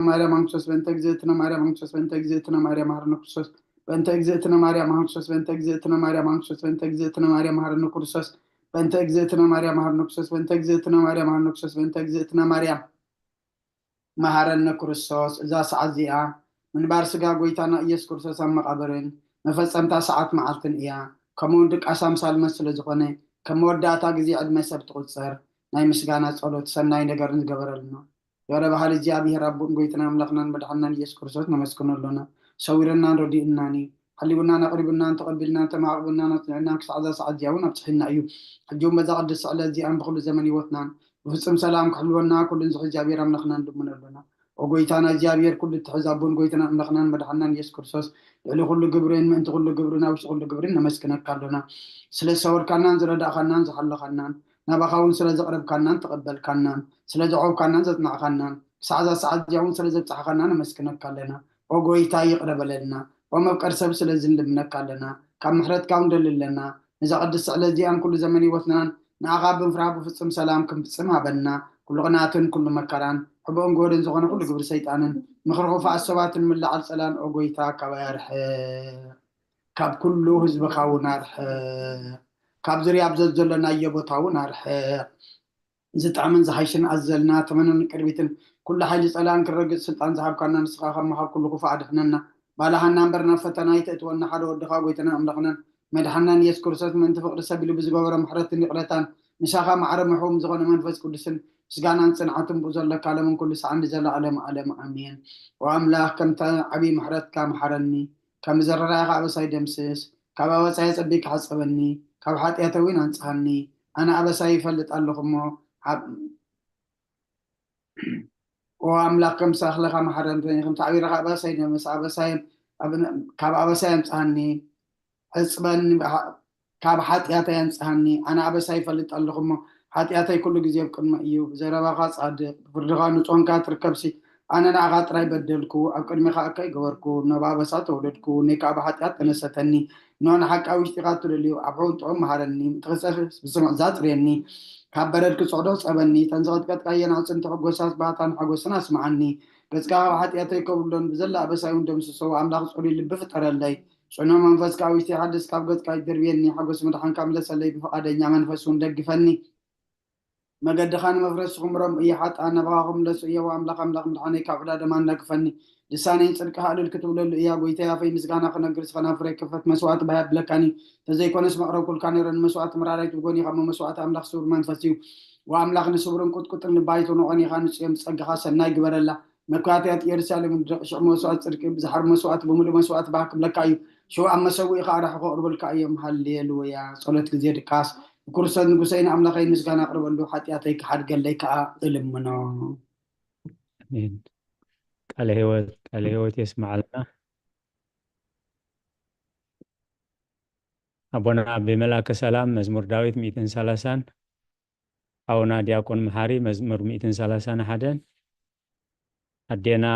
ማርያም ማን ክርስቶስ፣ በእንተ እግዝእትነ ማርያም ማን ክርስቶስ፣ በእንተ እግዝእትነ ማርያም መሐረነ ክርስቶስ፣ በእንተ እግዝእትነ ማርያም ማን ክርስቶስ፣ በእንተ እግዝእትነ ማርያም ማን ክርስቶስ፣ በእንተ እግዝእትነ ማርያም መሐረነ ክርስቶስ፣ በእንተ እግዝእትነ ማርያም መሐረነ ክርስቶስ፣ በእንተ እግዝእትነ ማርያም መሐረነ ክርስቶስ፣ በእንተ እግዝእትነ ማርያም መሐረነ ክርስቶስ። እዛ ሰዓት እዚኣ ምንባር ስጋ ጎይታና ኢየሱስ ክርስቶስ ኣብ መቓብርን መፈጸምታ ሰዓት መዓልትን እያ። ከምኡውን ድቃስ ኣምሳል መስ ስለ ዝኾነ፣ ከም መወዳእታ ግዜ ዕድመ ሰብ ትቑጸር ናይ ምስጋና ጸሎት ሰናይ ነገርን ዝገበረልና። ገብረ ባህሪ እግዚኣብሔር ኣቦን ጎይታና ኣምላኽናን መድሓንናን ኢየሱስ ክርስቶስ ነመስግኖ ኣሎና። ሰዊረናን ረዲእናን እዩ። ሓሊውናን ኣቕሪቡናን ተቐቢልናን ተማዕቕቡናን ኣጽኒዕናን ክሳዕ እዛ ሰዓት እዚኣ እውን ኣብጽሒና እዩ። ሕጂ እውን በዛ ቅድስቲ ዕለት እዚኣን ብኹሉ ዘመን ህይወትናን ብፍጹም ሰላም ክሕልወና ኩሉን ዝኽእል እግዚኣብሔር ኣምላኽና ንልምኖ ኣሎና። ኦ ጎይታና እግዚኣብሔር ኩሉ እትሕዝ ኣቦን ጎይታና ኣምላኽናን መድሓንናን ኢየሱስ ክርስቶስ፣ ልዕሊ ኩሉ ግብርን ምእንቲ ኩሉ ግብርን ኣብ ውሽጢ ኩሉ ግብርን ነመስግነካ ኣሎና። ስለ ዝሰወርካናን ዝረዳእካናን ዝሓለኻናን፣ ናባኻ እውን ስለ ዘቕረብካናን ተቐበልካናን፣ ስለ ዘዕቆብካናን ዘጽናዕካናን፣ ክሳዕ እዛ ሰዓት እዚኣ እውን ስለ ዘብጽሓኻና ነመስግነካ ኣለና። ኦ ጎይታ ይቕረ በለልና። ኦ መፍቀር ሰብ ስለዚ ንልምነካ ኣለና። ካብ ምሕረትካ እውን ደሊ ኣለና። ነዛ ቅድስቲ ዕለት እዚኣን ኩሉ ዘመን ህይወትናን ንኣኻ ብምፍራህ ብፍጹም ሰላም ክንፍጽም ሃበና። ኩሉ ቅንኣትን ኩሉ መከራን ሕቡእን ጎደን ዝኾነ ኩሉ ግብሪ ሰይጣንን ምኽሪ ክፉኣት ሰባትን ምልዓል ጸላን ኦ ጎይታ ካባይ ኣርሕቕ። ካብ ኩሉ ህዝብኻ እውን ኣርሕቕ። ካብ ዙርያ ኣብ ዘዘለናዮ ቦታ እውን ኣርሕቕ። ዝጥዕምን ዝሓይሽን ኣዘልና ተመንን ቅድሚትን ኩሉ ሓይሊ ጸላን ክረግጽ ስልጣን ዝሃብካና ንስኻ ካብ ምሃብ ኩሉ ክፉእ ኣድሕነና። ባልሃና እምበር ናብ ፈተና ኣይተእትወና። ሓደ ወድኻ ጎይታናን ኣምላኽናን መድሓንናን ኢየሱስ ክርስቶስ ምእንቲ ፍቕሪ ሰብ ኢሉ ብዝገበሮ ምሕረትን ይቕረታን ምሳኻ ማዕረ ምሕቡም ዝኾነ መንፈስ ቅዱስን ምስጋናን ጽንዓትን ብኡ ዘለካ ለምን ኩሉ ሰዓን ንዘለኣለም ኣለም ኣሜን። ኦ ኣምላኽ ከምታ ዓብዪ ምሕረትካ መሓረኒ። ከም ዝርራይኻ ኣበሳይ ደምስስ፣ ካብ ኣበሳይ ኣጸቢካ ሓጸበኒ፣ ካብ ሓጢኣተይ እውን ኣንጽሃኒ። ኣነ ኣበሳይ ይፈልጥ ኣለኹ እሞ፣ ኣብ-፣ ኦ ኣምላኽ ከም ሳኽለኻ መሓረኒ፣ ከም ታዕቢርኻ ኣበሳይ ደምስ፣ ኣበሳይ ኣብ-፣ ካብ ኣበሳይ ኣንጽሃኒ። ሕጽበኒ፣ ካብ ሓጢኣተይ ኣንጽሃኒ። ኣነ ኣበሳይ ይፈልጥ ኣለኹ እሞ፣ ሓጢኣተይ ኩሉ ግዜ ኣብ ቅድመ እዩ። ብዘረባኻ ጻድቕ፣ ብፍርድኻ ንጹህ ኳንካ ትርከብሲ። ኣነ ንኣኻ ጥራይ በደልኩ፣ ኣብ ቅድሜኻ እከይ ገበርኩ፣ ነብ ኣበሳ ተወለድኩ፣ ነይ ከኣ ብሓጢኣት ተነሰተኒ። ኖ ንሓቂ ኣብ ውሽጢኻ ትደልዩ፣ ኣብ ሕውን ጥዑም መሃረኒ፣ ምእንቲ ክጸፍ ብስምዕ ዛጽርየኒ፣ ካብ በረድ ክጽዕዶ ጸበኒ፣ ተን ዝቐጥቀጥካየን ኣዕጽምቲ ሕጎሳት ባህታን ሓጎስን ኣስምዓኒ። ገጽካ ካብ ሓጢኣተይ ከብሎን ብዘላ ኣበሳይ እውን ደምስሶ፣ ኣምላኽ ጽሩይ ልቢ ፍጠረለይ። ጽኑዕ መንፈስካ ኣብ ውሽጢ ሓድስ ካብ ገጽካ ይደርብየኒ፣ ሓጎስ ምድሓንካ ምለሰለይ፣ ብፍቓደኛ መንፈስ እውን ደግፈኒ። መገድኻ ንመፍረስ ስኹምሮም እየ፣ ሓጥኣን ናባኻ ክምለሱ እየ፣ ኣምላኽ ኣምላኽ ምድሓነይ ካብ ዕዳ ደማ እንዳግፈኒ። ልሳነይ ንጽድቅኻ እልል ክትብለሉ እያ፣ ጎይታይ ኣፈይ ምስጋና ክነግር፣ ስኸና ፍረ ክፈት መስዋዕቲ ባይ ኣብለካኒ። ተዘይኮነስ መቕረብኩልካ ነይረ፣ ንመስዋዕቲ መራራይ ትብጎን ኢኻ፣ እሞ መስዋዕቲ ኣምላኽ ስቡር መንፈስ እዩ። ወኣምላኽ ንስቡርን ቁጥቁጥን ልባይ ትንቖን ኢኻ፣ ንጽዮም ጸጋኻ ሰናይ ግበረላ። መካትያት ኢየሩሳሌም ውደቕ፣ ሽዑ መስዋእቲ ጽድቂ ብዝሓር መስዋእቲ ብምሉእ መስዋእቲ ባህ ክብለካ እዩ። ሽዑ ኣብ መሰውኢኻ ኣራሑ ከቕርበልካ እዮም። ሃሌሉያ። ጸሎት ግዜ ድቃስ። ንክርስቶስ ንጉሰይን ኣምላኸይን ምስጋና ኣቕርበሉ፣ ሓጢኣተይ ክሓድገለይ ከኣ እልምኖ። ኣሜን። ቃለ ህይወት፣ ቃለ ህይወት የስምዓልና። ኣቦና ኣቤ መልኣከ ሰላም መዝሙር ዳዊት ሚእትን ሰላሳን፣ ሓውና ዲያቆን መሓሪ መዝሙር ሚእትን ሰላሳን ሓደን፣ ኣዴና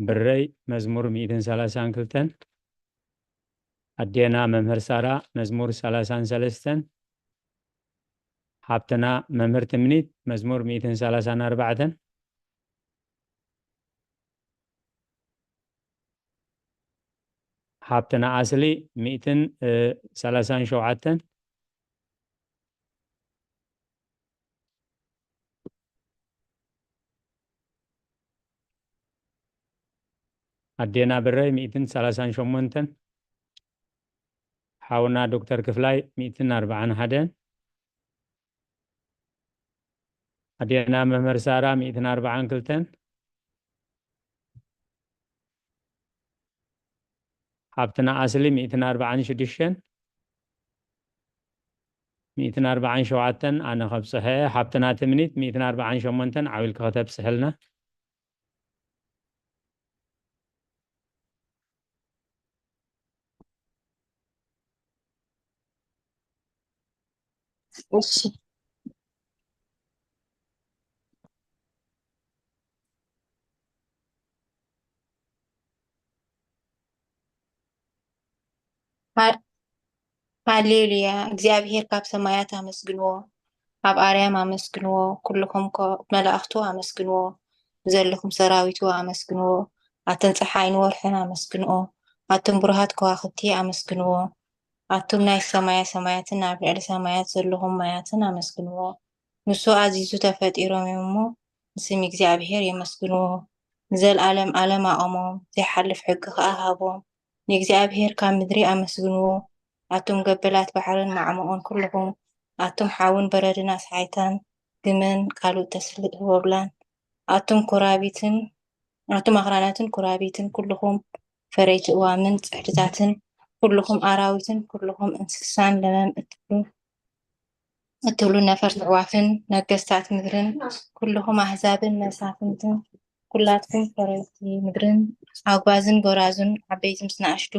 ብረይ መዝሙር ሚእትን ሰላሳን ክልተን፣ ኣዴና መምህር ሳራ መዝሙር ሰላሳን ሰለስተን፣ ሓብትና መምህር ትምኒት መዝሙር ሚእትን ሰላሳን ኣርባዕተን፣ ሓብትና ኣስሊ ሚእትን ሰላሳን ሸውዓተን፣ ኣዴና ብረይ ሚእትን ሰላሳን ሸሞንተን፣ ሓውና ዶክተር ክፍላይ ሚእትን ኣርባዓን ሓደን፣ ኣዴና መምህር ሳራ ሚእትን ኣርባዓን ክልተን፣ ሓብትና ኣስሊ ሚእትን ኣርባዓን ሽዱሽተን፣ ሚእትን ኣርባዓን ሸውዓተን ኣነ ከብጽሐ፣ ሓብትና ትምኒት ሚእትን ኣርባዓን ሸሞንተን ዓው ኢልኪ ከተብጽሕልና። እሺ። ሃ-፣ ሃሌሉያ። እግዚኣብሔር ካብ ሰማያት ኣመስግንዎ፣ ኣብ ኣርያም ኣመስግንዎ፣ ኩልኹም ከ መላእኽቱ ኣመስግንዎ። ዘለኹም ሰራዊቱ ኣመስግንዎ። ኣተን ጸሓይን ወርሕን ኣመስግንኦ። ኣቱም ብሩሃት ከዋኽብቲ ኣመስግንዎ። ኣቱም ናይ ሰማያ ሰማያትን ኣብ ልዕሊ ሰማያት ዘለኹም ማያትን ኣመስግንዎ። ንሱ ኣዚዙ ተፈጢሮም እዮም እሞ ንስም እግዚኣብሔር የመስግንዎ። ንዘልኣለም ኣለም ኣቐሞም፣ ዘይሓልፍ ሕጊ ኸኣ ሃቦም። ንእግዚኣብሔር ካብ ምድሪ ኣመስግንዎ። ኣቱም ገበላት ባሕርን ማዕሙቑን ኩልኹም፣ ኣቱም ሓውን በረድን ኣስሓይታን ግመን ቃሉ ተስልእ ህቦብላን፣ ኣቱም ኩራቢትን ኣቱም ኣኽራናትን ኩራቢትን ኩልኹም ፈረይቲ እዋምን ጽሕድታትን ኩልኹም ኣራዊትን ኩልኹም እንስሳን ለመም እትብሉ እትብሉ ነፈርቲ ኣዕዋፍን ነገስታት ምድርን ኩልኹም ኣህዛብን መሳፍንትን ኩላትኩም ፈረይቲ ምድርን ኣጉባዝን ጎራዙን ዓበይቲ ምስ ንኣሽቱ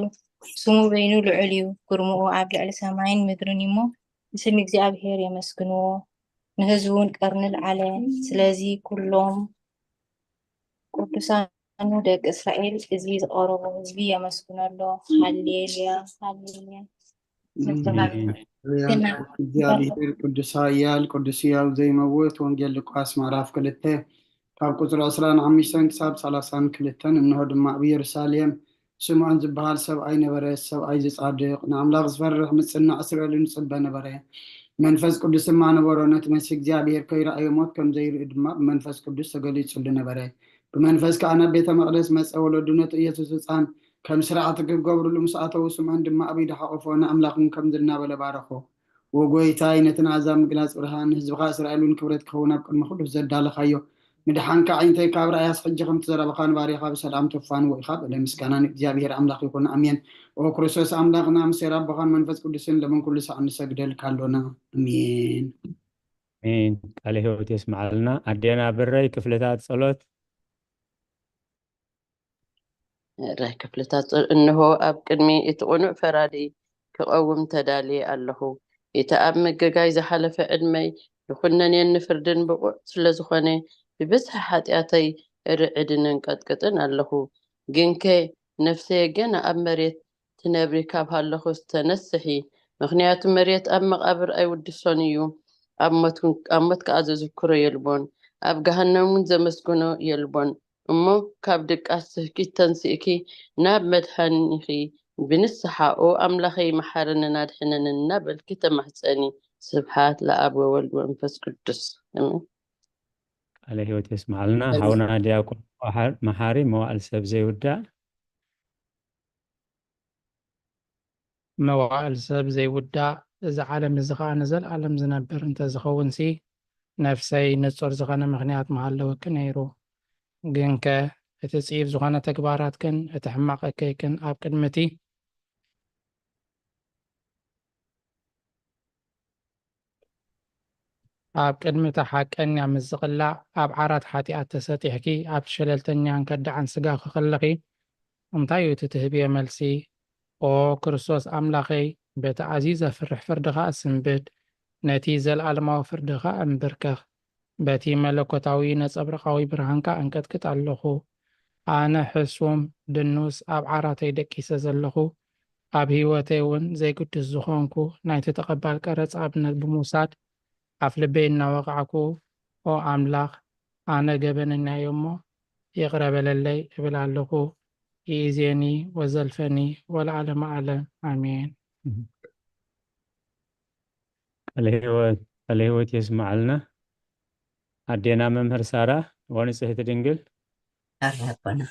ስሙ በይኑ ልዑል እዩ፣ ግርምኡ ኣብ ልዕሊ ሰማይን ምድርን እዩ እሞ ንስም እግዚኣብሔር የመስግንዎ። ንህዝቡ እውን ቀርኒ ልዓለ። ስለዚ ኩሎም ቅዱሳኑ ደቂ እስራኤል እዚ ዝቐረቦ ህዝቢ የመስግኖ ኣሎ። ሃሌሉያ ሃሌሉያ። እግዚኣብሔር ቅዱስ ኃያል ቅዱስ ሕያው ዘይመውት። ወንጌል ሉቃስ ምዕራፍ ክልተ ካብ ቁፅሪ ዕስራን ሓሙሽተን ክሳብ ሰላሳን ክልተን። እንሆ ድማ ኣብ ኢየሩሳሌም ስምዖን ዝበሃል ሰብኣይ ነበረ። ሰብኣይ ዝጻድቕ ንኣምላኽ ዝፈርሕ ምጽናዕ እስራኤልን ይጽበ ነበረ። መንፈስ ቅዱስ ድማ ነበሮ። ነቲ መሲሕ እግዚኣብሔር ከይረኣዮ ሞት ከም ዘይርኢ ድማ ብመንፈስ ቅዱስ ተገሊጹሉ ነበረ። ብመንፈስ ከኣ ናብ ቤተ መቕደስ መጸ። ወለዱ ነቲ ኢየሱስ ህጻን ከም ስራዕቲ ክገብርሉ ምስ ኣተዉ ስምዖን ድማ ኣብ ኢዱ ሓቖፎ ንኣምላኽን ከምዚ እናበለ ባረኾ። ወጎይታይ ነቲ ንኣሕዛብ ምግላጽ ብርሃን ንህዝብኻ እስራኤል እውን ክብረት ክኸውን ኣብ ቅድሚ ኩሉ ዘዳለኻዮ ምድሓንካ ኣዒንተይ ካብ ረኣያስ ሕጂ ከምቲ ዘረባኻ ንባርያኻ ብሰላም ተፋንዎ ኢኻ በለ። ምስጋና ንእግዚኣብሔር ኣምላኽ ይኹን ኣሜን። ኦ ክርስቶስ ኣምላኽና ምሴር ኣቦኻን መንፈስ ቅዱስን ለምን ኩሉ ሳዕ ንሰግደልካ ኣሎና ኣሜን። ኣሜን። ቃለ ሕይወት የስምዓልና። ኣዴና ብረይ ክፍልታት ጸሎት። ራይ ክፍልታት ጸሎት። እንሆ ኣብ ቅድሚ እቲ ቅኑዕ ፈራዲ ክቐውም ተዳልየ ኣለኹ። እቲ ኣብ ምግጋይ ዝሓለፈ ዕድመይ ይኹነኔን ንፍርድን ብቑዕ ስለ ዝኾነ ብብዝሒ ሓጢኣተይ እርዕድን እንቀጥቅጥን ኣለኹ። ግንከ ነፍሰየ ገና ኣብ መሬት ትነብሪ ካብ ሃለኹስ ተነስሒ፣ ምኽንያቱ መሬት ኣብ መቓብር ኣይውድሶን እዩ፣ ኣብ ሞት እውን- ኣብ ሞት ከኣ ዘዝክሮ የልቦን፣ ኣብ ገሃነም እውን ዘመስግኖ የልቦን። እሞ ካብ ድቃስ ስህኪት ተንሲእኪ ናብ መድሓኒኺ ብንስሓ ኦ ኣምላኸይ መሓረንን ኣድሕነንን እናበልኪ ተማሕፀኒ። ስብሓት ለኣብ ወወልድ ወመንፈስ ቅዱስ። ኣሜን። ቃለ ሕይወት የስምዓልና። ሓውና ዲያቆን መሓሪ መዋእል ሰብ ዘይውዳእ። መዋእል ሰብ ዘይውዳእ፣ እዚ ዓለም እዚ ኸዓ ንዘልኣለም ዝነብር እንተዝኸውንሲ፣ ነፍሰይ ንጹር ዝኾነ ምኽንያት ምሃለወኪ ነይሩ። ግንከ እቲ ጽዩፍ ዝኾነ ተግባራትክን እቲ ሕማቕ እከይክን ኣብ ቅድሚ እቲ ኣብ ቅድሚ እታ ሓቀኛ ምስ ዝቕላዕ፣ ኣብ ዓራት ሓጢኣት ተሰጢሕኪ፣ ኣብቲ ሸለልተኛን ከዳዕን ስጋኺ ከለኺ፣ እንታይ እዩ እቲ ትህብዮ መልሲ? ኦ ክርስቶስ ኣምላኸይ፣ በቲ ኣዝዩ ዘፍርሕ ፍርድኻ እስንብድ፣ ነቲ ዘለኣለማዊ ፍርድኻ እንብርከኽ፣ በቲ መለኮታዊ ነጸብራቓዊ ብርሃንካ እንቀጥቅጥ ኣለኹ። ኣነ ሕሱም፣ ድኑስ፣ ኣብ ዓራተይ ደቂሰ ዘለኹ፣ ኣብ ህይወተይ እውን ዘይግዱስ ዝኾንኩ፣ ናይቲ ተቐባል ቀረጽ ኣብነት ብምውሳድ፣ ኣፍ ልበይ እናወቓዕኩ፣ ኦ ኣምላኽ፣ ኣነ ገበነኛ እየ እሞ፣ ይቕረ በለለይ እብል ኣለኹ። ይእዜኒ ወዘልፈኒ ወለዓለመ ዓለም። ኣሜን። ቃለ ሕይወት የስምዓልና። ኣዴና መምህር ሳራ ወንጽህቲ ድንግል። ኣራበና።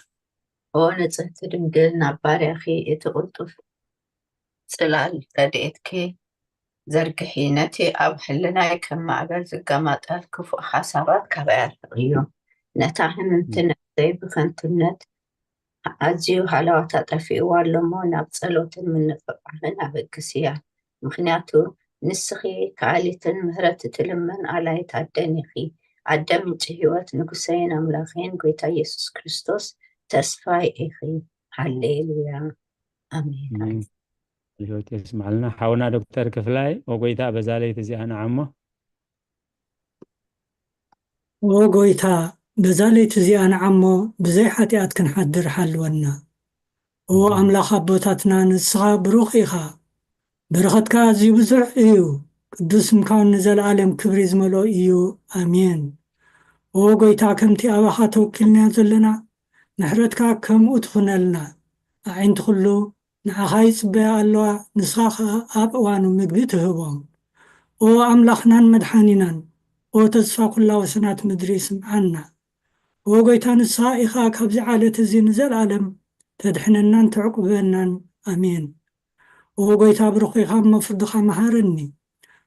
ኦ ንጽህቲ ድንግል፣ ናብ ባርያኺ እቲ ቅልጡፍ ጽላል ረድኤትኪ ዘርግሒ። ነቲ ኣብ ሕልናይ ከም ማዕበል ዝገማጠል ክፉእ ሓሳባት ካባይ ኣርሕቕዮ። ነታ ሕምምቲ ነፍሰይ ብኸንቱነት ኣዝዩ ሃለዋታ ጠፊእዋ ኣሎ እሞ፣ ናብ ጸሎትን ምንፍቓሕን ኣበግስያ። ምኽንያቱ ንስኺ ከኣሊትን ምሕረት እትልምን ኣላይት ኣደን ኢኺ። ኣደ ምንጪ ህይወት፣ ንጉሰይን ኣምላኸይን ጐይታ ኢየሱስ ክርስቶስ ተስፋይ ኢኺ። ሃሌሉያ። ኣሜን። ኣሜን። ህይወት የስምዓልና። ሓውና ዶክተር ክፍላይ፣ ኦ ጐይታ በዛ ለይቲ እዚኣ ንዓሞ። ኦ ጐይታ፣ በዛ ለይቲ እዚኣ ንዓሞ ብዘይ ሓጢኣት ክንሓድር ሓልወና። ኦ ኣምላኽ ኣቦታትና፣ ንስኻ ብሩኽ ኢኻ። በረኸትካ ኣዝዩ ብዙሕ እዩ። ቅዱስ ስምካ እውን ንዘለኣለም ክብሪ ዝመልኦ እዩ። ኣሜን። ኦ ጎይታ፣ ከምቲ ኣባኻ ተወኪልና ዘለና፣ ምሕረትካ ከምኡ ትኹነልና። ኣዒንቲ ኩሉ ንዓኻ ይጽበያ ኣለዋ፣ ንስኻ ኸኣ ኣብ እዋኑ ምግቢ ትህቦም። ኦ ኣምላኽናን መድሓኒናን፣ ኦ ተስፋ ኩላ ወሰናት ምድሪ፣ ስምዓና። ኦ ጎይታ፣ ንስኻ ኢኻ ካብዚ ዓለት እዚ ንዘለኣለም ተድሕነናን ተዕቁበናን። ኣሜን። ኦ ጎይታ፣ ብሩኽ ኢኻ እሞ ፍርድኻ መሃረኒ።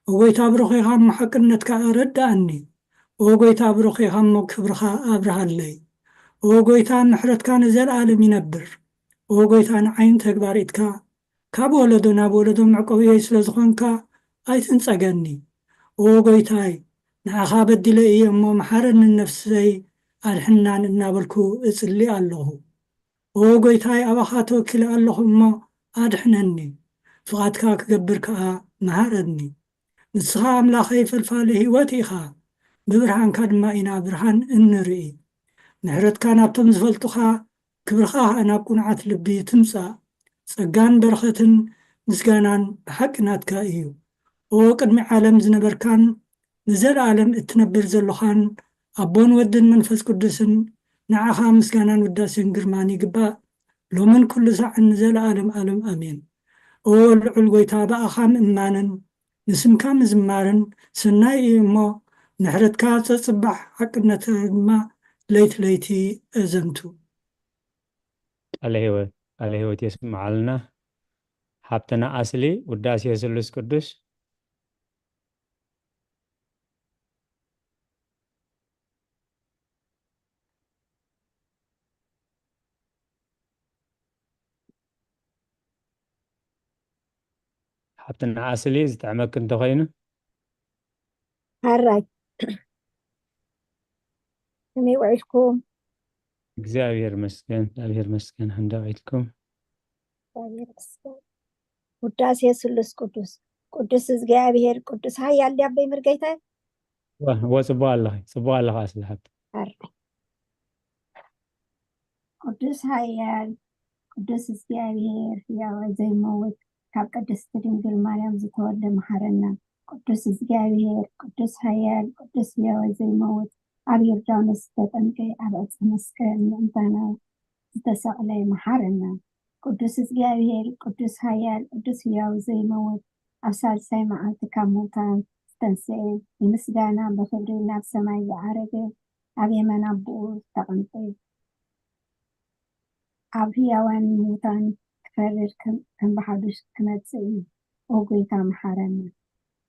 ኦ ጎይታ፣ ብሩኽ ኢኻ እሞ ሓቅነትካ ኣረድኣኒ። ኦ ጎይታ፣ ብሩኽ ኢኻ እሞ ክብርኻ ኣብርሃለይ። ኦ ጎይታ፣ ምሕረትካ ንዘለኣለም ይነብር። ኦ ጎይታ፣ ንዓይን ተግባር ኢድካ ካብ ወለዶ ናብ ወለዶ መዕቆብየይ ስለ ዝኾንካ ኣይትንጸገኒ። ኦ ጎይታይ፣ ንዓኻ በዲለ እየ እሞ መሓረንን ነፍሰይ ኣድሕናን እናበልኩ እጽሊ ኣለኹ። ኦ ጎይታይ፣ ኣባኻ ተወኪለ ኣለኹ እሞ ኣድሕነኒ። ፍቓድካ ክገብር ከኣ መሃረኒ። ንስኻ ኣምላኸይ ፈልፋሊ ህይወት ኢኻ፣ ብብርሃንካ ድማ ኢና ብርሃን እንርኢ። ምሕረትካ ናብቶም ዝፈልጡኻ፣ ክብርኻ ኸኣ ናብ ቅኑዓት ልቢ ትምጻእ። ጸጋን በረኸትን ምስጋናን ብሓቂ ናትካ እዩ። ኦ ቅድሚ ዓለም ዝነበርካን ንዘለኣለም እትነብር ዘሎኻን ኣቦን ወድን መንፈስ ቅዱስን፣ ንዓኻ ምስጋናን ውዳሴን ግርማን ይግባእ፣ ሎምን ኩሉ ሳዕን ንዘለኣለም ኣለም ኣሜን። ኦ ልዑል ጎይታ፣ ብኣኻ ምእማንን ንስምካ ምዝማርን ሰናይ እዩ እሞ፣ ምሕረትካ ጸጽባሕ፣ ሓቅነትካ ድማ ለይቲ ለይቲ እዘንቱ። ቃለ ህይወት፣ ቃለ ህይወት የስምዓልና። ሓብትና ኣስሊ፣ ውዳሴ ስሉስ ቅዱስ። ሓብትና ኣስሊ፣ ዝጥዕመኪ እንተኾይኑ። ሓራይ፣ ከመይ ውዒልኩም? እግዚኣብሔር መስገን፣ እግዚኣብሔር መስገን፣ እንዳ ውዒልኩም። እግዚኣብሔር ይመስገን። ውዳሴ ስሉስ ቅዱስ። ቅዱስ እግዚኣብሔር፣ ቅዱስ ሓያል ድያ ኣቦይ ምርገይታይ? ዋ፣ ዋ፣ ጽቡቕ ኣለኺ፣ ጽቡቕ ኣለኻ ኣስሊ ሓብቲ። ሓራይ። ቅዱስ ሓያል፣ ቅዱስ እግዚኣብሔር፣ ሕያዋይ ዘይመውት፣ ካብ ቅድስቲ ድንግል ማርያም ዝተወልደ መሓረና። ቅዱስ እግዚኣብሔር፣ ቅዱስ ሓያል፣ ቅዱስ ሕያዋይ ዘይመውት፣ ኣብ ዮርዳኖስ ዝተጠምቀ፣ ኣብ ዕፀ መስቀል ምእንታና ዝተሰቕለ መሓረና። ቅዱስ እግዚኣብሔር፣ ቅዱስ ሓያል፣ ቅዱስ ሕያው ዘይመውት፣ ኣብ ሳልሳይ መዓልቲ ካብ ሙታን ዝተንስኤ፣ ንምስጋና ብኽብሪ ናብ ሰማይ ዝዓረገ፣ ኣብ የማን ኣቦኡ ዝተቐምጠ፣ ኣብ ሕያዋን ሙታን ክፈርድ ከም፣ ከም ብሓዱሽ ክመጽእ እዩ። ኦ ጎይታ መሓረና።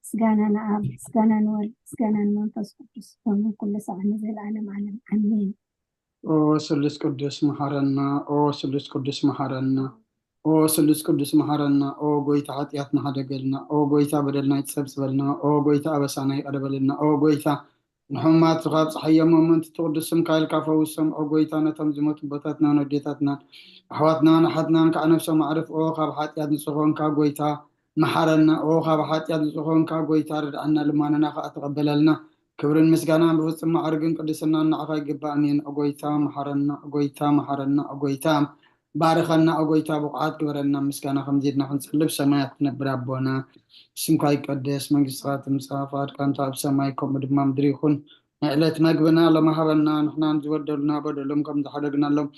ምስጋና ንኣብ፣ ምስጋና ንወልድ፣ ምስጋና ንመንፈስ ቅዱስ፣ ሎምን ኩሉ ሰዓት ንዘለዓለም ዓለም። ኣሜን። ኦ ስሉስ ቅዱስ መሓረና፣ ኦ ስሉስ ቅዱስ መሓረና፣ ኦ ስሉስ ቅዱስ መሓረና። ኦ ጎይታ ሓጢኣትና ሓደገልና፣ ኦ ጎይታ በደልና ይጸብጽበልና፣ ኦ ጎይታ ኣበሳና ይቕረ በለልና፣ ኦ ጎይታ ንሕሙማት ካብ ጸሓይ የሞም ምእንቲ ትቕዱስ ስምካ ኢልካ ፈውሶም። ኦ ጎይታ ነቶም ዝሞቱ ኣቦታትናን ኣዴታትናን ኣሕዋትናን ኣሓትናን ከዓ ነፍሶም ኣዕርፍ። ኦ ካብ ሓጢኣት ንጹህ ኾንካ ጎይታ መሓረና። ኦ ካብ ሓጢኣት ንጹህ ኾንካ ጎይታ ርድኣና፣ ልማነና ከዓ ተቐበለልና። ክብርን ምስጋናን ብፍጹም ማዕርግን ቅድስናን ንዓኻ ይግባእ። ኣሜን። ኦ ጎይታ መሓረና፣ ኦ ጎይታ መሓረና፣ ኦ ጎይታ ባርኸና። ኦ ጎይታ ብቑዓት ግበረና። ምስጋና ከምዚ ኢልና ክንጽልብ ሰማያት ትነብር ኣቦና ስምካ ይቀደስ፣ መንግስትኻ ትምጻእ፣ ፍቓድካ እንተ ኣብ ሰማይ ከምኡ ድማ ምድሪ ይኹን። ናይ ዕለት መግብና ሎሚ ሃበና፣ ንሕናን ዝበደሉና በደሎም ከም ዝሓደግናሎም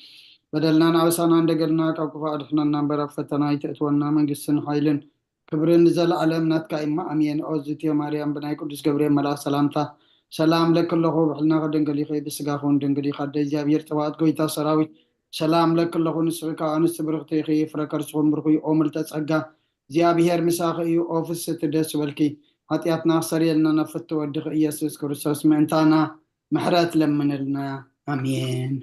በደልናን ኣበሳናን ደገልና፣ ካብ ክፉእ ኣድሕነና እምበር ኣብ ፈተና ኣይተእትወና። መንግስትን ሓይልን ክብርን ንዘለኣለም ናትካ እማ ኣሜን። ኦ ዝትዮ ማርያም ብናይ ቅዱስ ገብርኤል መልኣክ ሰላምታ ሰላም ለኪ ኣለኹ፣ ብሕልና ከደንገል ኢኺ፣ ብስጋ ኹን ድንግል ኢኻ፣ ኣደ እግዚኣብሔር ጸባኦት ጎይታ ሰራዊት ሰላም ለኪ ኣለኹ። ንስኺ ካብ ኣንስቲ ብርኽቲ ኢኺ፣ ፍረ ከርስኹም ብርኹ እዩ። ኦ ምልተ ጸጋ እግዚኣብሔር ምሳኺ እዩ። ኦ ፍስቲ ደስ በልኪ፣ ሓጢኣትና ክሰርየልና ናብ ፍቲ ወድኺ ኢየሱስ ክርስቶስ ምእንታና ምሕረት ለምንልና። ኣሜን።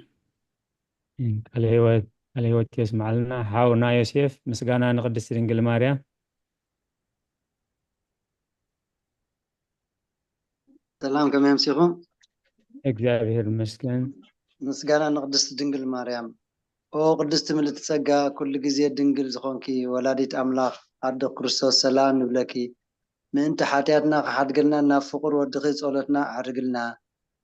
ቃለ ህይወት፣ ቃለ ህይወት የስምዓልና። ሓውና ዮሴፍ፣ ምስጋና ንቅድስቲ ድንግል ማርያም። ሰላም፣ ከመይ ኣምሲኹም? እግዚኣብሔር ይመስገን። ምስጋና ንቅድስቲ ድንግል ማርያም። ኦ ቅድስቲ ምልእቲ ጸጋ፣ ኩሉ ግዜ ድንግል ዝኾንኪ ወላዲት ኣምላኽ ኣደ ክርስቶስ ሰላም ንብለኪ። ምእንቲ ሓጢኣትና ክሓድገልና ናብ ፍቑር ወድኺ ጸሎትና ኣዕርግልና።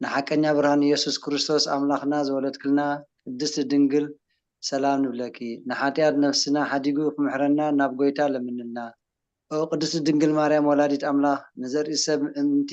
ንሓቀኛ ብርሃን ኢየሱስ ክርስቶስ ኣምላኽና ዝወለድክልና ቅድስቲ ድንግል ሰላም ንብለኪ። ንሓጢኣት ነፍስና ሓዲጉ ክምሕረና ናብ ጎይታ ለምንልና። ኦ ቅድስቲ ድንግል ማርያም ወላዲት ኣምላኽ፣ ንዘርኢ ሰብ ምእንቲ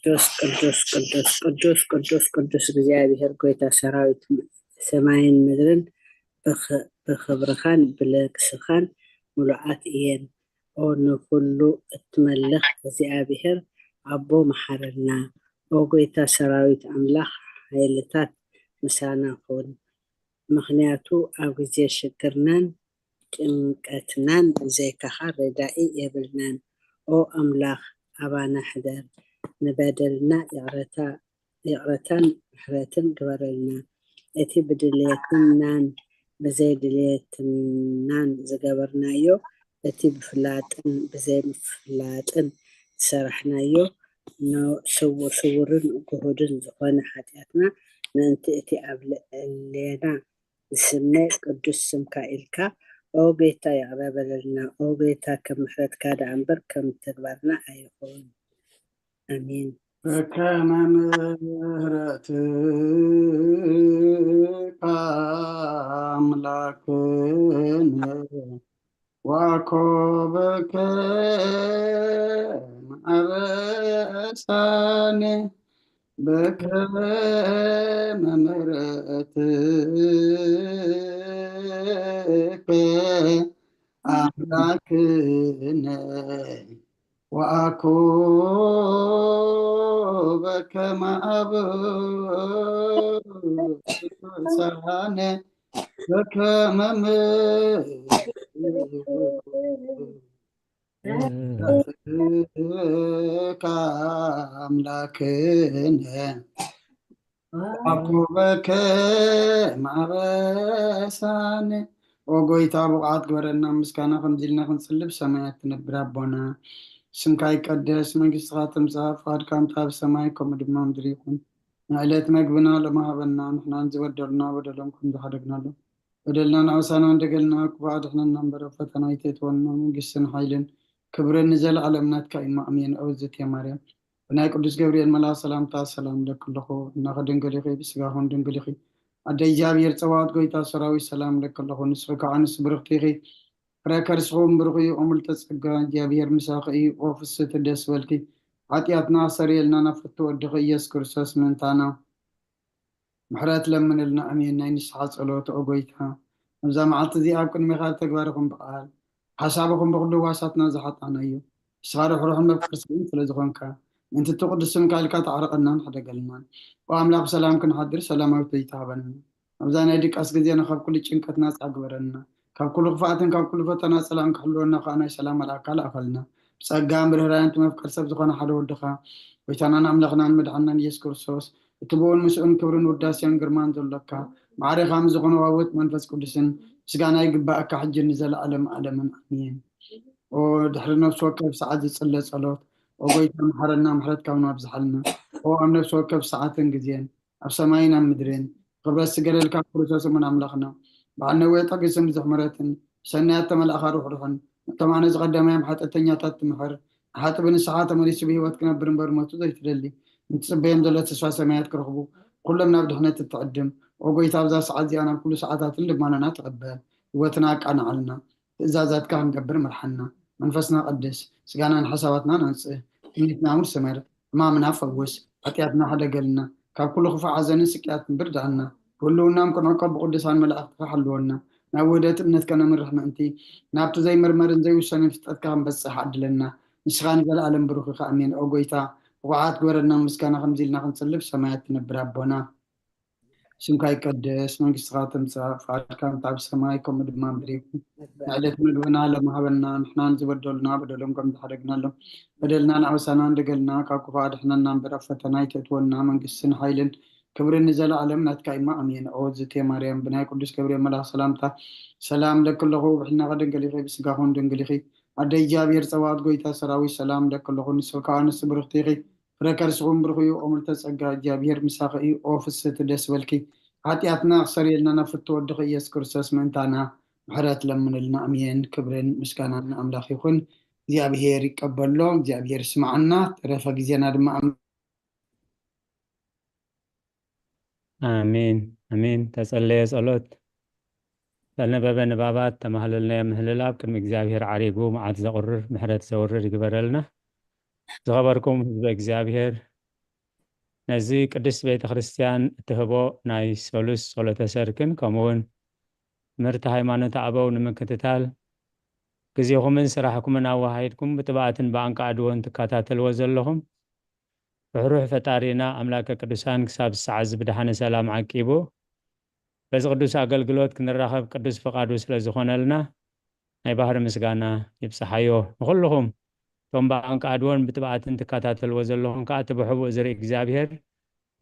ቅዱስ ቅዱስ ቅዱስ ቅዱስ ቅዱስ ቅዱስ እግዚኣብሔር ጎይታ ሰራዊት፣ ሰማይን ምድርን ብኽ- ብኽብርኻን ብለግስኻን ምሉኣት እየን። ኦ ንኹሉ እትመልኽ እግዚኣብሔር ኣቦ፣ መሓረና። ኦ ጎይታ ሰራዊት ኣምላኽ፣ ሓይልታት ምሳና ኩን። ምኽንያቱ ኣብ ግዜ ሽግርናን ጭንቀትናን ብዘይካኻ ረዳኢ የብልናን። ኦ ኣምላኽ፣ ኣባና ሕደር፣ ንበደልና ይቕረታ ይቕረታን ምሕረትን ግበረልና። እቲ ብድልየትናን ብዘይድልየትናን ዝገበርናዮ፣ እቲ ብፍላጥን ብዘይምፍላጥን ዝሰራሕናዮ፣ ን- ስው- ስውርን ግሁድን ዝኾነ ሓጢኣትና፣ ምእንቲ እቲ ኣብ ልዕሌና ዝስመ ቅዱስ ስምካ ኢልካ፣ ኦ ጎይታ፣ ይቕረ በለልና። ኦ ጎይታ፣ ከም ምሕረትካ ደኣ እምበር ከም ተግባርና ኣይኹን። ኣሜን። በከመ ምሕረትካ ኣምላክነ፣ ዋኮ በከመ ኣበሳነ፣ በከመ ምሕረትከ ኣምላክነ፣ ወአኮ በከመ አበሳነ በከመ ምሕረትከ አምላክነ። አኮበከ ማበሳነ። ኦ ጎይታ፣ ብቑዓት ግበረና፣ ምስጋና ከምዚ ኢልና ክንጽልብ ሰማያት ትነብር ኣቦና። ስምካ ይቀደስ፣ መንግስትኻ ትምጻእ፣ ፍቓድካ እንተ ኣብ ሰማይ ከምኡ ድማ ምድሪ ይኹን። ንዕለት መግብና ሎሚ ሃበና፣ ንሕናን ዝበደሉና በደሎም ከም ዝሓደግናሎም፣ በደልና ንኣውሳና እንደገልና፣ ክፉእ ኣድሕነና እምበር፣ ኣብ ፈተና ኣይተእትወና፣ መንግስትን ሓይልን ክብርን ንዘለኣለም ናትካ እዩ። ኣሜን። ኦ እግዝእትየ ማርያም፣ ብናይ ቅዱስ ገብርኤል መልኣኽ ሰላምታ ሰላም እለኪ ኣለኹ። እነሆ ድንግል ኢኺ፣ ብስጋኹም ድንግል ኢኺ። ኣደ እግዚኣብሔር ጸባኦት፣ ጎይታ ሰራዊት፣ ሰላም እለኪ ኣለኹ። ንስኺ ከዓ ኣንስቲ ብርኽቲ ኢኺ፣ ፍረ ከርስኹም ብሩኽ እዩ። ኦ ምልዕተ ጸጋ፣ እግዚኣብሔር ምሳኺ እዩ። ኦ ፍስሕቲ፣ ደስ በልኪ፣ ሓጢኣትና ኣስተሰርየልና፣ ናብ ፍትው ወድኺ ኢየሱስ ክርስቶስ ምእንታና ምሕረት ለምንልና። ኣሜን። ናይ ንስሓ ጸሎት። ኦ ጎይታ፣ ኣብዛ መዓልቲ እዚኣ ኣብ ቅድሜኻ ብተግባርኹም ብቓል ሓሳብኹም ብኹሉ ህዋሳትና ዝሓጣናዮ፣ ንስኻ ርሕሩሕን መፍቀሪ ሰብን ስለ ዝኾንካ፣ ምእንቲ እቲ ቅዱስ ስምካ ኢልካ ተዓርቐናን ሕደገልናን። ኦ ኣምላኽ፣ ብሰላም ክንሓድር ሰላማዊት ለይቲ ሃበና። ኣብዛ ናይ ድቃስ ግዜና ካብ ኩሉ ጭንቀት ናጻ ግበረና። ካብ ኩሉ ክፍኣትን ካብ ኩሉ ፈተና ጸላእን ክሕልወና ከኣ ናይ ሰላም መልኣካ ልኣኸልና። ብጸጋን ብርህራን እቲ መፍቀሪ ሰብ ዝኾነ ሓደ ወድኻ፣ ጎይታናን ኣምላኽናን መድሓንናን ኢየሱስ ክርስቶስ፣ እቲ ብኡን ምስኡን ክብርን ውዳሴን ግርማን ዘሎካ፣ ማዕሬኻ ምስ ዝኾነ ዋውት መንፈስ ቅዱስን ምስጋና ይግባኣካ፣ ሕጂ ንዘለኣለም ኣለምን። ኣሜን። ኦ ድሕሪ ነፍሲ ወከፍ ሰዓት ዝጽለ ጸሎት፣ ኦ ጎይታ፣ መሓረና፣ ምሕረትካ እውን ኣብዝሓልና። ኦ ኣብ ነፍሲ ወከፍ ሰዓትን ግዜን፣ ኣብ ሰማይን ኣብ ምድርን፣ ክብረት ዝገለልካ ክርስቶስ እሙን ኣምላኽና፣ በዓል ነዊሕ ትዕግስትን ብዙሕ ምሕረትን፣ ብሰናያት ተመላእኻ ርሕሩሕን፣ ነቶም ኣነ ዝቐደማዮም ሓጢኣተኛታት ትምሕር፣ ንሓጥእ ብንስሓ ተመሊሱ ብህይወት ክነብር እምበር ሞቱ ዘይትደሊ፣ ንትጽበዮም ዘሎ ተስፋ ሰማያት ክረኽቡ፣ ኩሎም ናብ ድሕነት እትዕድም፣ ኦ ጎይታ፣ ኣብዛ ሰዓት እዚኣ ናብ ኩሉ ሰዓታትን ልማኖና ተቐበል፣ ህይወትና ኣቃንዓልና። ትእዛዛትካ ክንገብር ምርሓና። መንፈስና ቀድስ፣ ስጋናን ሓሳባትናን ኣንጽህ። ትምኒትና እውን ስመር፣ ሕማምና ፈውስ፣ ሓጢኣትና ሕደገልና፣ ካብ ኩሉ ክፉእ ሓዘንን ስቅያትን ብርድኣና። ብህልውናን ክንዕቆብ ብቅዱሳን መላእኽትኻ ሓልወና። ናብ ውህደት እምነት ከነምርሕ ምእንቲ፣ ናብቲ ዘይምርመርን ዘይውሰንን ፍልጠትካ ክንበጽሕ ዓድለና። ንስኻ ንዘለኣለም ብሩኽ ኢኻ። ኣሜን። ኦ ጎይታ፣ ብቑዓት ግበረና፣ ምስጋና ከምዚ ኢልና ክንጽልብ ሰማያት ትነብር ኣቦና። ስምካ ይቀደስ፣ መንግስትኻ ትምጻእ፣ ፍቓድካ እንተ ኣብ ሰማይ ከምኡ ድማ ምድሪ ይኹን። ንዕለት ምግብና ሎሚ ሃበና፣ ንሕናን ዝበደሉና በደሎም ከም ዝሓደግናሎም በደልና ንኣውሳና እንደገልና፣ ካብ ክፉእ ኣድሕነና እምበር ኣብ ፈተና ኣይተእትወና፣ መንግስትን ሓይልን ክብርን ንዘለኣለም ናትካ እዩማ፣ ኣሜን። ኦ እግዝእትየ ማርያም፣ ብናይ ቅዱስ ገብርኤል መልኣኽ ሰላምታ ሰላም እለኪ ኣለኹ፣ ብሕልናኺ ድንግል ኢኺ፣ ብስጋኺ እውን ድንግል ኢኺ። ኣደ እግዚኣብሔር ጸባኦት፣ ጎይታ ሰራዊት፣ ሰላም እለኪ ኣለኹ፣ ንስኺ ከኣ ኣንስቲ ብርኽቲ ኢኺ፣ ፍረ ከርስኹም ብሩኽ እዩ። ኦ ምልዕተ ጸጋ፣ እግዚኣብሔር ምሳኺ እዩ። ኦ ፍስህቲ፣ ደስ በልኪ፣ ሓጢኣትና ክሰርየልና ናብ ፍትው ወድኺ ኢየሱስ ክርስቶስ ምእንታና ምሕረት ለምንልና። ኣሜን። ክብርን ምስጋናን ንኣምላኽ ይኹን። እግዚኣብሔር ይቀበሎ፣ እግዚኣብሔር ይስምዓና። ተረፈ ግዜና ድማ ኣም- ኣሜን ኣሜን። ተጸለየ ጸሎት፣ ዝተነበበ ንባባት፣ ተማህለልናዮ ምህልላብ ቅድሚ እግዚኣብሔር ዓሪጉ መዓት ዘቑርር ምሕረት ዘውርድ ይግበረልና። ዝኸበርኩም ህዝበ እግዚኣብሔር፣ ነዚ ቅድስት ቤተ ክርስቲያን እትህቦ ናይ ሰሉስ ጸሎተ ሰርክን ከምኡውን ትምህርቲ ሃይማኖት ኣበው ንምክትታል ግዜኹምን ስራሕኩምን ኣወሃሂድኩም ብጥብኣትን ብኣንቃዕድዎን ትከታተልዎ ዘለኹም ርሕሩሕ ፈጣሪና ኣምላከ ቅዱሳን ክሳብ ሰዓት እዚ ብድሓነ ሰላም ዓቂቡ በዚ ቅዱስ ኣገልግሎት ክንራኸብ ቅዱስ ፍቓዱ ስለ ዝኾነልና ናይ ባህሪ ምስጋና ይብጽሓዮ። ንኹልኹም እቶም ብኣንቃዕድዎን ብጥብኣትን ትከታተልዎ ዘለኹም ከኣ እቲ ብሕቡእ ዝርኢ እግዚኣብሔር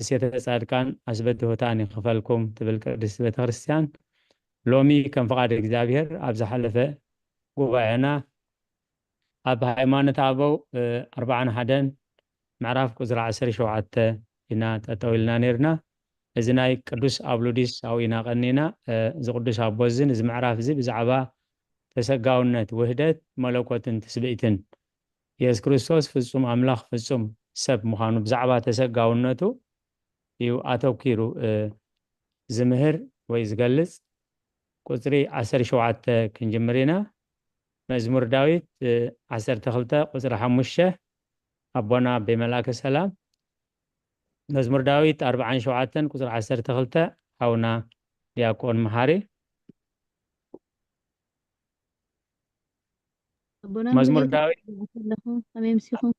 እሴተ ጻድቃን ኣስበድሆታን ይኽፈልኩም ትብል ቅድስት ቤተ ክርስቲያን። ሎሚ ከም ፍቓድ እግዚኣብሔር ኣብ ዝሓለፈ ጉባኤና ኣብ ሃይማኖት ኣበው ኣርባዓን ሓደን ምዕራፍ ቁፅሪ ዓሰርተ ሸውዓተ ኢና ጠጠው ኢልና ነርና። እዚ ናይ ቅዱስ ኣብሉዲስ ኣብኡ ኢና ቀኒና። እዚ ቅዱስ ኣቦ እዚ እዚ ምዕራፍ እዚ ብዛዕባ ተሰጋውነት ውህደት መለኮትን ትስብእትን የሱስ ክርስቶስ ፍጹም ኣምላኽ ፍጹም ሰብ ምዃኑ ብዛዕባ ተሰጋውነቱ እዩ ኣተኪሩ ዝምህር ወይ ዝገልጽ። ቁፅሪ ዓሰርተ ሸውዓተ ክንጅምር ኢና። መዝሙር ዳዊት ዓሰርተ ክልተ ቁፅሪ ሓሙሽተ ኣቦና ኣቤ መልኣከ ሰላም። መዝሙር ዳዊት ኣርባዓን ሸውዓተን ቁፅሪ ዓሰርተ ክልተ ሓውና ዲያቆን መሓሪ። ኣቦና መዝሙር ዳዊት ከለኹ ከመይ ምሲኹም?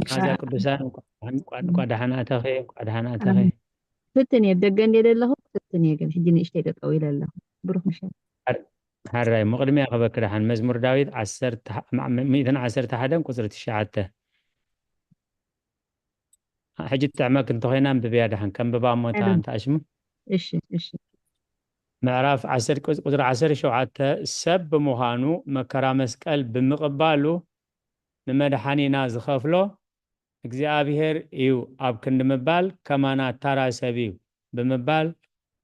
ማዛ ቅዱሳን እንኳ ደሓን ኣተኸ እንኳ ደሓን ኣተኸ። ፍትን እየ ደገ እንደ ዘለኹ ፍትን እየ ግን ሕጂ ንእሽተይ ጠጠው ኢለ ኣለኹ። ብሩክ ምሸት። ሓራይ ምቕድሚያ ክበክ ደሓን መዝሙር ዳዊት ሚእትን ዓሰርተ ሓደን ቁፅሪ ትሽዓተ። ሕጂ ትጥዕመክ እንተኾይና ኣንብብያ ደሓን ከንብባ እሞ እታ እንተኣሽሙ። እሺ እሺ። ምዕራፍ ዓሰርተ ቁፅሪ ዓሰርተ ሸውዓተ ሰብ ብምዃኑ መከራ መስቀል ብምቕባሉ ንመድሓኒና ዝኸፍሎ እግዚኣብሔር እዩ። ኣብ ክንዲ ምባል ከማና ታራ ሰብ እዩ ብምባል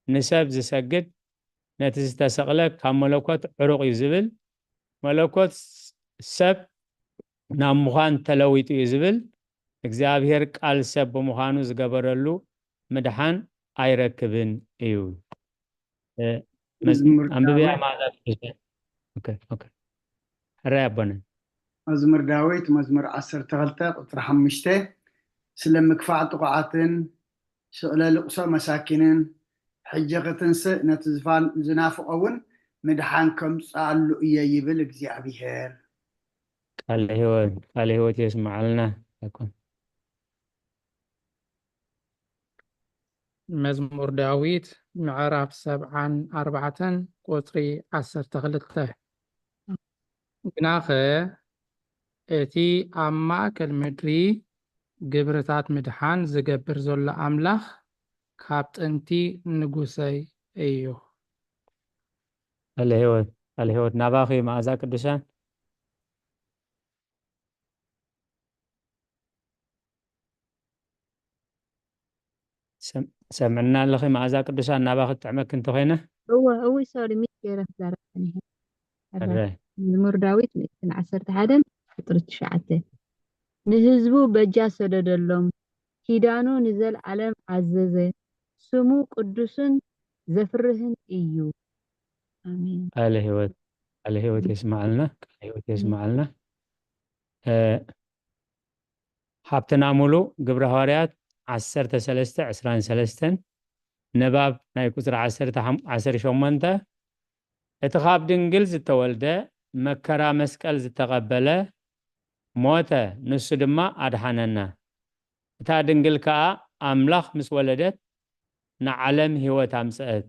ንሰብ ዝሰግድ ነቲ ዝተሰቕለ ካብ መለኮት ዕሩቕ እዩ ዝብል መለኮት ሰብ ናብ ምዃን ተለዊጡ እዩ ዝብል እግዚኣብሔር ቃል ሰብ ብምዃኑ ዝገበረሉ ምድሓን ኣይረክብን እዩ። ኣንብብያ ማዛ። ሕራይ ኣቦነ። መዝሙር ዳዊት መዝሙር ዓሰርተ ክልተ ቁፅሪ ሓሙሽተ ስለ ምክፋዕ ጥቑዓትን ስቕለ ልቕሶ መሳኪንን ሕጂ ክትንስእ ነቲ ዝፋን ዝናፍቖ እውን ምድሓን ከምፅኣሉ እየ ይብል እግዚኣብሔር። ቃለ ህይወት ቃለ ህይወት የስምዓልና። መዝሙር ዳዊት ምዕራፍ ሰብዓን ኣርባዕተን ቁፅሪ ዓሰርተ ክልተ። ግናኸ እቲ ኣብ ማእከል ምድሪ ግብርታት ምድሓን ዝገብር ዘሎ ኣምላኽ ካብ ጥንቲ ንጉሰይ እዩ። ቃለ ህይወት ቃለ ህይወት ናባኺ መኣዛ ቅዱሳን። ሰምዕና ኣለኺ መኣዛ ቅዱሳን ናባኺ ትጥዕመኪ እንተኾይነ። እወ እወ ሶሪ ሚስ ገይረ ክዛረብ ጸኒሐ። መዝሙር ዳዊት ምእትን ዓሰርተ ሓደን ቁፅሪ ትሽዓተ ንህዝቡ በጃ ሰደደሎም ኪዳኑ ንዘልኣለም ኣዘዘ ስሙ ቅዱስን ዘፍርህን እዩ። ኣሜን። ቃለ ህይወት ቃለ ህይወት የስማዓልና ቃለ ህይወት የስማዓልና። ሓብትና ሙሉ ግብረ ሃዋርያት ዓሰርተ ሰለስተ ዕስራን ሰለስተን ንባብ ናይ ቁፅሪ ዓሰርተ ሸሞንተ እቲ ካብ ድንግል ዝተወልደ መከራ መስቀል ዝተቐበለ ሞተ፣ ንሱ ድማ ኣድሓነና። እታ ድንግል ከኣ ኣምላኽ ምስ ወለደት ንዓለም ህይወት ኣምፀአት።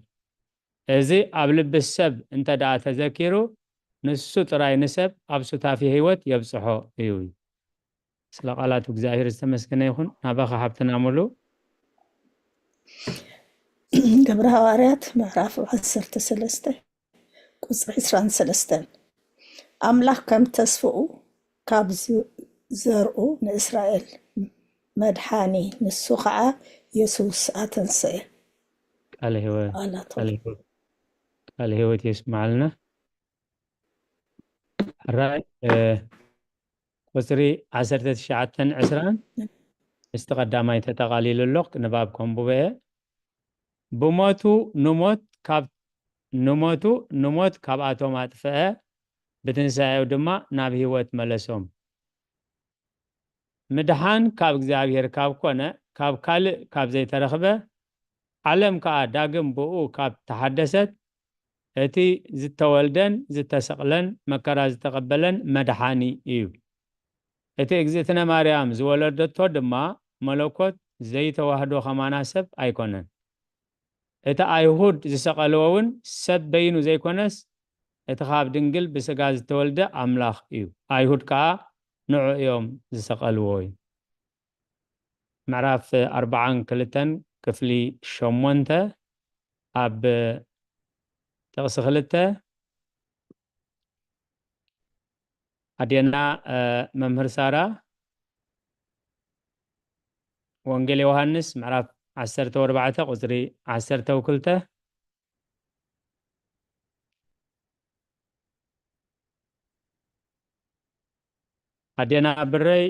እዚ ኣብ ልቢ ሰብ እንተ ደኣ ተዘኪሩ ንሱ ጥራይ ንሰብ ኣብ ሱታፊ ህይወት የብፅሖ እዩ። ስለ ቃላቱ እግዚኣብሔር ዝተመስገነ ይኹን። ናባኻ ሓብትና ሙሉ። ግብረ ሃዋርያት ምዕራፍ ዓሰርተ ሰለስተ ቁፅሪ ዕስራን ሰለስተን ኣምላኽ ከም ተስፍኡ ካብ ዘርኡ ንእስራኤል መድሓኒ ንሱ ከዓ የሱስ ኣተንሰየ። ቃለ ህይወት ቃለ ህይወት የስምዓልና። ሕራይ ቁፅሪ ዓሰርተ ትሽዓተን ዕስራን ምስቲ ቀዳማይ ተጠቓሊሉ ኣሎ። ንባብ ከንብቦ እየ። ብሞቱ ንሞት ካብ ንሞቱ ንሞት ካብኣቶም ኣጥፍአ፣ ብትንሳኤው ድማ ናብ ህይወት መለሶም። ምድሓን ካብ እግዚኣብሔር ካብ ኮነ ካብ ካልእ ካብ ዘይተረኽበ፣ ዓለም ከኣ ዳግም ብኡ ካብ ተሓደሰት፣ እቲ ዝተወልደን ዝተሰቕለን መከራ ዝተቐበለን መድሓኒ እዩ። እቲ እግዝእትነ ማርያም ዝወለደቶ ድማ መለኮት ዘይተዋህዶ ከማና ሰብ ኣይኮነን። እቲ ኣይሁድ ዝሰቐልዎ እውን ሰብ በይኑ ዘይኮነስ፣ እቲ ካብ ድንግል ብስጋ ዝተወልደ ኣምላኽ እዩ። ኣይሁድ ከኣ ንዑ እዮም ዝሰቐልዎ እዩ። ምዕራፍ ኣርባዓን ክልተን ክፍሊ ሸሞንተ ኣብ ጥቕሲ ክልተ። ኣዴና፣ እ፣ መምህር ሳራ፣ ወንጌል ዮሃንስ ምዕራፍ ዓሰርተ ወርባዕተ ቁጽሪ ዓሰርተ ወክልተ። ኣዴና ብረይ፣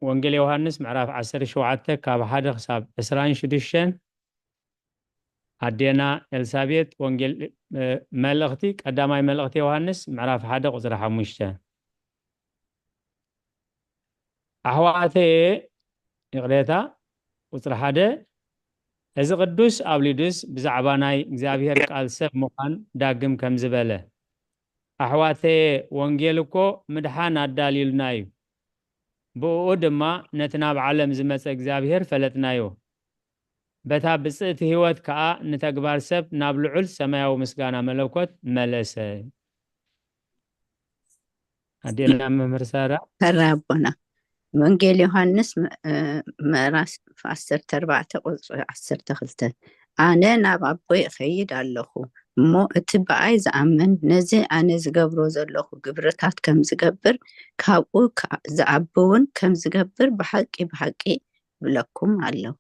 ወንጌል ዮሃንስ ምዕራፍ ዓሰርተ ሸውዓተ ካብ ሓደ ክሳብ ዕስራን ሽዱሽተን። ኣዴና ኤልሳቤጥ፣ ወንጌል፣ እ፣ መልእኽቲ፣ ቀዳማይ መልእኽቲ ዮሃንስ ምዕራፍ ሓደ ቁጽሪ ሓሙሽተ። ኣሕዋተየ፣ ይቕሬታ፣ ቁጽሪ ሓደ፣ እዚ ቅዱስ ኣብሊዱስ ብዛዕባ ናይ እግዚኣብሔር ቃል ሰብ ምዃን ዳግም ከምዚ በለ፣ ኣሕዋተየ፣ ወንጌል እኮ ምድሓን ኣዳልዩልና እዩ። ብእኡ ድማ ነቲ ናብ ዓለም ዝመጸ እግዚኣብሔር ፈለጥናዮ። በታ ብጽእቲ ህይወት ከኣ ንተግባር ሰብ ናብ ልዑል ሰማያዊ ምስጋና መለኮት መለሰ። ኣዴና መምህር ሳራ። ተራ ኣቦና። ወንጌል ዮሃንስ ም-፣ እ፣ ምዕራፍ ዓሰርተ ኣርባዕተ ቁጽሪ ዓሰርተ ክልተ። ኣነ ናብ ኣቦይ እኸይድ ኣለኹ፣ እሞ እቲ ብኣይ ዝኣምን ነዚ ኣነ ዝገብሮ ዘለኹ ግብርታት ከም ዝገብር፣ ካብኡ ከ-፣ ዝኣቢ እውን ከም ዝገብር ብሓቂ ብሓቂ እብለኩም ኣለኹ።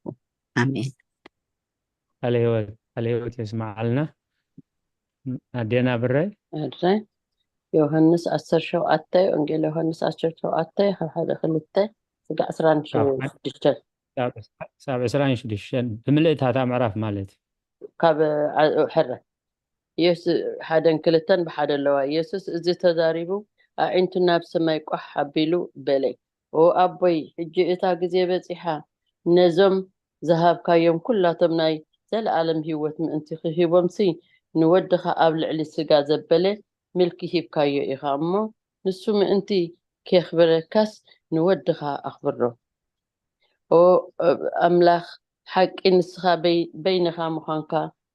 ኣሜን። ቃለ ህይወት፣ ቃለ ህይወት የስምዓልና። ኣዴና ብረይ። ኣድራይ ዮሃንስ ዓሰርተ ሸውዓተ፣ ወንጌል ዮሃንስ ዓሰርተ ሸውዓተ፣ ካብ ሓደ ክልተ ስጋ ዕስራን ሽዱሽተን። ካብ፣ ካብ ዕስራን ሽዱሽተን ብምልእታታ ምዕራፍ ማለት እዩ። ካብ ዓ-፣ ሕረ የሱ-፣ ሓደን ክልተን ብሓደ ኣለዋ። የሱስ እዚ ተዛሪቡ፣ ኣዒንቱ ናብ ሰማይ ቋሕ ኣቢሉ በለ፣ "ኦ ኣቦይ፣ ሕጂ እታ ግዜ በጺሓ፣ ነዞም ዝሃብካዮም ኩላቶም ናይ ዘለኣለም ህይወት ምእንቲ ክህቦምሲ፣ ንወድኻ ኣብ ልዕሊ ስጋ ዘበለ ምልኪ ሂብካዮ ኢኻ እሞ፣ ንሱ ምእንቲ ኬኽብረካስ ንወድኻ ኣኽብሮ።" ኦ ኣምላኽ ሓቂ፣ ንስኻ በይ-፣ በይንኻ ምዃንካ፣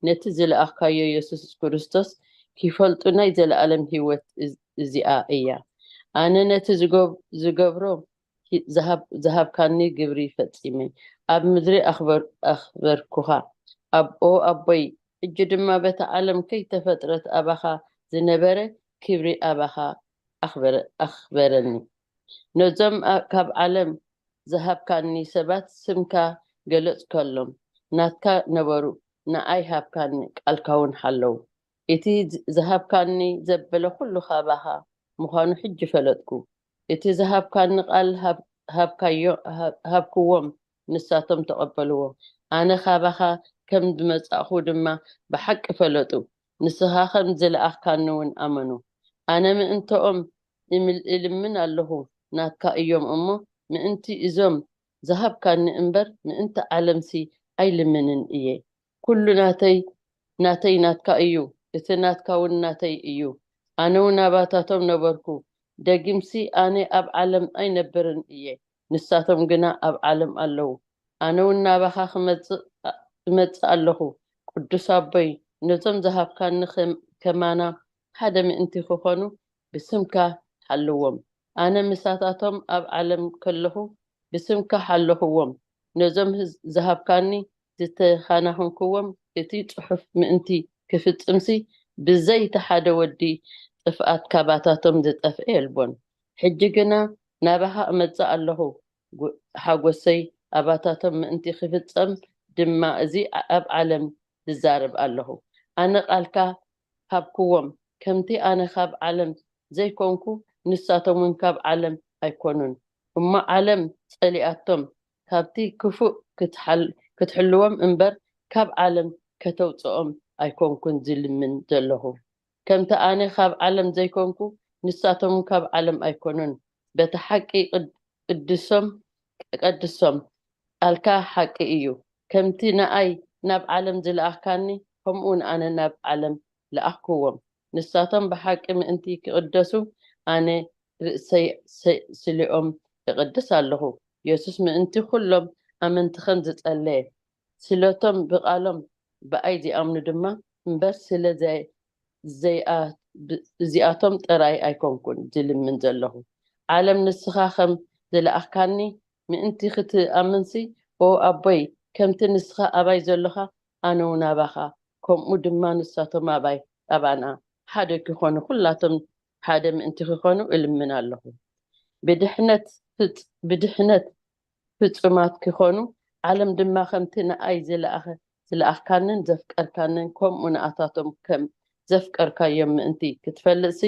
ነቲ ዝለኣኽካዮ የሱስ ክርስቶስ ኪፈልጡ ናይ ዘለኣለም ህይወት እዝ-፣ እዚኣ እያ። ኣነ ነቲ ዝገብ-፣ ዝገብሮ ሂ-፣ ዝሃብ-፣ ዝሃብካኒ ግብሪ ፈጺመ፣ ኣብ ምድሪ ኣኽበር-፣ ኣኽበርኩኻ። ኣብ-፣ ኦ ኣቦይ፣ ሕጂ ድማ በታ ዓለም ከይተፈጥረት ኣባኻ ዝነበረ ክብሪ ኣባኻ ኣኽበረ-፣ ኣኽበረኒ። ነዞም ኣ-፣ ካብ ዓለም ዝሃብካኒ ሰባት ስምካ ገለጽከሎም፣ ናትካ ነበሩ፣ ንኣይ ሃብካኒ፣ ቃልካ እውን ሓለዉ። እቲ ዝ-፣ ዝሃብካኒ ዘበለ ኩሉ ካባኻ ምዃኑ ሕጂ ፈለጥኩ። እቲ ዝሃብካኒ ቃል ሃብ-፣ ሃብካዮ-፣ ሃብ-፣ ሃብክዎም፣ ንሳቶም ተቐበልዎ። ኣነ ካባኻ ከም ዝመጻእኹ ድማ ብሓቂ ፈለጡ፣ ንስኻ ከም ዝለኣኽካኒ እውን ኣመኑ። ኣነ ምእንተኦም እምል-፣ እልምን ኣለኹ፣ ናትካ እዮም እሞ፣ ምእንቲ እዞም ዝሃብካኒ እምበር፣ ምእንቲ ዓለምሲ ኣይልምንን እየ። ኩሉ ናተይ፣ ናተይ ናትካ እዩ፣ እቲ ናትካ እውን ናተይ እዩ። ኣነ እውን ኣባታቶም ነበርኩ፣ ደጊምሲ ኣነ ኣብ ዓለም ኣይነብርን እየ፣ ንሳቶም ግና ኣብ ዓለም ኣለዉ። ኣነ እውን ናባኻ ክመጽእ፣ ክመጽእ ኣለኹ። ቅዱስ ኣቦይ፣ ነዞም ዝሃብካኒ ከም-፣ ከማና ሓደ ምእንቲ ክኾኑ ብስምካ ሓልዎም። ኣነ ምሳታቶም ኣብ ዓለም ከለኹ ብስምካ ሓለኽዎም። ነዞም ህዝ-፣ ዝሃብካኒ ዝተኻናኸንክዎም እቲ ጽሑፍ ምእንቲ ክፍጽምሲ ብዘይ እቲ ሓደ ወዲ ጥፍኣት ካባታቶም ዝጠፍአ የልቦን። ሕጂ ግና ናባኻ እመጽእ ኣለኹ። ጉ-፣ ሓጎሰይ ኣባታቶም ምእንቲ ክፍጸም ድማ እዚ ኣ-፣ ኣብ ዓለም ዝዛረብ ኣለኹ። ኣነ ቃልካ ሃብክዎም፣ ከምቲ ኣነ ካብ ዓለም ዘይኮንኩ፣ ንሳቶም እውን ካብ ዓለም ኣይኮኑን። እሞ ዓለም ጸሊኣቶም፣ ካብቲ ክፉእ ክትሓል-፣ ክትሕልዎም እምበር፣ ካብ ዓለም ከተውጽኦም ኣይኮንኩን ዝልምን ዘለኹ። ከምቲ ኣነ ካብ ዓለም ዘይኮንኩ፣ ንሳቶም እውን ካብ ዓለም ኣይኮኑን። በቲ ሓቂ ቅድ-፣ ቅድሶም፣ ቀድሶም። ቃልካ ሓቂ እዩ። ከምቲ ንኣይ ናብ ዓለም ዝለኣኽካኒ፣ ከምኡ ንኣነ ናብ ዓለም ለኣኽክዎም። ንሳቶም ብሓቂ ምእንቲ ክቕደሱ፣ ኣነ ርእሰይ ሰ- ስሊኦም እቕድስ ኣለኹ። የሱስ ምእንቲ ኩሎም ኣመንቲ ከም ዝጸለየ፣ ስለቶም ብቓሎም ብኣይ ዝኣምኑ ድማ እምበር ስለ ዘይ- ዘይኣ- ብ- እዚኣቶም ጥራይ ኣይኮንኩን ዝልምን ዘለኹ። ዓለም ንስኻ ከም ዝለኣኽካኒ ምእንቲ ክትኣምንሲ፣ ኦ ኣቦይ፣ ከምቲ ንስኻ ኣባይ ዘለኻ ኣነ እውን ኣባኻ፣ ከምኡ ድማ ንሳቶም ኣባይ ኣባና ሓደ ክኾኑ፣ ኩላቶም ሓደ ምእንቲ ክኾኑ እልምን ኣለኹ። ብድሕነት ፍጽ- ብድሕነት ፍጹማት ክኾኑ፣ ዓለም ድማ ከምቲ ንኣይ ዝለኣኸ ዝለኣኽካንን ዘፍቀርካንን ከምኡ ንኣታቶም ከም ዘፍቀርካዮም ምእንቲ ክትፈልጥሲ፣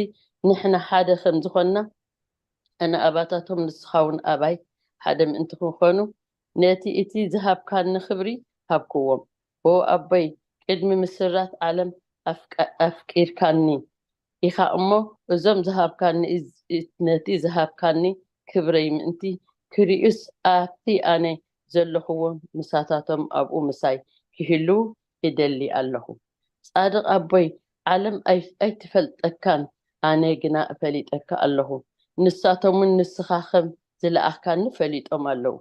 ንሕና ሓደ ከም ዝኾንና ኣነ ኣባታቶም ንስኻ እውን ኣባይ ሓደ ምእንቲ ክኾኑ፣ ነቲ እቲ ዝሃብካኒ ክብሪ ሃብክዎም። ኦ ኣቦይ፣ ቅድሚ ምስራት ዓለም ኣፍቀ- ኣፍቂርካኒ ኢኻ እሞ፣ እዞም ዝሃብካኒ ነቲ ዝሃብካኒ ክብረይ ምእንቲ ክርእዩስ ኣብቲ ኣነ ዘለኽዎ ምሳታቶም ኣብኡ ምሳይ ክህልዉ እደሊ ኣለኹ። ጻድቕ ኣቦይ፣ ዓለም ኣይ- ኣይትፈልጠካን፣ ኣነ ግና እፈሊጠካ ኣለኹ። ንሳቶም እውን ንስኻ ከም ዝለኣኽካኒ ፈሊጦም ኣለዉ።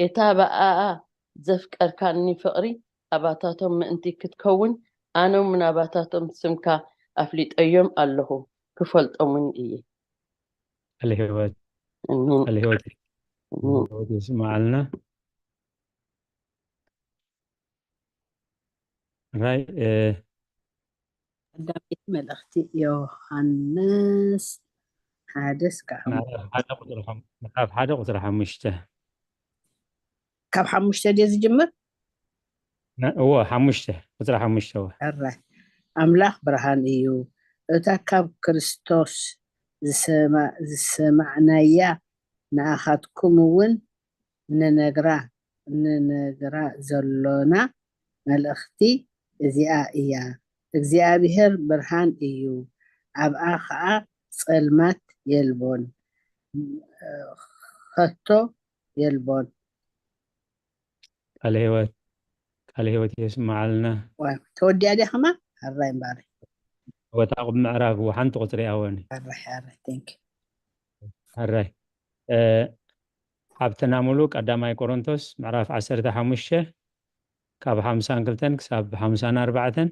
እታ ብኣኣ ዘፍቀርካኒ ፍቕሪ ኣባታቶም ምእንቲ ክትከውን፣ ኣነ እውን ኣባታቶም ስምካ ኣፍሊጠዮም ኣለኹ፣ ክፈልጦም እውን እየ። ቃለ ህይወት ኣሜን። ቃለ ህይወት ኣሜን። ህይወት ይስማዓልና። ራይ ቀዳመይቲ መልእኽቲ ዮሃንስ ሓደ ስጋዕ ምዕራፍ ሓደ ቁፅሪ ሓም- ምዕራፍ ሓደ ቁፅሪ ሓሙሽተ ካብ ሓሙሽተ ድየ ዝጅምር? ነ- እዎ ሓሙሽተ ቁፅሪ ሓሙሽተ እዎ ሕራይ ኣምላኽ ብርሃን እዩ። እታ ካብ ክርስቶስ ዝሰማ- ዝሰማዕናያ ንኣኻትኩም እውን ንነግራ ንነግራ ዘሎና መልእኽቲ እዚኣ እያ። እግዚኣብሔር ብርሃን እዩ፣ ኣብኣ ኸዓ ጸልማት የልቦን፣ ኸቶ የልቦን። ቃለ ህይወት ቃለ ህይወት የስማዓልና። ተወዲኣ ዲያ ከማ? ሕራይ እምበኣር። ወታ ቁብ ምዕራፍ እዎ ሓንቲ ቁፅሪ ኣወኒ ሕራይ ሕራይ። Thank you። ሕራይ ሓብትና ሙሉ ቀዳማይ ቆሮንቶስ ምዕራፍ ዓሰርተ ሓሙሽተ ካብ ሓምሳን ክልተን ክሳብ ሓምሳን ኣርባዕተን።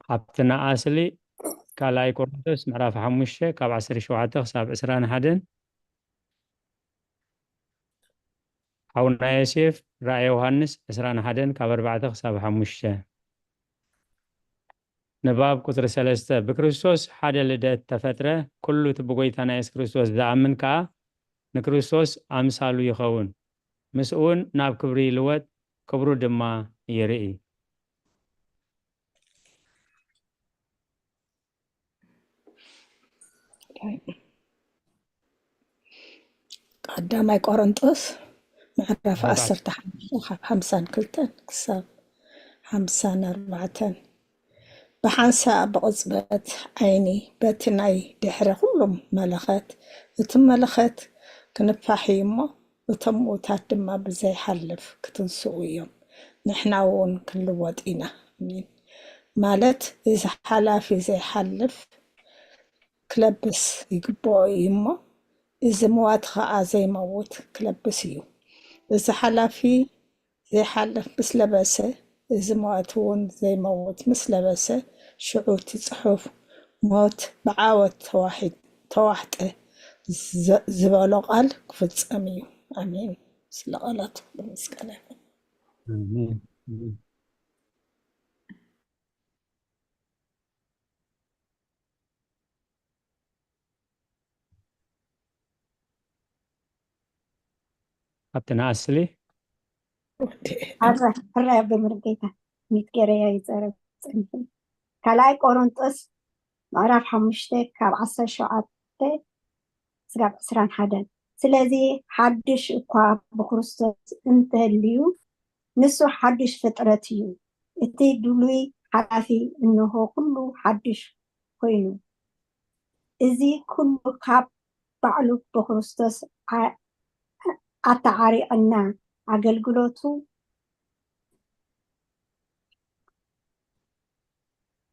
ሓብትና ኣስሊ ካልኣይ ቆሮንቶስ ምዕራፍ ሓሙሽተ ካብ ዓሰርተ ሸውዓተ ክሳብ ዕስራን ሓደን። ሓውና ዮሴፍ ራእየ ዮሃንስ ዕስራን ሓደን ካብ ኣርባዕተ ክሳብ ሓሙሽተ። ንባብ ቁፅሪ ሰለስተ። ብክርስቶስ ሓደ ልደት ተፈጥረ፣ ኩሉ እቲ ብጎይታና የሱስ ክርስቶስ ዝኣምን ከዓ ንክርስቶስ ኣምሳሉ ይኸውን፣ ምስኡ እውን ናብ ክብሪ ይልወጥ፣ ክብሩ ድማ ይርኢ። ቀዳማይ ቆሮንጦስ ምዕራፍ ምዕራፍ ዓሰርተ ሓሙሽተ ካብ ሓምሳን ክልተን ክሳብ ሓምሳን ኣርባዕተን። ብሓንሳእ ብቕጽበት ዓይኒ በቲ ናይ ድሕረ ኩሎም መለኸት፣ እቲ መለኸት ክንፋሕ እዩ እሞ፣ እቶም ምዉታት ድማ ብዘይሓልፍ ክትንስኡ እዮም፣ ንሕና እውን ክንልወጥ ኢና። ኣሜን። ማለት እዚ ሓላፊ ዘይሓልፍ ክለብስ ይግብኦ እዩ እሞ፣ እዚ ምዋት ኸዓ ዘይመውት ክለብስ እዩ። እዚ ሓላፊ ዘይሓልፍ ምስ ለበሰ፣ እዚ ምዋት እውን ዘይመውት ምስ ለበሰ፣ ሽዑ እቲ ጽሑፍ ሞት ብዓወት ተዋሒ- ተዋሕጠ ዘ- ዝበሎ ቃል ክፍጸም እዩ። ኣሜን። ስለ ቃላቱ ምስጋና ይኹን። ኣሜን። ኣሜን። ኣብቲ ንኣስሊ ወዲ ሕረ ሕረ ብምርጌታ ሚት ገረያ ይጸረብ ጸኒሑ። ካልኣይ ቆሮንጦስ ምዕራፍ ሓሙሽተ ካብ ዓሰርተ ሸውዓተ ስጋብ ዕስራን ሓደን። ስለዚ ሓድሽ እኳ ብክርስቶስ እንተልዩ፣ ንሱ ሓድሽ ፍጥረት እዩ። እቲ ድሉይ ሓላፊ እንሆ ኩሉ ሓድሽ ኮይኑ፣ እዚ ኩሉ ካብ ባዕሉ ብክርስቶስ ዓ-፣ ኣተዓሪቐና፣ ኣገልግሎቱ፣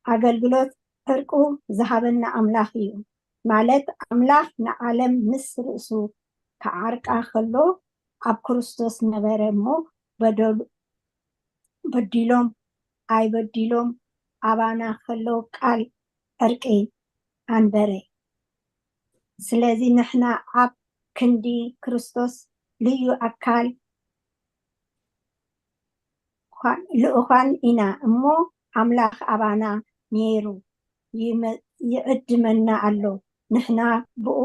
ኣገልግሎት ዕርቁ ዝሃበና ኣምላኽ እዩ። ማለት ኣምላኽ ንዓለም ምስ ርእሱ ክዓርቃ ከሎ ኣብ ክርስቶስ ነበረ እሞ በደሉ፣ በዲሎም ኣይበዲሎም ኣባና ከለዉ ቃል ዕርቂ ኣንበረ። ስለዚ ንሕና ኣብ ክንዲ ክርስቶስ ልዩ ኣካል ልኡኻን ኢና እሞ ኣምላኽ ኣባና ነይሩ ይመ-፣ ይዕድመና ኣሎ። ንሕና ብእኡ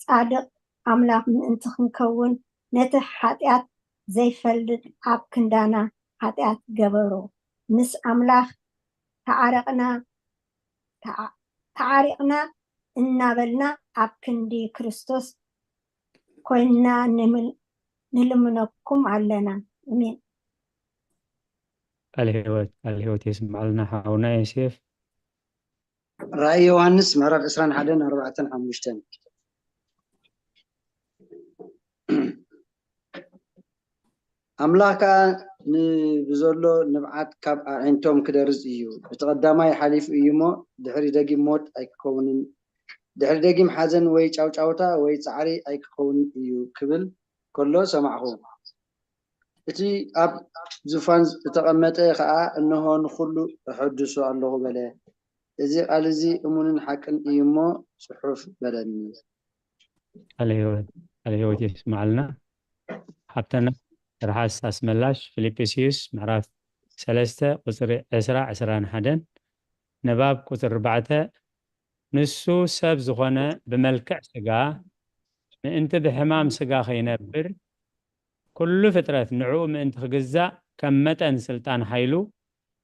ጻድቕ ኣምላኽ ምእንቲ ክንከውን ነቲ ሓጢኣት ዘይፈልጥ ኣብ ክንዳና ሓጢኣት ገበሮ። ምስ ኣምላኽ ተዓረቕና፣ ተዓ-፣ ተዓሪቕና እናበልና ኣብ ክንዲ ክርስቶስ ኮይንና ንምል-፣ ንልምነኩም ኣለና። ኣሜን። ቃል ህይወት፣ ቃል ህይወት የስምዓልና ሓውና ዮሴፍ። ራእይ ዮሃንስ ምዕራፍ ዕስራን ሓደን ኣርባዕተን ሓሙሽተን። ኣምላኽ ከኣ ንብዘሎ ንብዓት ካብ ኣዒንቶም ክደርዝ እዩ። እቲ ቀዳማይ ሓሊፉ እዩ እሞ፣ ድሕሪ ደጊም ሞት ኣይክኸውንን፣ ድሕሪ ደጊም ሓዘን ወይ ጫውጫውታ ወይ ጻዕሪ ኣይክኸውንን እዩ ክብል ከሎ ሰማዕኹ። እቲ ኣብ ዙፋን እተቐመጠ ኸኣ፣ እንሆ፣ ንኹሉ እሐድሶ ኣለኹ በለ። እዚ ቃል እዚ እሙንን ሓቅን እዩ እሞ፣ ጽሑፍ በለኒ። ቃል ህይወት፣ ቃል ህይወት የስምዓልና። ሓብተና ትርሓስ ኣስመላሽ፣ ፊልጵስዩስ ምዕራፍ ሰለስተ ቁጽሪ ዕስራ፣ ዕስራን ሓደን። ንባብ ቁጽሪ ኣርባዕተ፣ ንሱ ሰብ ዝኾነ ብመልክዕ ስጋ፣ ምእንቲ ብሕማም ስጋ ኸይነብር፣ ኩሉ ፍጥረት ንዕኡ ምእንቲ ክግዛእ፣ ከም መጠን ስልጣን ሓይሉ፣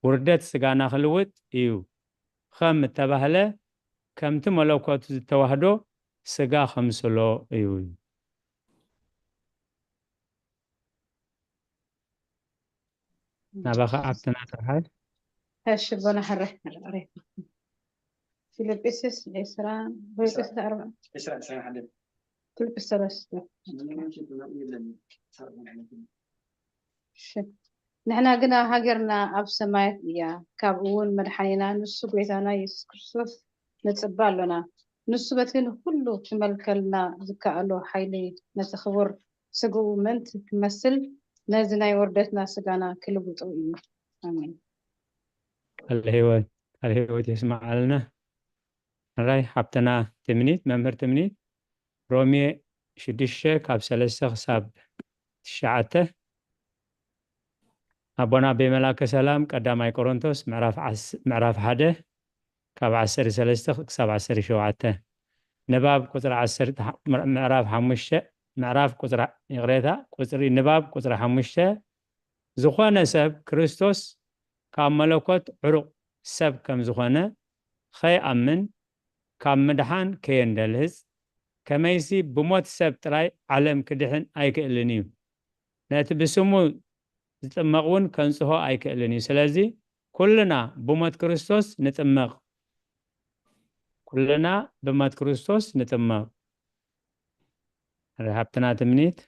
ውርደት ስጋና ክልውጥ እዩ። ኸም እተባህለ፣ ከምቲ መለኮቱ ዝተዋህዶ ስጋ ኸምስሎ እዩ። ናባኻ ሓብትና ትርሓስ። እሺ ኣቦና ሕራይ። ፊልጵስዩስ ዕስራ ወይ ዕስራ ኣርባዕተ? ፊልጵስዩስ ሰለስተ። እሺ። ንሕና ግና ሃገርና ኣብ ሰማያት እያ፣ ካብኡ እውን መድሓኒና ንሱ ጐይታና የሱስ ክርስቶስ ንጽበ ኣሎና። ንሱ በቲ ንኹሉ ክመልከልና ዝከኣሎ ሓይሊ ነቲ ክቡር ስግኡ ምእንቲ ክመስል ነዚ ናይ ውርደትና ስጋና ክልውጦ እዩ። ኣሜን። ቃል ህይወት፣ ቃል ህይወት የስምዓልና። ሕራይ ሓብትና ትምኒት፣ መምህር ትምኒት፣ ሮሜ ሽዱሽተ ካብ ሰለስተ ክሳብ ትሽዓተ። ኣቦና ኣቤ መላከ ሰላም ቀዳማይ ቆሮንቶስ ምዕራፍ ዓስ-፣ ምዕራፍ ሓደ ካብ ዓሰርተ ሰለስተ ክሳብ ዓሰርተ ሸውዓተ። ንባብ ቁጽሪ ዓሰርተ፣ ምዕራፍ ሓሙሽተ፣ ምዕራፍ ቁጽሪ፣ ይቕሬታ፣ ቁጽሪ፣ ንባብ ቁጽሪ ሓሙሽተ፣ ዝኾነ ሰብ ክርስቶስ ካብ መለኮት ዕሩቕ ሰብ ከም ዝኾነ ኸይኣምን ካብ ምድሓን ከየንደልህጽ፣ ከመይሲ ብሞት ሰብ ጥራይ ዓለም ክድሕን ኣይክእልን እዩ። ነቲ ብስሙ ዝጥመቕ እውን ከንጽሆ ኣይክእልን እዩ። ስለዚ ኩልና ብሞት ክርስቶስ ንጥመቕ። ኩልና ብሞት ክርስቶስ ንጥመቕ። ርሃብትና ትምኒት።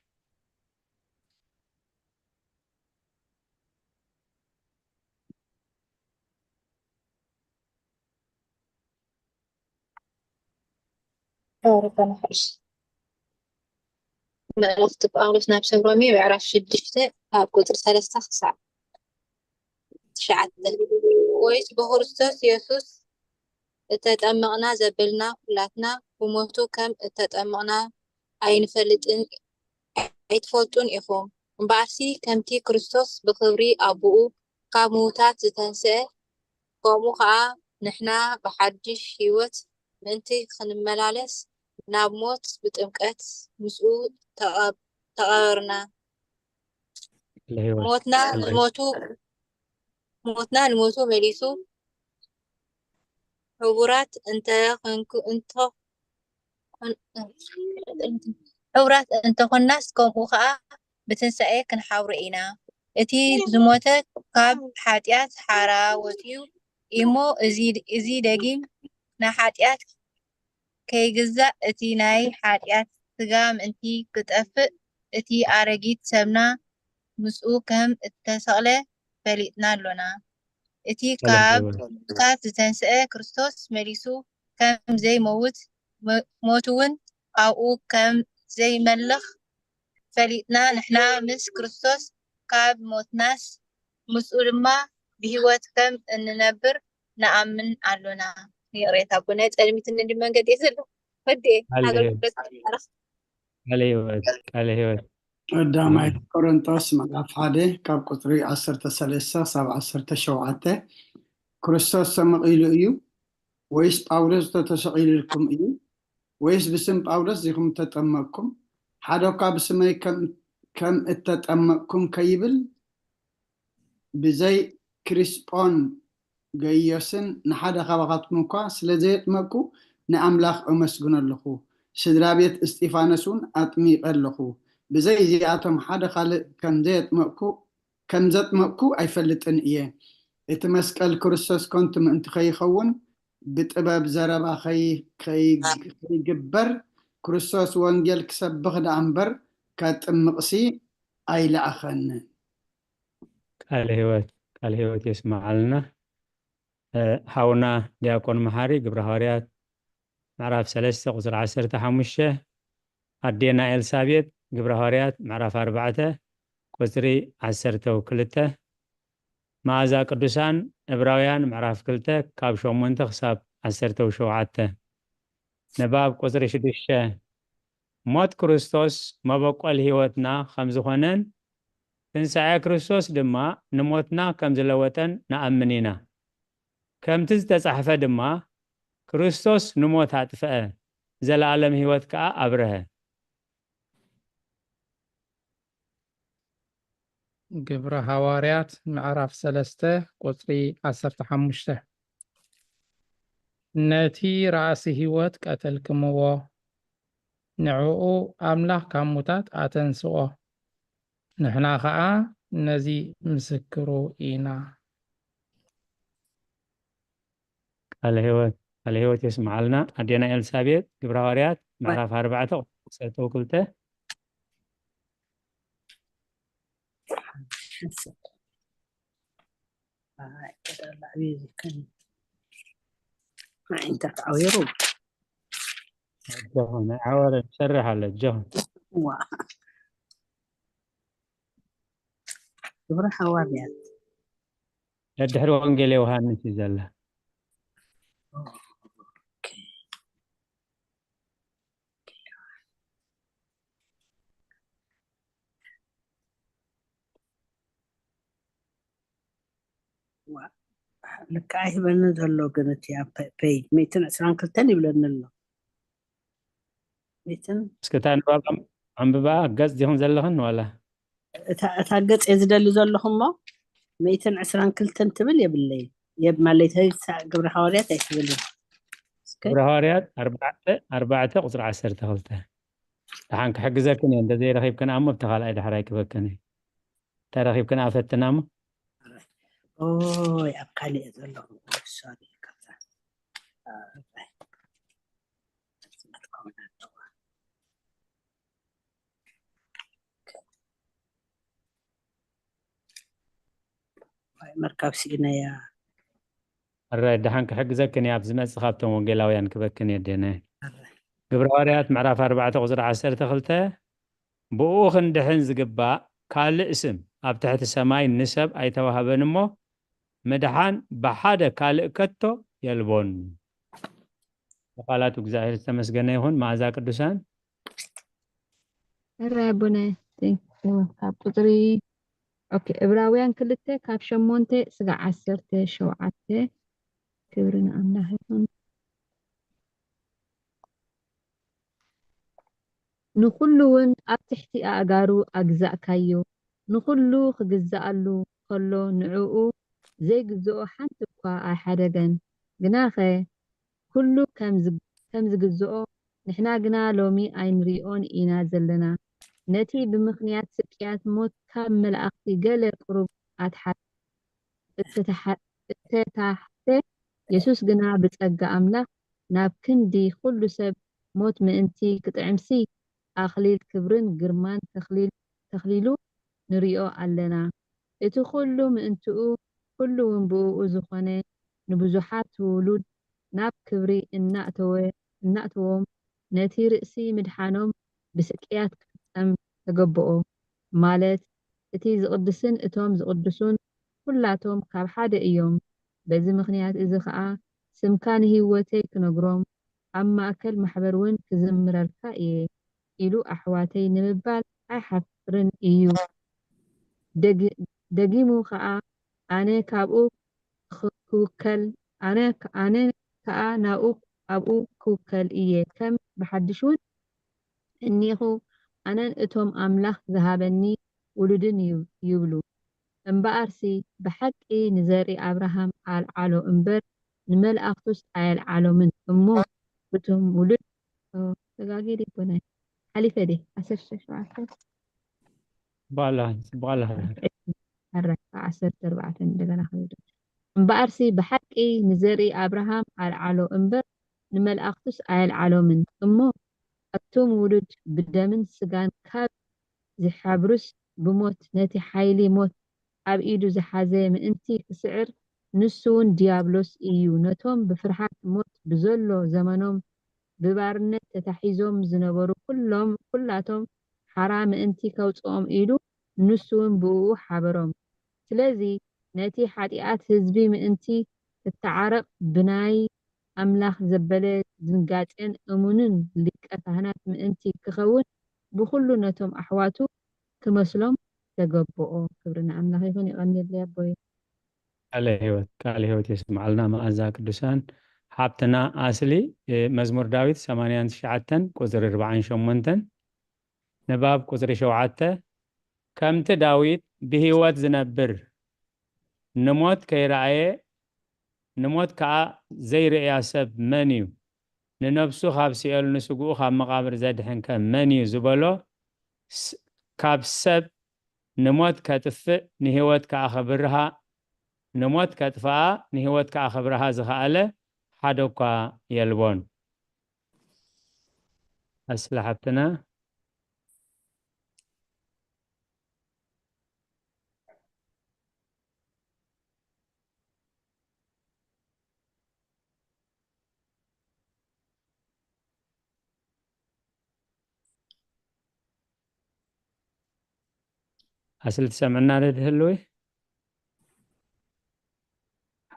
ርበና ሓሽ። መልእኽቲ ጳውሎስ ናብ ሰብ ሮሜ ምዕራፍ ሽዱሽተ ካብ ቁጽሪ ሰለስተ ክሳዕ ትሽዓተ። ወይስ ብክርስቶስ የሱስ እተጠመቕና ዘበልና ኩላትና ብሞቱ ከም እተጠመቕና ኣይንፈልጥን ኣይትፈልጡን ኢኹም? እምበኣርሲ ከምቲ ክርስቶስ ብኽብሪ ኣቦኡ ካብ ምዉታት ዝተንስአ፣ ከምኡ ኸኣ ንሕና ብሓድሽ ህይወት ምእንቲ ኽንመላለስ ናብ ሞት ብጥምቀት ምስኡ ተቐ-፣ ተቐበርና። ሞትና ንሞቱ፣ ሞትና ንሞቱ መሊሱ፣ ሕቡራት እንተ ኾንኩ-፣ እንተ ኾን-፣ ሕቡራት እንተ ኾንናስ፣ ከምኡ ኸኣ ብትንሳኤ ክንሓብሮ ኢና። እቲ ዝሞተ ካብ ሓጢኣት ሓራ ወጺኡ እሞ፣ እዚ፣ እዚ ደጊም ንሓጢኣት ከይግዛእ፣ እቲ ናይ ሓጢኣት ስጋ ምእንቲ ክጠፍእ፣ እቲ ኣረጊት ሰብና ምስኡ ከም እተሰቕለ ፈሊጥና ኣሎና። እቲ ካብ ሙታት ዝተንስአ ክርስቶስ መሊሱ ከም ዘይመውት፣ ሞ-፣ ሞት እውን ኣብኡ ከም ዘይመልኽ ፈሊጥና፣ ንሕና ምስ ክርስቶስ ካብ ሞትናስ፣ ምስኡ ድማ ብህይወት ከም እንነብር ንኣምን ኣሎና። ይቕሬታ ኣቦናይ፣ ጸልሚትኒ እንዲ መንገዲ እየ ዘለኹ። ወዴ፣ ቃለ ሃገር ህይወት። ቅዱስ ይባረኽ። ቃለ ህይወት፣ ቃለ ህይወት። ቀዳማይ ቆሮንቶስ ምዕራፍ ሓደ ካብ ቁጽሪ ዓሰርተ ሰለስተ ክሳብ ዓሰርተ ሸውዓተ። ክርስቶስ ተመቒሉ እዩ? ወይስ ጳውሎስ ተተሰቒሉልኩም እዩ? ወይስ ብስም ጳውሎስ ዲኹም ተጠመቕኩም? ሓደ እኳ ብስመይ ከም፣ ከም እተጠመቕኩም ከይብል፣ ብዘይ ክሪስጶን ገይዮስን ንሓደ ካባኻትኩም እኳ ስለ ዘየጥመቕኩ ንኣምላኽ እመስግኖ ኣለኹ። ስድራ ቤት እስጢፋኖስ እውን ኣጥሚቐ ኣለኹ። ብዘይ እዚኣቶም ሓደ ካልእ ከም ዘየጥመቕኩ፣ ከም ዘጥመቕኩ ኣይፈልጥን እየ። እቲ መስቀል ክርስቶስ ከንቱ ምእንቲ ከይኸውን፣ ብጥበብ ዘረባ ከይ-፣ ከይ-፣ ከይግበር፣ ክርስቶስ ወንጌል ክሰብኽ ደኣ እምበር፣ ከጥምቕሲ ኣይለኣኸንን። ቃለ ህይወት፣ ቃለ ህይወት የስምዓልና። እ፣ ሓውና ዲያቆን መሓሪ፣ ግብረ ሃዋርያት ምዕራፍ ሰለስተ ቁጽሪ ዓሰርተ ሓሙሽተ፣ ኣዴና ኤልሳቤጥ፣ ግብረ ሃዋርያት ምዕራፍ ኣርባዕተ ቁጽሪ ዓሰርተ ክልተ፣ መኣዛ ቅዱሳን፣ ዕብራውያን ምዕራፍ ክልተ ካብ ሸሞንተ ክሳብ ዓሰርተ ሸውዓተ። ንባብ ቁጽሪ ሽዱሽተ፣ ሞት ክርስቶስ መበቆል ህይወትና ከም ዝኾነን፣ ትንሳኤ ክርስቶስ ድማ ንሞትና ከም ዝለወጠን ንኣምን ኢና። ከምቲ ዝተጻሕፈ ድማ፣ ክርስቶስ ንሞት ኣጥፍአ፣ ዘለኣለም ህይወት ከኣ ኣብርሀ። ግብረ ሃዋርያት ምዕራፍ ሰለስተ ቁጽሪ ዓሰርተ ሓሙሽተ። ነቲ ራእሲ ህይወት ቀተልክምዎ፣ ንዕኡ ኣምላኽ ካብ ሙታት ኣተንስኦ፣ ንሕና ኸኣ ነዚ ምስክሩ ኢና። ቃለ ህይወት፣ ቃለ ህይወት የስምዓልና። ኣዴና ኤልሳቤጥ፣ ግብረ ሃዋርያት ምዕራፍ ኣርባዕተ ቁጽሪ ዓሰርተ ክልተ። ኣይ፣ ቀዳላ ዕብየ ዝከን። ኣዒንታት ዓውየሩ። ኣጆኹም፣ ኣይዓወረን፣ ይሰርሕ ኣሎ፣ ኣጆኹም። ዋ። ግብረ ሃዋርያት። ደድሕሪ ወንጌል ዮሃንስ እዩ ዘላ። ኦኬ። ዋ፣ ልክዓ ይህበኒ ዘሎ ግን እቲ ኣብ ፔ-፣ ፔጅ ሚእትን ዕስራን ክልተን ይብለኒ ኣሎ። ሚእትን እስከ እታ ንባብ ኣም-፣ ኣንብባ፣ ገጽ ዲኹም ዘለኽን ዋላ? እታ፣ እታ ገጽ እየ ዝደሊ ዘለኹ እሞ፣ ሚእትን ዕስራን ክልተን ትብል የብለይን። የብ-፣ ማለት፣ ግብረ ሃዋርያት ኣይትብልን። እስከ። ግብረ ሃዋርያት ኣርባዕተ፣ ኣርባዕተ ቁጽሪ ዓሰርተ ክልተ። ደሓን ክሕግዘክን እየ፣ እንተ ዘይረኺብክን እሞ፣ ኣብቲ ካልኣይ ዳሕራይ ክበክን እየ። እንተ ረኺብክን ኣፈትና እሞ። ኦይ፣ ኣብ ካልእ እየ ዘለኹ። ሶሪ፣ ይቅርታ። ኣይ፣ ኣይ፣ መርካብ ስኢነያ። ኣራይ፣ ደሓን ክሕግዘክን እየ፣ ኣብ ዝመጽእ ካብቶም ወንጌላውያን ክበክን እየ፣ ኣዴነ። ኣራይ። ግብረ ሃዋርያት ምዕራፍ ኣርባዕተ ቁጽሪ ዓሰርተ ክልተ፣ ብኡ ክንድሕን ዝግባእ ካልእ ስም ኣብ ትሕቲ ሰማይ ንሰብ ኣይተዋህበን እሞ፣ ምድሓን ብሓደ ካልእ ከቶ የልቦን። ብቓላቱ እግዚኣብሔር ዝተመስገነ ይኹን። መኣዛ ቅዱሳን። እረ ኣቦናይ፣ thank you። ካብ ቁጽሪ፣ ኦኬ፣ ዕብራውያን ክልተ ካብ ሸሞንተ ስጋዕ ዓሰርተ ሸውዓተ። ክብሪ ንኣምላኽ ይኹን። ንኹሉ እውን ኣብ ትሕቲ ኣእጋሩ ኣግዛእካዮ። ንኹሉ ክግዛኣሉ ከሎ ንዕኡ ዘይግዝኦ ሓንቲ እኳ ኣይሓደገን። ግናኸ ኩሉ ከም ዝ-፣ ከም ዝግዝኦ ንሕና ግና ሎሚ ኣይንሪኦን ኢና ዘለና። ነቲ ብምኽንያት ስቅያት ሞት ካብ መላእኽቲ ገለ ቁሩብ ኣትሓ-፣ እተታሓ-፣ እተታሕተ፣ የሱስ ግና ብጸጋ ኣምላኽ ናብ ክንዲ ኩሉ ሰብ ሞት ምእንቲ ክጥዕምሲ፣ ኣኽሊል ክብርን ግርማን ተኽሊል-፣ ተኽሊሉ ንሪኦ ኣለና። እቲ ኩሉ ምእንትኡ፣ ኩሉ እውን ብእኡ ዝኾነ፣ ንብዙሓት ውሉድ ናብ ክብሪ እናእተወ-፣ እናእተዎም፣ ነቲ ርእሲ ምድሓኖም ብስቅያት ክፍጸም ተገብኦ። ማለት፣ እቲ ዝቕድስን እቶም ዝቕድሱን ኩላቶም ካብ ሓደ እዮም። በዚ ምኽንያት እዚ ኸኣ ስምካ ንህይወተይ ክነግሮም፣ ኣብ ማእከል ማሕበር እውን ክዝምረልካ እየ ኢሉ ኣሕዋተይ ንምባል ኣይሓፍርን እዩ። ደጊ-፣ ደጊሙ ኸኣ ኣነ ካብኡ ኽ-፣ ክውከል፣ ኣነ ክ-፣ ኣነ ከኣ ናብኡ፣ ኣብኡ ክውከል እየ። ከም ብሓድሽ እውን እኒኹ፣ ኣነን እቶም ኣምላኽ ዝሃበኒ ውሉድን እዩ ይብሉ። እምበኣርሲ ብሓቂ ንዘርኢ ኣብርሃም ኣልዓሎ እምበር ንመላእኽቱስ ኣየልዓሎምን እሞ እቶም ውሉድ፣ ኦ፣ ተጋግየ ድየ ኣቦናይ? ሓሊፈ ድየ? ዓሰርተ ሸውዓተ? ጽቡቕ ኣለኻ፣ ጽቡቕ ኣለኻ። ሕራይ፣ ዓሰርተ ኣርባዕተ እንደገና ክብል። እምበኣርሲ ብሓቂ ንዘርኢ ኣብርሃም ኣልዓሎ እምበር ንመላእኽቱስ ኣየልዓሎምን እሞ፣ ኣቱም ውሉድ ብደምን ስጋን ካብ ዝሓብሩስ ብሞት ነቲ ሓይሊ ሞት ኣብ ኢዱ ዝሓዘ ምእንቲ ክስዕር፣ ንሱ እውን ዲያብሎስ እዩ። ነቶም ብፍርሃት ሞት ብዘሎ ዘመኖም ብባርነት ተታሒዞም ዝነበሩ ኩሎም፣ ኩላቶም ሓራ ምእንቲ ከውጽኦም ኢሉ፣ ንሱ እውን ብእኡ ሓበሮም። ስለዚ ነቲ ሓጢኣት ህዝቢ ምእንቲ ክተዓረቕ ብናይ ኣምላኽ ዘበለ ድንጋጼን እሙንን ሊቀ ካህናት ምእንቲ ክኸውን ብኹሉ ነቶም ኣሕዋቱ ክመስሎም ተገብኦ። ክብሪ ንኣምላኽ ይኹን። የቐንየለይ ኣቦይ። ቃለ ህይወት፣ ቃለ ህይወት የስምዓልና መኣዛ ቅዱሳን። ሓብትና ኣስሊ፣ እ፣ መዝሙር ዳዊት ሰማንያን ትሽዓተን ቁጽሪ ኣርባዓን ሸሞንተን፣ ንባብ ቁጽሪ ሸውዓተ፣ ከምቲ ዳዊት ብህይወት ዝነብር ንሞት ከይረኣየ፣ ንሞት ከኣ ዘይርእያ ሰብ መን እዩ? ንነፍሱ ካብ ሲኦል፣ ንስግኡ ካብ መቓብር ዘድሕን ከ መን እዩ ዝበሎ፣ ስ-፣ ካብ ሰብ ንሞት ከጥፍእ ንህይወት ከኣ ከብርሃ፣ ንሞት ከጥፍኣ ንህይወት ከኣ ከብርሃ ዝኸኣለ ሓደ እኳ የልቦን። ኣስሊ ሓብትና። ኣስሊ ትሰምዕና ዶ ትህልዊ?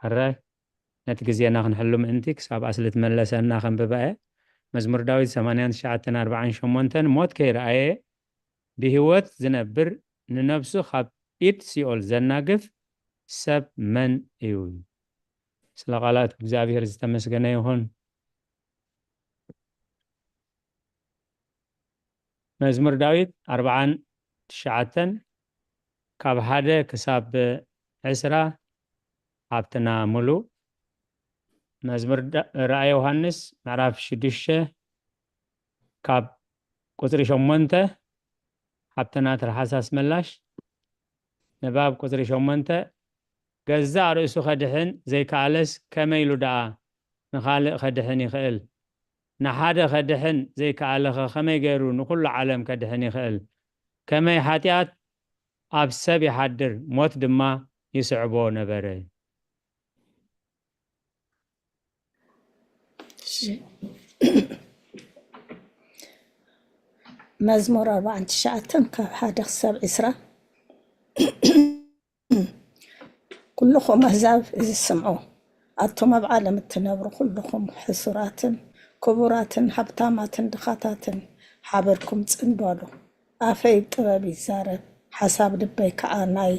ሕራይ፣ ነቲ ግዜና ክንሕሉ ምእንቲ ክሳብ ኣስሊ ትመለሰና ከንብባ እየ። መዝሙር ዳዊት ሰማንያን ትሽዓተን ኣርባዓን ሸሞንተን፣ ሞት ከይረኣየ ብህይወት ዝነብር፣ ንነፍሱ ካብ ኢድ ሲኦል ዘናግፍ ሰብ መን እዩ? ስለ ቃላት እግዚኣብሔር ዝተመስገነ ይኹን። መዝሙር ዳዊት ኣርባዓን ትሽዓተን ካብ ሓደ ክሳብ ዕስራ፣ ሓብትና ሙሉ። መዝሙር ዳ-፣ ራእይ ዮሃንስ ምዕራፍ ሽዱሽተ ካብ ቁጽሪ ሸሞንተ፣ ሓብትና ትርሓስ ኣስመላሽ። ንባብ ቁጽሪ ሸሞንተ፣ ገዛእ ርእሱ ከድሕን ዘይከኣለስ ከመይ ኢሉ ደኣ ንኻልእ ከድሕን ይኽእል? ንሓደ ከድሕን ዘይከኣለኸ ከመይ ገይሩ ንኹሉ ዓለም ከድሕን ይኽእል? ከመይ ሓጢኣት ኣብ ሰብ ይሓድር፣ ሞት ድማ ይስዕቦ ነበረ። እሺ። መዝሙር ኣርባዓን ትሽዓተን ካብ ሓደ ክሳብ ዕስራ። ኩልኹም ኣህዛብ እዚ ስምዑ፣ ኣቱም ኣብ ዓለም እትነብሩ ኩልኹም ሕሱራትን ክቡራትን ሃብታማትን ድኻታትን ሓበርኩም ጽን በሉ። ኣፈይ ጥበብ ይዛረብ፣ ሓሳብ ልበይ ከኣ ናይ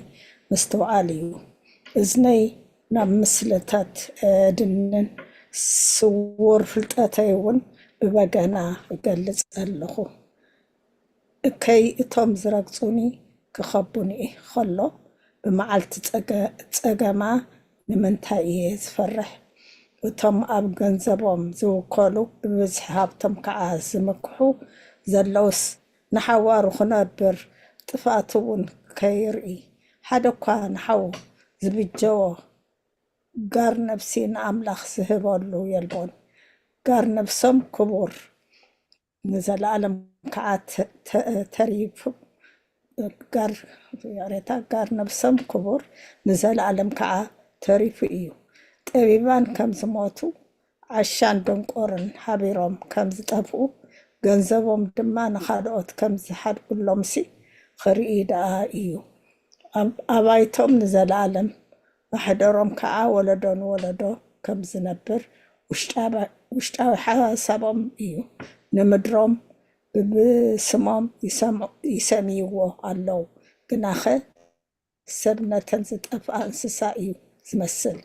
ምስትውዓል እዩ። እዝነይ ናብ ምስልታት እድንን ስዉር ፍልጠተይ እውን ብበገና እገልጽ ኣለኹ። እከይ እቶም ዝረግጹኒ ክኸቡኒ ከሎ፣ ብመዓልቲ ጸገ-፣ ጸገማ ንምንታይ እየ ዝፈርሕ? እቶም ኣብ ገንዘቦም ዝውከሉ፣ ብብዝሒ ሃብቶም ከኣ ዝምክሑ ዘለውስ፣ ንሓዋሩ ክነብር ጥፍኣቱ እውን ከይርኢ፣ ሓደ እኳ ንሓዉ ዝብጀዎ ጋር ነብሲ ንኣምላኽ ዝህበሉ የልቦን። ጋር ነብሶም ክቡር፣ ንዘለኣለም ከዓ ተ-፣ ተ-፣ ተሪፉ፣ ጋር፣ ይቕሬታ፣ ጋር ነብሶም ክቡር፣ ንዘለኣለም ከዓ ተሪፉ እዩ። ጠቢባን ከም ዝሞቱ፣ ዓሻን ደንቆርን ሓቢሮም ከም ዝጠፍኡ፣ ገንዘቦም ድማ ንኻልኦት ከም ዝሓድጉሎምሲ ክርኢ ደኣ እዩ። ኣብ-፣ ኣባይቶም ንዘለኣለም፣ ማሕደሮም ከዓ ወለዶ ንወለዶ ከም ዝነብር፣ ውሽጣ-፣ ውሽጣዊ ሓሳቦም እዩ። ንምድሮም ብብስሞም ይሰምዑ-፣ ይሰምይዎ ኣለዉ። ግናኸ ሰብ ነተን ዝጠፍኣ እንስሳ እዩ ዝመስል።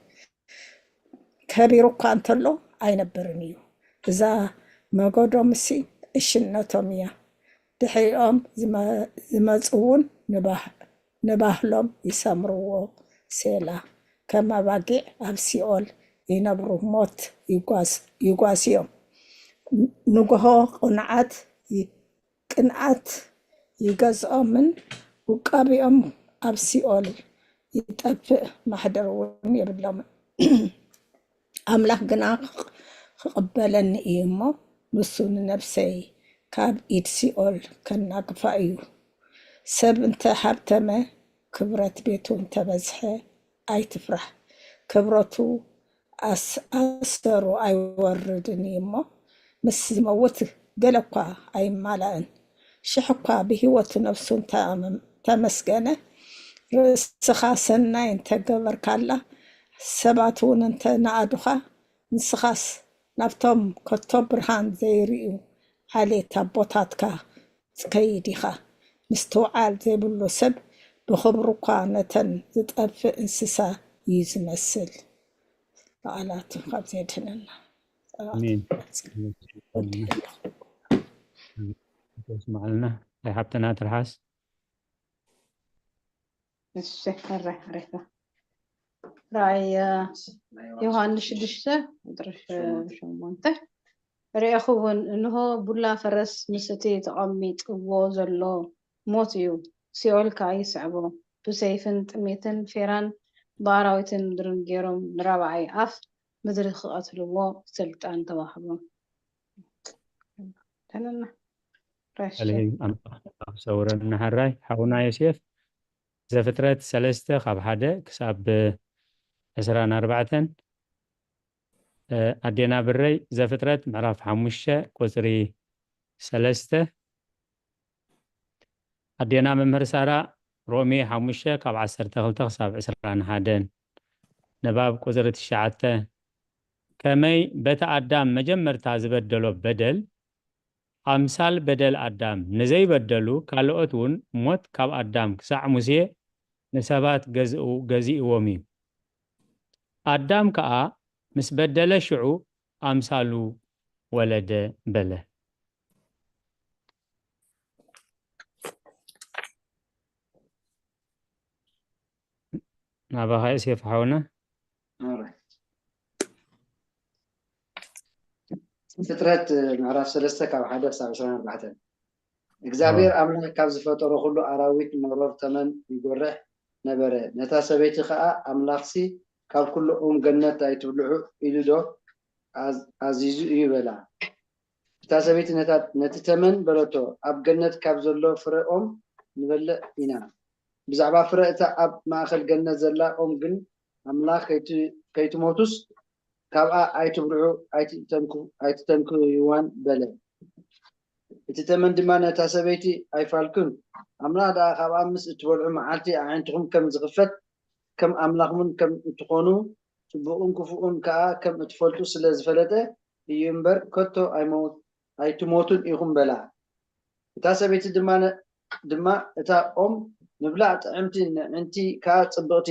ከቢሩ እኳ እንተሎ ኣይነብርን እዩ። እዛ መጎዶምሲ ዕሽነቶም እያ። ድሕሪኦም ዝመ-፣ ዝመጹ እውን ንባህ-፣ ንባህሎም ይሰምርዎ። ሴላ። ከም ኣባጊዕ ኣብ ሲኦል ይነብሩ፣ ሞት ይጓስ-፣ ይጓስዮም። ንግሆ ቅንዓት ይ-፣ ቅንኣት ይገዝኦምን ውቃቢኦም ኣብ ሲኦል ይጠፍእ፣ ማሕደር እውን የብሎምን። ኣምላኽ ግና ክቕበለኒ እዩ እሞ፣ ንሱ ንነብሰይ ካብ ኢድ ሲኦል ከናግፋ እዩ። ሰብ እንተ ሃብተመ፣ ክብረት ቤቱ እንተ በዝሐ፣ ኣይትፍራሕ። ክብረቱ ኣስ-፣ ኣሰሩ ኣይወርድን እዩ እሞ፣ ምስ ዝመውት ገለ እኳ ኣይማላእን። ሽሕ እኳ ብህይወቱ ነፍሱ እንተ-፣ እንተመስገነ፣ ርእስኻ ሰናይ እንተገበርካላ፣ ሰባት እውን እንተ ነኣዱኻ፣ ንስኻስ ናብቶም ከቶ ብርሃን ዘይርእዩ ዓሌት ኣቦታትካ ትከይድ ኢኻ። ምስትውዓል ዘይብሉ ሰብ ብኽብሩ እኳ ነተን ዝጠፍእ እንስሳ እዩ ዝመስል። ቃላቱ ካብ ዘድህነና። ኣሜን። ተስማዕልና። ናይ ሓብትና ትርሓስ። እሺ፣ ሕራይ ሓሬታ። ራእይ ዮሃንስ ሽዱሽተ ቁፅሪ ሸሞንተ። ርኤኹ እውን፣ እንሆ፣ ቡላ ፈረስ ምስ እቲ ተቐሚጥዎ ዘሎ ሞት እዩ፣ ሲኦል ከኣ ይስዕቦ። ብሰይፍን ጥሜትን ፌራን ብኣራዊትን ምድርን ገይሮም ንራብዓይ ኣፍ ምድሪ ክቐትልዎ ስልጣን ተዋህቦም። ተነና። ራሽ። ኣልሂ ኣምላኽ ሰውረና። ሕራይ ሓውና ዮሴፍ፣ ዘፍጥረት ሰለስተ ካብ ሓደ ክሳብ ዕስራን ኣርባዕተን። ኣዴና ብረይ፣ ዘፍጥረት ምዕራፍ ሓሙሽተ ቁፅሪ ሰለስተ። ኣዴና መምህር ሳራ፣ ሮሜ ሓሙሽተ ካብ ዓሰርተ ክልተ ክሳብ ዕስራን ሓደን። ንባብ ቁፅሪ ትሽዓተ። ከመይ በቲ ኣዳም መጀመርታ ዝበደሎ በደል፣ ኣምሳል በደል ኣዳም ንዘይበደሉ ካልኦት እውን፣ ሞት ካብ ኣዳም ክሳዕ ሙሴ ንሰባት ገዝኡ-፣ ገዚእዎም እዩ። ኣዳም ከኣ ምስ በደለ ሽዑ ኣምሳሉ ወለደ በለ። ናባኻ ዮሴፍ ሓውና። Alright። ፍጥረት ምዕራፍ ሰለስተ ካብ ሓደ ክሳብ ዕስራን ኣርባዕተን። እግዚኣብሔር ኣምላኽ ካብ ዝፈጠሮ ኩሉ ኣራዊት መሮር ተመን ይጎርሕ ነበረ። ነታ ሰበይቲ ኸኣ ኣምላኽሲ ካብ ኩሉ ኦም ገነት ኣይትብልዑ ኢሉ ዶ ኣዝ-፣ ኣዚዙ እዩ በላ። እታ ሰበይቲ ነታ፣ ነቲ ተመን በለቶ፣ ኣብ ገነት ካብ ዘሎ ፍረ ኦም ንበልዕ ኢና። ብዛዕባ ፍረ እታ ኣብ ማእከል ገነት ዘላ ኦም ግን ኣምላኽ ከይት-፣ ከይትሞቱስ ካብኣ ኣይትብልዑ፣ ኣይትተንኩ-፣ ኣይትተንክዩዋን በለ። እቲ ተመን ድማ ነታ ሰበይቲ ኣይፋልኩን። ኣምላኽ ደኣ ካብኣ ምስ እትበልዑ መዓልቲ ኣዒንትኹም ከም ዝኽፈት ከም ኣምላኽምን ከም እትኾኑ ጽቡቕን ክፉእን ከኣ ከም እትፈልጡ ስለ ዝፈለጠ እዩ እምበር ከቶ ኣይመውት-፣ ኣይትሞቱን ኢኹም በላ። እታ ሰበይቲ ድማ ነ-፣ ድማ እታ ኦም ምብላዕ ጥዕምቲ ንዕንቲ ከኣ ጽብቕቲ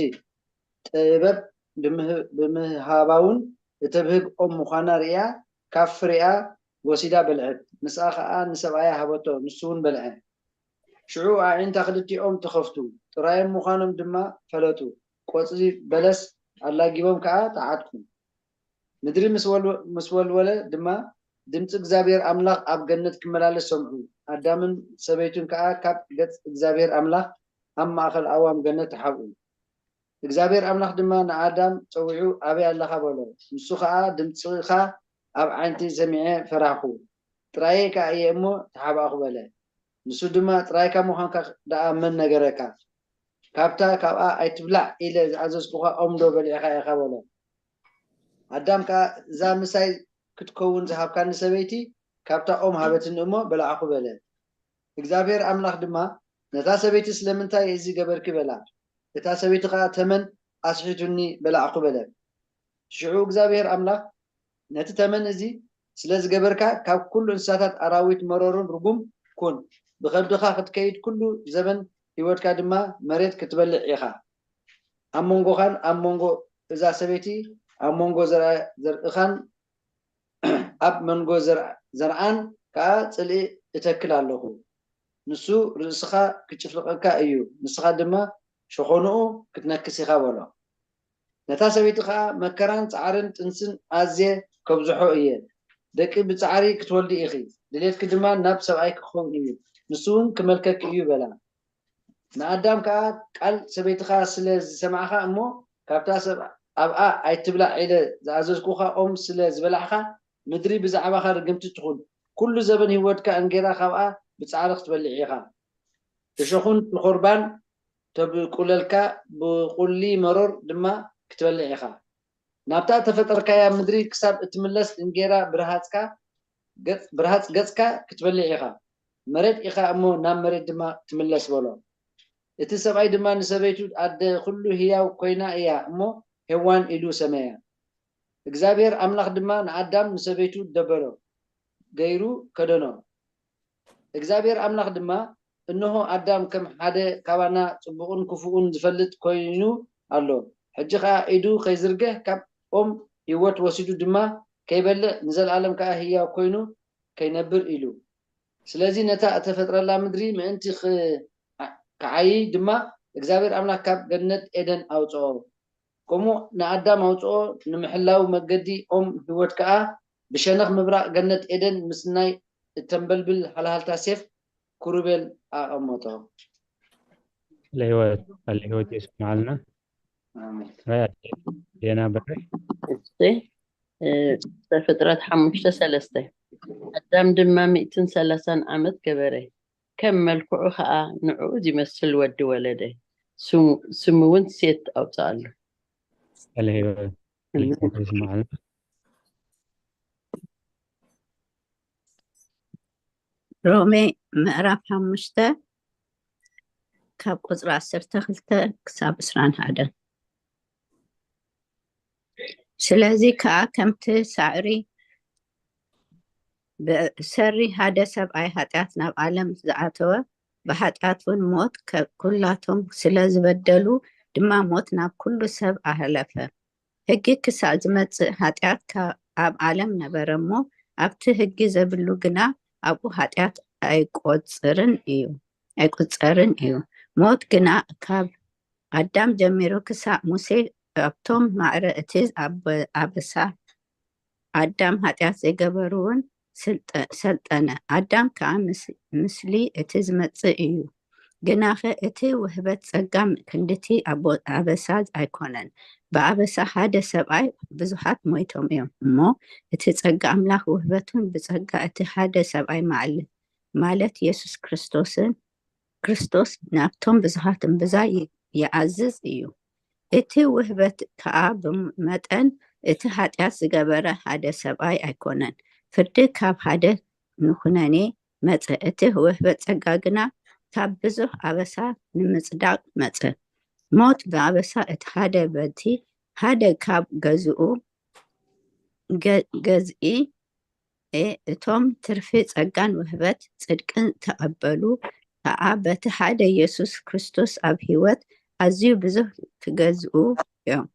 ጥበብ ብምህ-፣ ብምሃባውን እተብህግ ኦም ምዃና ርእያ ካብ ፍሬኣ ወሲዳ በልዐት። ንስኣ ኸኣ ንሰብኣያ ሃበቶ፣ ንሱ እውን በልዐ። ሽዑ ኣዒንታ ክልቲኦም ተኸፍቱ፣ ጥራዮም ምዃኖም ድማ ፈለጡ። ቆጽሊ በለስ ኣላጊቦም ከኣ ተዓጥቁ። ምድሪ ምስ ወል-፣ ምስ ወልወለ ድማ ድምጺ እግዚኣብሔር ኣምላኽ ኣብ ገነት ክመላለስ ሰምዑ። ኣዳምን ሰበይቱን ከኣ ካብ ገጽ እግዚኣብሔር ኣምላኽ ኣብ ማእከል ኣእዋም ገነት ተሓብኡ። እግዚኣብሔር ኣምላኽ ድማ ንኣዳም ጸዊዑ፣ ኣበይ ኣለኻ? በሎ። ንሱ ኸኣ ድምጽኻ ኣብ ዓይንቲ ሰሚዐ ፈራህኹ። ጥራየይ ከኣ እየ እሞ ተሓባእኹ በለ። ንሱ ድማ፣ ጥራይካ ምዃንካ ደኣ መን ነገረካ? ካብታ ካብኣ ኣይትብላዕ ኢለ ዝኣዘዝኩኻ ኦም ዶ በሊዕካ ኢኻ? በሎ። ኣዳም ከኣ፣ እዛ ምሳይ ክትከውን ዝሃብካኒ ሰበይቲ ካብታ ኦም ሃበትኒ እሞ በላዕኹ በለ። እግዚኣብሔር ኣምላኽ ድማ፣ ነታ ሰበይቲ ስለምንታይ እዚ ገበርኪ? በላ። እታ ሰበይቲ ኸኣ፣ ተመን ኣስሒቱኒ በላዕኹ በለት። ሽዑ እግዚኣብሔር ኣምላኽ፣ ነቲ ተመን እዚ ስለ ዝገበርካ፣ ካብ ኩሉ እንስሳታት ኣራዊት መሮርን ርጉም ኩን። ብኸብድኻ ክትከይድ ኩሉ ዘበን ህይወትካ ድማ መሬት ክትበልዕ ኢኻ። ኣብ መንጎኻን ኣብ መንጎ እዛ ሰበይቲ፣ ኣብ መንጎ ዘርኣ-፣ ዘርእኻን ኣብ መንጎ ዘር-፣ ዘርኣን ከኣ ጽልኢ እተክል ኣለኹ። ንሱ ርእስኻ ክጭፍልቐካ እዩ፣ ንስኻ ድማ ሸኾንኡ ክትነክስ ኢኻ በሎ። ነታ ሰበይቲ ኸኣ፣ መከራን ጻዕርን ጥንስን ኣዝየ ከብዝሖ እየ። ደቂ ብጻዕሪ ክትወልዲ ኢኺ፣ ድሌትኪ ድማ ናብ ሰብኣይ ክኸውን እዩ፣ ንሱ እውን ክመልከኪ እዩ በላ። ንኣዳም ከኣ፣ ቃል ሰበይትኻ ስለ ዝሰማዕካ እሞ ካብታ ሰብ ኣብኣ ኣይትብላዕ ኢለ ዝኣዘዝኩኻ ኦም ስለ ዝበላዕካ፣ ምድሪ ብዛዕባኻ ርግምቲ ትኹን። ኩሉ ዘበን ህይወትካ እንጌራ ካብኣ ብጻዕሪ ክትበልዕ ኢኻ። እሾኹን ተኾርባን ተብቁለልካ፣ ብቁሊ መሮር ድማ ክትበልዕ ኢኻ። ናብታ እተፈጠርካያ ምድሪ ክሳብ እትምለስ እንጌራ ብርሃጽካ ገጽ-፣ ብርሃጽ ገጽካ ክትበልዕ ኢኻ። መሬት ኢኻ እሞ ናብ መሬት ድማ ትምለስ በሎ። እቲ ሰብኣይ ድማ ንሰበይቱ፣ ኣደ ኩሉ ህያው ኮይና እያ እሞ ሄዋን ኢሉ ሰመያ። እግዚኣብሔር ኣምላኽ ድማ ንኣዳም ንሰበይቱ ደበሎ ገይሩ ከደኖ። እግዚኣብሔር ኣምላኽ ድማ፣ እንሆ ኣዳም ከም ሓደ ካባና ጽቡቕን ክፉእን ዝፈልጥ ኮይኑ ኣሎ። ሕጂ ኸኣ ኢዱ ከይዝርግሕ ካብ ኦም ህይወት ወሲዱ ድማ ከይበልዕ ንዘለኣለም ከኣ ህያው ኮይኑ ከይነብር ኢሉ። ስለዚ ነታ እተፈጥረላ ምድሪ ምእንቲ ኽ-፣ ክዓይይ ድማ እግዚኣብሔር ኣምላኽ ካብ ገነት ኤደን ኣውጽኦ። ከምኡ ንኣዳም ኣውጽኦ፣ ንምሕላው መገዲ ኦም ህይወት ከኣ ብሸነኽ ምብራቕ ገነት ኤደን ምስ ናይ እተንበልብል ሃልሃልታ ሴፍ ክሩቤል ኣቐመጦ። ለህይወት ለህይወት የስማዓልና። ኣሜን። ራይ ዜና በረ እሺ፣ እ፣ ዘፍጥረት ሓሙሽተ ሰለስተ። ኣዳም ድማ ሚእትን ሰላሳን ዓመት ገበረ፣ ከም መልክዑ ኸኣ ንዕኡ ዝመስል ወዲ ወለደ፣ ስሙ ስሙ እውን ሴት ኣውፅኣሉ። ለህይወት ለህይወት የስማዓልና። ሮሜ ምዕራፍ ሓሙሽተ ካብ ቁፅሪ ዓሰርተ ክልተ ክሳብ ዕስራን ሓደን። ስለዚ ከኣ ከምቲ ሳዕሪ ብሰሪ ሓደ ሰብኣይ ሓጢኣት ናብ ዓለም ዝኣተወ፣ ብሓጢኣት እውን ሞት፣ ከ-፣ ኩላቶም ስለ ዝበደሉ ድማ ሞት ናብ ኩሉ ሰብ ኣሕለፈ። ሕጊ ክሳዕ ዝመጽእ ሓጢኣት ካብ ኣብ ዓለም ነበረ እሞ፣ ኣብቲ ሕጊ ዘብሉ ግና ኣብኡ ሓጢኣት ኣይቆጽርን እዩ፣ ኣይቁጸርን እዩ። ሞት ግና ካብ ኣዳም ጀሚሩ ክሳዕ ሙሴ ኣብቶም ማዕረ እቲ ኣበ-፣ ኣበሳ ኣዳም ሓጢኣት ዘይገበሩ እውን ስልጠ-፣ ሰልጠነ። ኣዳም ከኣ ምስ-፣ ምስሊ እቲ ዝመጽእ እዩ። ግናኸ እቲ ውህበት ጸጋ ክንድቲ ኣቦ-፣ ኣበሳ ኣይኮነን። ብኣበሳ ሓደ ሰብኣይ ብዙሓት ሞይቶም እዮም እሞ፣ እቲ ጸጋ ኣምላኽ ውህበቱን ብጸጋ እቲ ሓደ ሰብኣይ ማዕል-፣ ማለት የሱስ ክርስቶስን፣ ክርስቶስ ናብቶም ብዙሓት እምብዛ ይ-፣ ይዓዝዝ እዩ። እቲ ውህበት ከኣ ብመጠን እቲ ሓጢኣት ዝገበረ ሓደ ሰብኣይ ኣይኮነን። ፍርዲ ካብ ሓደ ንኹነኔ መጸ፣ እቲ ውህበት ጸጋ ግና ካብ ብዙሕ ኣበሳ ንምጽዳቕ መጸ። ሞት ብኣበሳ እቲ ሓደ በቲ ሓደ ካብ ገዝኡ ገ-፣ ገዝኢ፣ እ፣ እቶም ትርፊ ጸጋን ውህበት ጽድቅን ተቐበሉ ከኣ በቲ ሓደ ኢየሱስ ክርስቶስ ኣብ ህይወት ኣዝዩ ብዙሕ ክገዝኡ እዮም።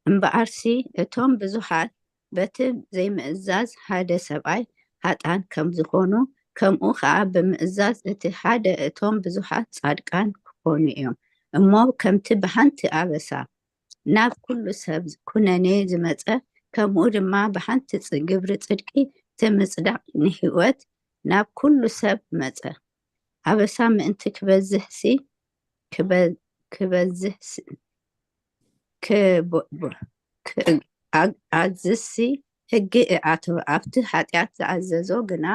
እምበኣርሲ እቶም ብዙሓት በቲ ዘይምእዛዝ ሓደ ሰብኣይ ሓጥኣን ከም ዝኾኑ፣ ከምኡ ኸኣ ብምእዛዝ እቲ ሓደ እቶም ብዙሓት ጻድቃን ክኾኑ እዮም። እሞ ከምቲ ብሓንቲ ኣበሳ ናብ ኩሉ ሰብ ኩነኔ ዝመጸ፣ ከምኡ ድማ ብሓንቲ ጽ-፣ ግብሪ ጽድቂ እቲ ምጽዳቕ ንህይወት ናብ ኩሉ ሰብ መጸ። ኣበሳ ምእንቲ ክበዝሕሲ፣ ክበ-፣ ክበዝሕሲ፣ ክብ-፣ ብ-፣ ክ-፣ ኣ-፣ ኣዝሲ ሕጊ እኣተወ። ኣብቲ ሓጢኣት ዝኣዘዞ ግና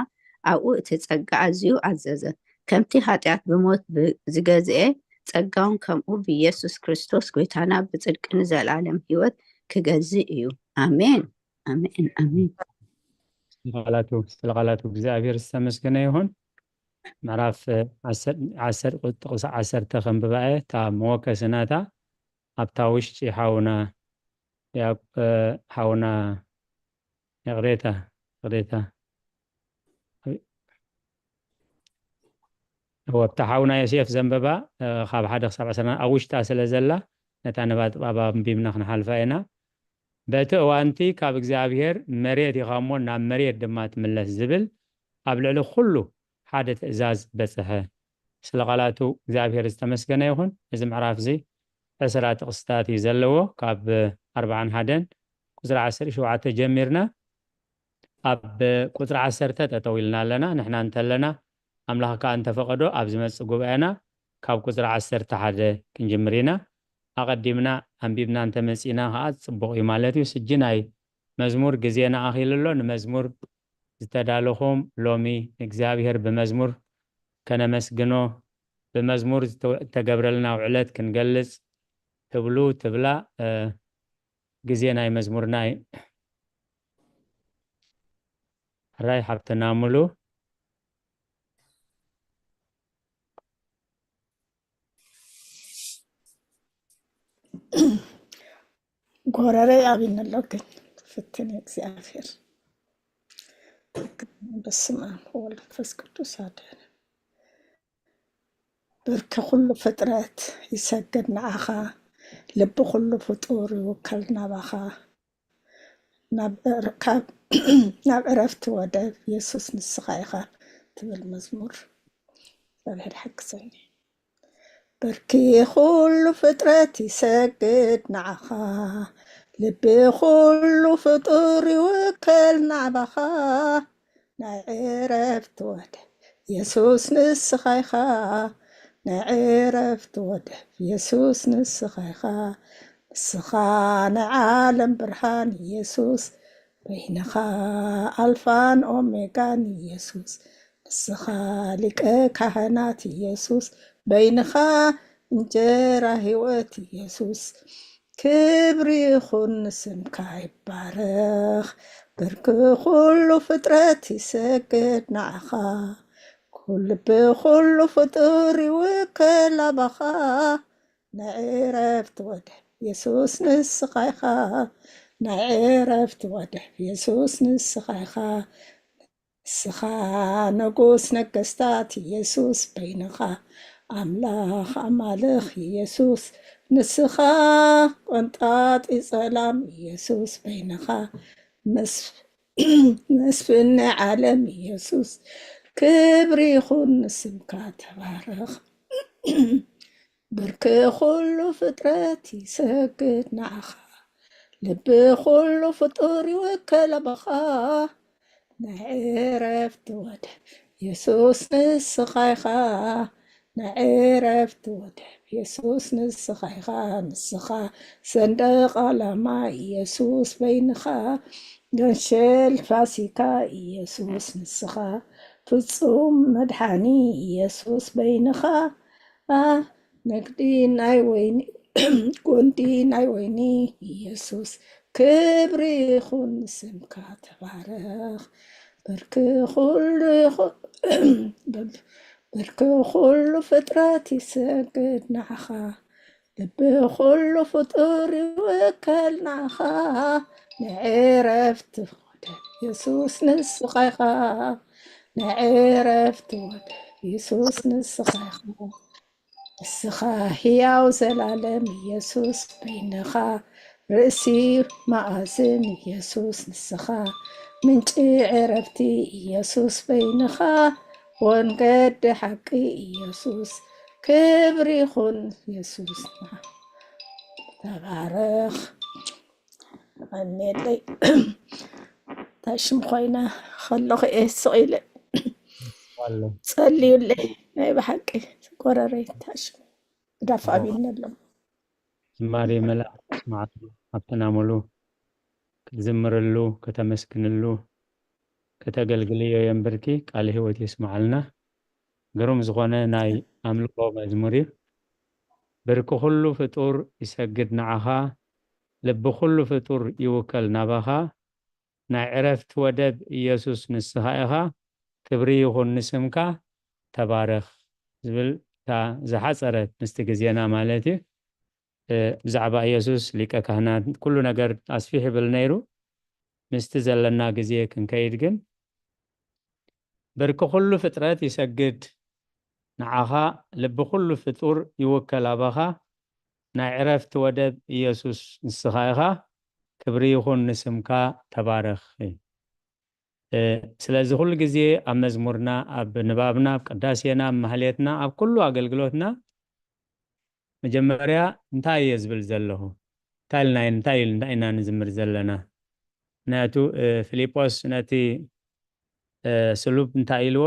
ኣብኡ እቲ ጸጋ ኣዝዩ ኣዘዘ። ከምቲ ሓጢኣት ብሞት ብ-፣ ዝገዝኤ፣ ጸጋውን ከምኡ ብኢየሱስ ክርስቶስ ጎይታና ብጽድቂ ንዘለኣለም ህይወት ክገዝእ እዩ። ኣሜን፣ ኣሜን፣ ኣሜን። ስለ ቃላቱ፣ ስለ ቃላቱ እግዚኣብሔር ዝተመስገነ ይኹን። ምዕራፍ ዓሰርተ፣ ዓሰርተ ቁጥሪ ዓሰርተ ከንብባ እየ። እታ መወከሲ ናታ ኣብታ ውሽጢ ሓውና ያብ-፣ እ፣ ሓውና ይቕሬታ፣ ይቕሬታ። እወ፣ ኣብታ ሓውና ዮሴፍ ዘንበባ፣ እ፣ ካብ ሓደ ክሳብ ዓሰርተ ኣብ ውሽጣ ስለ ዘላ፣ ነታ ንባብ ኣንቢብና ክንሓልፋ ኢና። በቲ እዋንቲ ካብ እግዚኣብሔር መሬት ኢኻ እሞ ናብ መሬት ድማ ትምለስ ዝብል ኣብ ልዕሊ ኩሉ ሓደ ትእዛዝ በጽሐ። ስለ ቃላቱ እግዚኣብሔር ዝተመስገነ ይኹን። እዚ ምዕራፍ እዚ ዕስራ ጥቕስታት እዩ ዘለዎ። ካብ ኣርባዓን ሓደን ቁጽሪ ዓሰርተ ሸውዓተ ጀሚርና ኣብ ቁጽሪ ዓሰርተ ጠጠው ኢልና ኣለና። ንሕና እንተለና ኣምላኽ ከኣ እንተፈቐዶ ኣብ ዝመጽእ ጉባኤና ካብ ቁጽሪ ዓሰርተ ሓደ ክንጅምር ኢና። ኣቐዲምና ኣንቢብና እንተመጺእና ከኣ ጽቡቕ እዩ ማለት እዩ። ስጂ ናይ መዝሙር ግዜና ኣኺሉ ኣሎ። ንመዝሙር ዝተዳለኹም ሎሚ ንእግዚኣብሔር ብመዝሙር ከነመስግኖ፣ ብመዝሙር ዝተ-፣ እተገብረልና ውዕለት ክንገልጽ ትብሉ ትብላ፣ እ፣ ግዜ ናይ መዝሙርና እዩ። ሕራይ ሓብትና ሙሉ። ጎረረይ ኣቢኒ ኣሎ ግን ፍትን እግዚኣብሔር። በስመ ኣብ ወወልድ ወመንፈስ ቅዱስ ኣደነ። ብርኪ ኩሉ ፍጥረት ይሰግድ ንዓኻ፣ ልቢ ኩሉ ፍጡር ይውከል ናባኻ። ናብ እር-፣ ካብ-፣ ናብ ዕረፍቲ ወደብ የሱስ ንስኻ ኢኻ ትብል መዝሙር። እግዚኣብሔር ሓግዘኒ። ብርኪ ኩሉ ፍጥረት ይሰግድ ንዓኻ፣ ልቢ ኩሉ ፍጡር ይውከል ናባኻ። ናይ ዕረፍቲ ወደብ የሱስ ንስኻ ኢኻ፣ ናይ ዕረፍቲ ወደብ የሱስ ንስኻ ኢኻ። ንስኻ ናይ ዓለም ብርሃን የሱስ በይንኻ፣ ኣልፋን ኦሜጋን የሱስ ንስኻ፣ ሊቀ ካህናት የሱስ በይንኻ፣ እንጀራ ህይወት የሱስ። ክብሪ ይኹን ንስምካ ይባረኽ፣ ብርኪ ኩሉ ፍጥረት ይሰግድ ንዓኻ። ኩሉ ብኩሉ ፍጡር ይውከል ኣባኻ። ናይ ዕረፍቲ ወደብ የሱስ ንስኻ ኢኻ፣ ናይ ዕረፍቲ ወደብ የሱስ ንስኻ ኢኻ። ንስኻ ንጉስ ነገስታት የሱስ በይንኻ፣ ኣምላኽ ኣማልኽ የሱስ ንስኻ፣ ቆንጣጢ ጸላም የሱስ በይንኻ፣ መስ-፣ መስፍን ናይ ዓለም የሱስ፣ ክብሪ ይኹን ንስምካ ተባረኽ። ብርኪ ኩሉ ፍጥረት ይሰግድ ንዓኻ፣ ልቢ ኩሉ ፍጡር ይውከል ኣባኻ። ናይ ዕረፍቲ ወደብ የሱስ ንስኻ ኢኻ፣ ናይ ዕረፍቲ ወደብ የሱስ ንስኻ ኢኻ። ንስኻ ሰንደቕ ዓላማ የሱስ በይንኻ፣ ገንሸል ፋሲካ የሱስ ንስኻ፣ ፍጹም መድሓኒ የሱስ በይንኻ። ኣ፣ ነግዲ ናይ ወይኒ፣ ጎንዲ ናይ ወይኒ የሱስ፣ ክብሪ ይኹን ንስምካ ተባረኽ። ብርኪ ኩሉ ይኹ-፣ ብርኪ ኩሉ ፍጥረት ይሰግድ ንዓኻ፣ ልቢ ኩሉ ፍጡር ይውከል ንዓኻ። ንዕረፍቲ ወደብ የሱስ ንስኻ ኢኻ፣ ንዕረፍቲ ወደብ የሱስ ንስኻ ኢኻ። ንስኻ ህያው ዘላለም የሱስ በይንኻ፣ ርእሲ መኣዝን የሱስ ንስኻ፣ ምንጪ ዕረፍቲ የሱስ በይንኻ፣ ወንገዲ ሓቂ የሱስ፣ ክብሪ ይኹን የሱስና። ተባረኽ። ኣሜለይ። ታሽም ኮይና ከለኹ እየ ስቕ ኢለ። ኣሎ። ጸልዩለይ። ናይ ብሓቂ ጎረረይ ታሽም ዳፋ ኣቢኒ ኣሎ። ዝማሬ መላእክት ስማዕሉ፣ ሃብትና ሙሉ። ክትዝምርሉ፣ ከተመስግንሉ፣ ከተገልግልዮ የንብርኪ። ቃለ ህይወት የስምዓልና። ግሩም ዝኾነ ናይ ኣምልኾ መዝሙር እዩ። ብርኪ ኩሉ ፍጡር ይሰግድ ንዓኻ፣ ልቢ ኩሉ ፍጡር ይውከል ናባኻ፣ ናይ ዕረፍቲ ወደብ ኢየሱስ ንስኻ ኢኻ፣ ክብሪ ይኹን ንስምካ፣ ተባረኽ ዝብል እታ ዝሓጸረት ምስቲ ግዜና ማለት እዩ። እ፣ ብዛዕባ ኢየሱስ ሊቀ ካህናት ኩሉ ነገር ኣስፊሕ ይብል ነይሩ። ምስቲ ዘለና ግዜ ክንከይድ ግን፣ ብርኪ ኩሉ ፍጥረት ይሰግድ ንዓኻ፣ ልቢ ኩሉ ፍጡር ይውከል ኣባኻ፣ ናይ ዕረፍቲ ወደብ ኢየሱስ ንስኻ ኢኻ፣ ክብሪ ይኹን ንስምካ፣ ተባረኽ። እ፣ ስለዚ ኩሉ ግዜ ኣብ መዝሙርና፣ ኣብ ንባብና፣ ኣብ ቅዳሴና፣ ኣብ ማህሌትና፣ ኣብ ኩሉ ኣገልግሎትና መጀመርያ እንታይ እየ ዝብል ዘለኹ? እንታይ ኢልና፣ እንታይ ኢል-፣ እንታይ ኢና ንዝምር ዘለና? ምክንያቱ፣ እ፣ ፊልጶስ ነቲ፣ እ፣ ስሉብ እንታይ ኢልዎ?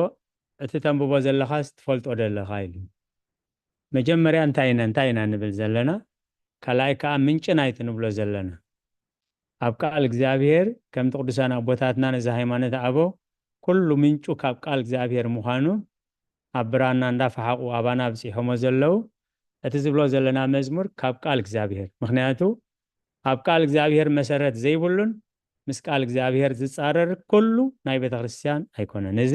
"እቲ ተንብቦ ዘለኻስ ትፈልጦ ዶ ኣለኻ?" ኢሉ። መጀመርያ እንታይ ኢና፣ እንታይ ኢና ንብል ዘለና? ካልኣይ ከኣ ምንጪ ናይቲ ንብሎ ዘለና። ኣብ ቃል እግዚኣብሔር፣ ከምቲ ቅዱሳን ኣቦታትና ነዚ ሃይማኖት ኣበው፣ ኩሉ ምንጩ ካብ ቃል እግዚኣብሔር ምዃኑ ኣብ ብራና እንዳፈሓቑ ኣባና ኣብጺሖሞ ዘለዉ፣ እቲ ዝብሎ ዘለና መዝሙር ካብ ቃል እግዚኣብሔር። ምኽንያቱ፣ ኣብ ቃል እግዚኣብሔር መሰረት ዘይብሉን ምስ ቃል እግዚኣብሔር ዝጻረር ኩሉ ናይ ቤተ ክርስቲያን ኣይኮነን። እዚ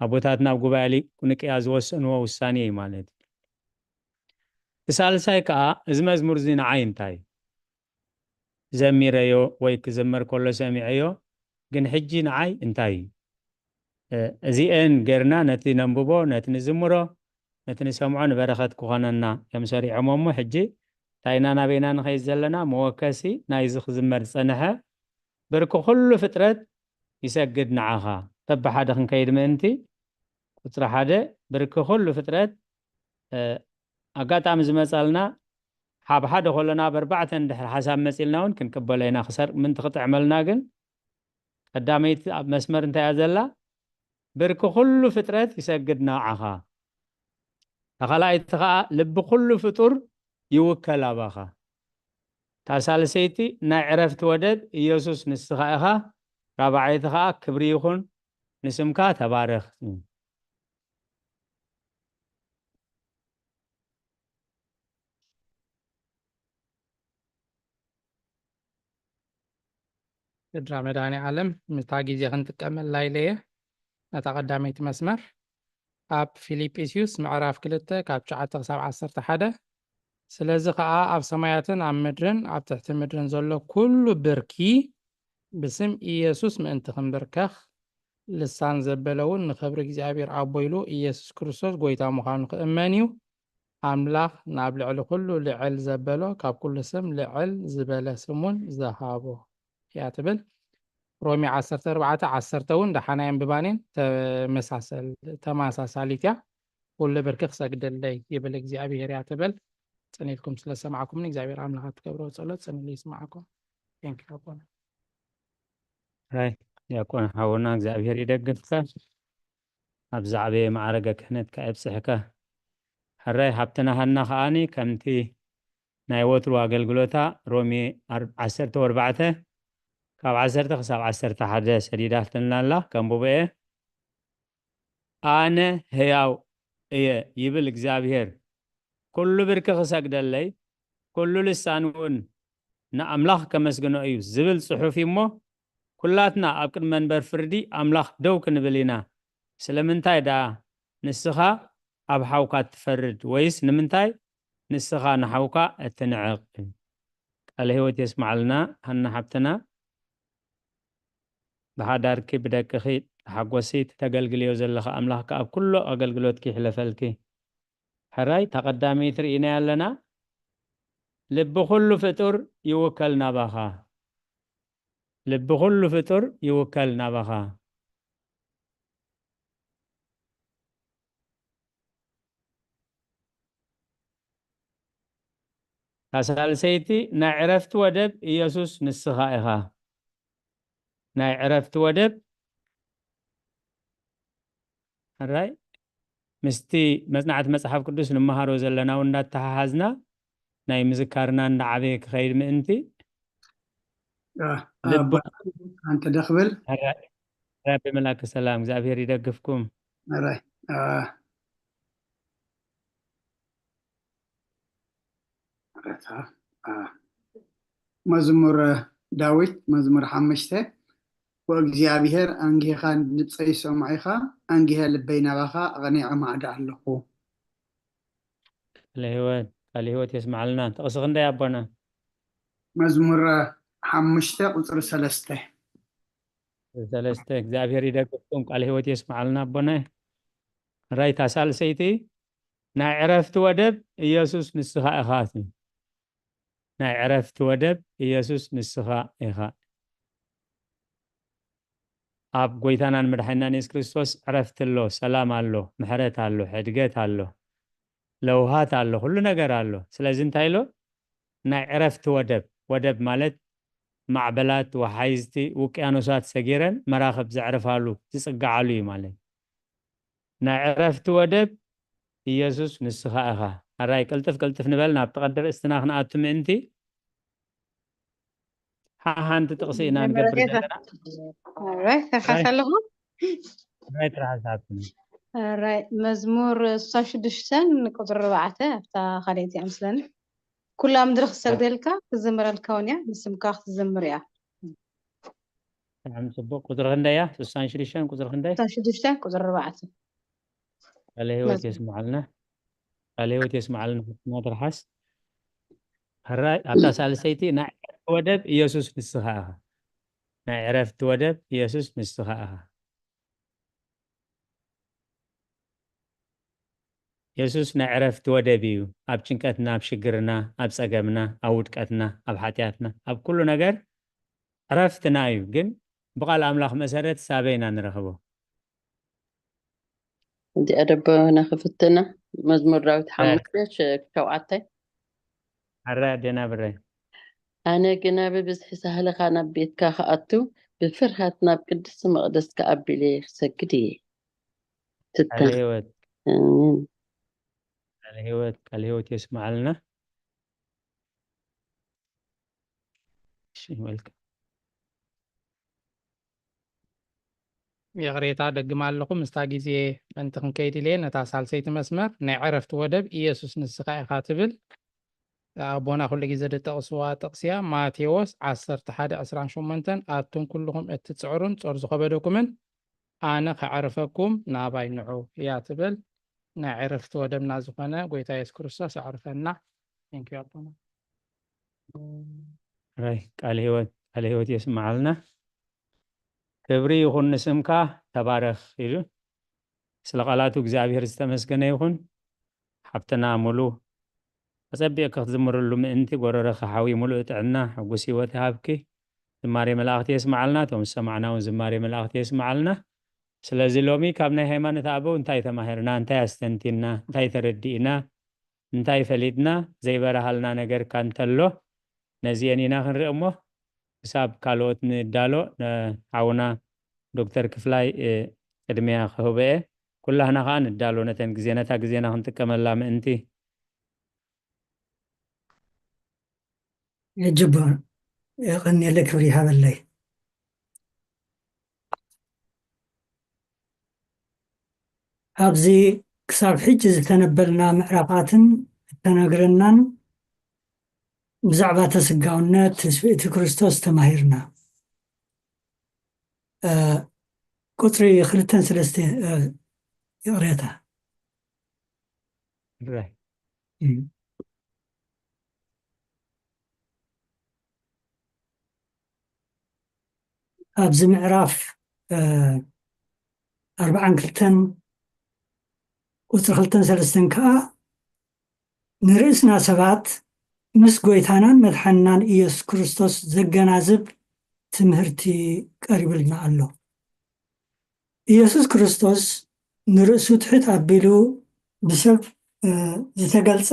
ኣቦታትና ኣብ ጉባኤ ሊ-፣ ኒቅያ ዝወሰንዎ ውሳኔ እዩ ማለት እዩ። እቲ ሳልሳይ ከኣ፣ እዚ መዝሙር እዚ ንዓይ እንታይ እዩ? ዘሚረዮ ወይ ክዝመር ከሎ ሰሚዐዮ፣ ግን ሕጂ ንዓይ እንታይ እዩ? እ፣ እዚኤን ጌርና ነቲ ነንብቦ፣ ነቲ ንዝምሮ፣ ነቲ ንሰምዖ ንበረኸት ክኾነና እዮም ሰሪዖሞ። እሞ ሕጂ እንታይ ኢና ናበይና ንኸይድ ዘለና? መወከሲ ናይዚ ክዝመር ዝጸንሐ፣ ብርኪ ኩሉ ፍጥረት ይሰግድ ንዓኻ። በብሓደ ክንከይድ ምእንቲ፣ ቁጽሪ ሓደ፣ ብርኪ ኩሉ ፍጥረት፣ እ፣ ኣጋጣሚ ዝመጻልና፣ ሓብ ሓደ ከሎና፣ ኣብ ኣርባዕተ እንድሕር ሓሳብ መጺልና እውን ክንቅበሎ ኢና። ክሰርቅ ምእንቲ ክጥዕመልና ግን፣ ቀዳመይቲ ኣብ መስመር እንታይ እያ ዘላ? ብርኪ ኩሉ ፍጥረት ይሰግድ ንዓኻ። እታ ካልኣይቲ ኸኣ፣ ልቢ ኩሉ ፍጡር ይውከል ኣባኻ። እታ ሳልሰይቲ፣ ናይ ዕረፍቲ ወደብ ኢየሱስ ንስኻ ኢኻ። ራብዓይቲ ኸኣ፣ ክብሪ ይኹን ንስምካ፣ ተባረኽ። ስድራ መድኃኔ ዓለም፣ ምስታ ግዜ ክንጥቀመላ ኢለ እየ። ነታ ቀዳመይቲ መስመር ኣብ ፊልጵስዩስ ምዕራፍ ክልተ ካብ ትሽዓተ ክሳብ ዓሰርተ ሓደ፣ ስለዚ ኸኣ ኣብ ሰማያትን ኣብ ምድርን ኣብ ትሕቲ ምድርን ዘሎ ኩሉ ብርኪ ብስም ኢየሱስ ምእንቲ ክንብርከኽ፣ ልሳን ዘበለ እውን ንኽብሪ እግዚኣብሔር ኣቦ ኢሉ ኢየሱስ ክርስቶስ ጐይታ ምዃኑ ክእመን እዩ። ኣምላኽ ናብ ልዕሊ ኩሉ ልዕል ዘበሎ፣ ካብ ኩሉ ስም ልዕል ዝበለ ስሙን ዝሃቦ እያ ትብል። ሮሜ ዓሰርተ ኣርባዕተ ዓሰርተ እውን ደሓናይ ኣንብባኔን ተመሳሰል-፣ ተመሳሳሊት እያ። ኩሉ ብርኪ ክሰግደለይ ይብል እግዚኣብሔር እያ ትብል። ጽን ኢልኩም ስለ ሰማዕኩምኒ እግዚኣብሔር ኣምላኽ ኣብ ትገብርዎ ጸሎት ጽን ኢሉ ይስማዕኩም። Thank you ኣቦና። ራይ ዲያቆን ሓውና እግዚኣብሔር ይደግፍካ። ኣብ ዝዓበየ ማዕረገ ክህነትካ የብጽሕካ። ሕራይ ሃብትና ሃና ከኣኒ ከምቲ ናይ ወትሩ ኣገልግሎታ ሮሜ ኣር-፣ ዓሰርተ ኣርባዕተ ካብ ዓሰርተ ክሳብ ዓሰርተ ሓደ ሰዲዳትልና ኣላ፣ ከንብቦ እየ። ኣነ ህያው እየ ይብል እግዚኣብሔር፣ ኩሉ ብርኪ ክሰግደለይ፣ ኩሉ ልሳን እውን ንኣምላኽ ከመስግኖ እዩ ዝብል ጽሑፍ እዩ እሞ፣ ኩላትና ኣብ ቅድሚ መንበር ፍርዲ ኣምላኽ ደው ክንብል ኢና። ስለምንታይ ደኣ ንስኻ ኣብ ሓውካ ትፈርድ? ወይስ ንምንታይ ንስኻ ንሓውካ እትንዕቕ? ቃለ ህይወት የስምዓልና ሃና ሓብትና። ብሓዳርኪ ብደቅኺ ተሓጎሲ፣ እቲ ተገልግልዮ ዘለኻ ኣምላኽ ከኣ ኣብ ኩሉ ኣገልግሎትኪ ይሕለፈልኪ። ሕራይ፣ እታ ቀዳመይቲ ርኢናያ ኣለና። ልቢ ኩሉ ፍጡር ይውከል ናባኻ። ልቢ ኩሉ ፍጡር ይውከል ናባኻ። እታ ሳልሰይቲ፣ ናይ ዕረፍቲ ወደብ ኢየሱስ ንስኻ ኢኻ። ናይ ዕረፍቲ ወደብ፣ ሕራይ፣ ምስቲ መጽናዕቲ መጽሓፍ ቅዱስ ንመሃሮ ዘለና እውን እንዳተሓሓዝና፣ ናይ ምዝካርና እንዳዓበየ ክኸይድ ምእንቲ፣ ኣንተ ደኽብል። ራቢ መላክ ሰላም እግዚኣብሔር ይደግፍኩም። ራይ መዝሙር ዳዊት መዝሙር ሓሙሽተ። ወእግዚኣብሔር ኣንጊኻ ንድምፀይ ሰማዒኻ፣ ኣንጊሀ ልበይ ናባኻ ኣቕኒዐ ማዕዶ ኣለኹ። ቃለ ህይወት ቃለ ህይወት የስማዓልና። ጥቕሲ ክንደይ ኣቦና? መዝሙር ሓሙሽተ ቁፅሪ ሰለስተ። ሰለስተ። እግዚኣብሔር ይደግፍኩም። ቃለ ህይወት የስማዓልና ኣቦና። ራይታ ሳልሰይቲ ናይ ዕረፍቲ ወደብ ኢየሱስ ንስኻ ኢኻ። ናይ ዕረፍቲ ወደብ ኢየሱስ ንስኻ ኢኻ። ኣብ ጎይታናን መድሓኒናን የሱስ ክርስቶስ ዕረፍቲ ኣሎ፣ ሰላም ኣሎ፣ ምሕረት ኣሎ፣ ሕድገት ኣሎ፣ ለውሃት ኣሎ፣ ኩሉ ነገር ኣሎ። ስለዚ እንታይ ኢሎ? ናይ ዕረፍቲ ወደብ፣ ወደብ ማለት ማዕበላት፣ ወሓይዝቲ፣ ውቅያኖሳት ሰጊረን መራኽብ ዘዕርፋሉ፣ ዝጽግዓሉ እዩ ማለት። ናይ ዕረፍቲ ወደብ ኢየሱስ ንስኻ ኢኻ። ኣራይ ቅልጥፍ ቅልጥፍ ንበል ናብቲ ቀንዲ ርእስትና ክንኣቱ ምእንቲ። ሓንቲ ጥቕሲ ኢና ንገብር ዘለና። ተርሓስ ኣለኹ። ራይ ትርሓስ ሓብትና። ራይ መዝሙር ስሳ ሽዱሽተ ቁፅሪ ኣርባዕተ ኣብታ ካልኣይቲ እያ ምስለኒ። ኩላ ምድሪ ክትሰግደልካ ክትዝምረልካ እውን እያ፣ ንስምካ ክትዝምር እያ። ብጣዕሚ ፅቡቅ። ቁፅሪ ክንደይ እያ? ስሳን ሽዱሽተን ቁፅሪ ክንደይ? ስሳ ሽዱሽተ ቁፅሪ ኣርባዕተ። ቃለ ህይወት የስምዓልና። ቃለ ህይወት የስምዓልና። ሓፍትና ትርሓስ። ሕራይ ኣብታ ሳልሰይቲ ናይ ዕረፍቲ ወደብ ኢየሱስ ንስኻ ኢኻ። ናይ ዕረፍቲ ወደብ ኢየሱስ ንስኻ ኢኻ። የሱስ ናይ ዕረፍቲ ወደብ እዩ። ኣብ ጭንቀትና፣ ኣብ ሽግርና፣ ኣብ ጸገምና፣ ኣብ ውድቀትና፣ ኣብ ሓጢኣትና፣ ኣብ ኩሉ ነገር ዕረፍትና እዩ። ግን ብቓል ኣምላኽ መሰረት ሳበይ ኢና ንረኽቦ? እዚኣ ደቦ ነኽፍትና። መዝሙር ዳዊት ሓሙሽተ ሸውዓተ። ኣረ ኣዴና ብረይ። ኣነ ግና ብብዝሒ ሳህልኻ ናብ ቤትካ ክኣቱ፣ ብፍርሃት ናብ ቅድስቲ መቕደስካ ኣቢለ ክሰግድ እየ። ትታ ቃለ ህይወት ኣሜን። ቃለ ህይወት ቃለ ህይወት የስምዓልና። እሺ ወልካ ይቕሬታ ደግም ኣለኹ ምስታ ግዜ ምእንቲ ክንከይድ ኢለ ነታ ሳልሰይቲ መስመር ናይ ዕረፍቲ ወደብ ኢየሱስ ንስኻ ኢኻ ትብል ኣቦና ኩሉ ግዜ ዝጠቕስዋ ጥቕሲ እያ። ማቴዎስ ዓሰርተ ሓደ ዕስራን ሸሞንተን ኣቱም ኩልኹም እትጽዕሩን ጾር ዝኸበደኩምን ኣነ ከዕርፈኩም ናባይ ንዑ እያ ትብል። ናይ ዕረፍቲ ወደብና ዝኾነ ጎይታ የሱስ ክርስቶስ ኣዕርፈና። Thank you ኣቦና። ራይ ቃለ ህይወት ቃለ ህይወት የስምዓልና። ክብሪ ይኹን ንስምካ ተባረኽ ኢሉ ስለ ቃላቱ እግዚኣብሔር ዝተመስገነ ይኹን። ሓብትና ሙሉ ኣጸቢቕኪ ክትዝምርሉ ምእንቲ ጎረረኺ ሓዊ ሙሉእ ጥዕና ሕጉስ ህይወት ይሃብኪ። ዝማሬ መላእኽቲ የስምዓልና። እቶም ዝሰማዕና እውን ዝማሬ መላእኽቲ የስምዓልና። ስለዚ ሎሚ ካብ ናይ ሃይማኖት ኣበው እንታይ ተማሂርና፣ እንታይ ኣስተንቲና፣ እንታይ ተረዲእና፣ እንታይ ፈሊጥና ዘይበረሃልና ነገር እካ እንተሎ ነዚአን ኢና ክንርኢ እሞ ክሳብ ካልኦት ንዳሎ ሓውና ዶክተር ክፍላይ ቅድሚያ ክህበ ኩላህና ከዓ ንዳሎ ነተን ግዜ ነታ ግዜና ክንጥቀመላ ምእንቲ። የጅባ የቐንየለ ክብሪ ይሃበለይ። ኣብዚ ክሳብ ሕጂ ዝተነበልና ምዕራፋትን እተነግረናን ብዛዕባ ተስጋውነት ትስብእቲ ክርስቶስ ተማሂርና። ቁፅሪ ክልተን ሰለስተ ይቕሬታ። ኣብዚ ምዕራፍ ኣርባዓን ክልተን ቁፅሪ ክልተን ሰለስተን ከዓ ንርእስና ሰባት ምስ ጎይታናን መድሓንናን ኢየሱስ ክርስቶስ ዘገናዝብ ትምህርቲ ቀሪቡልና ኣሎ። ኢየሱስ ክርስቶስ ንርእሱ ትሕት ኣቢሉ ብሰብ ዝተገልጸ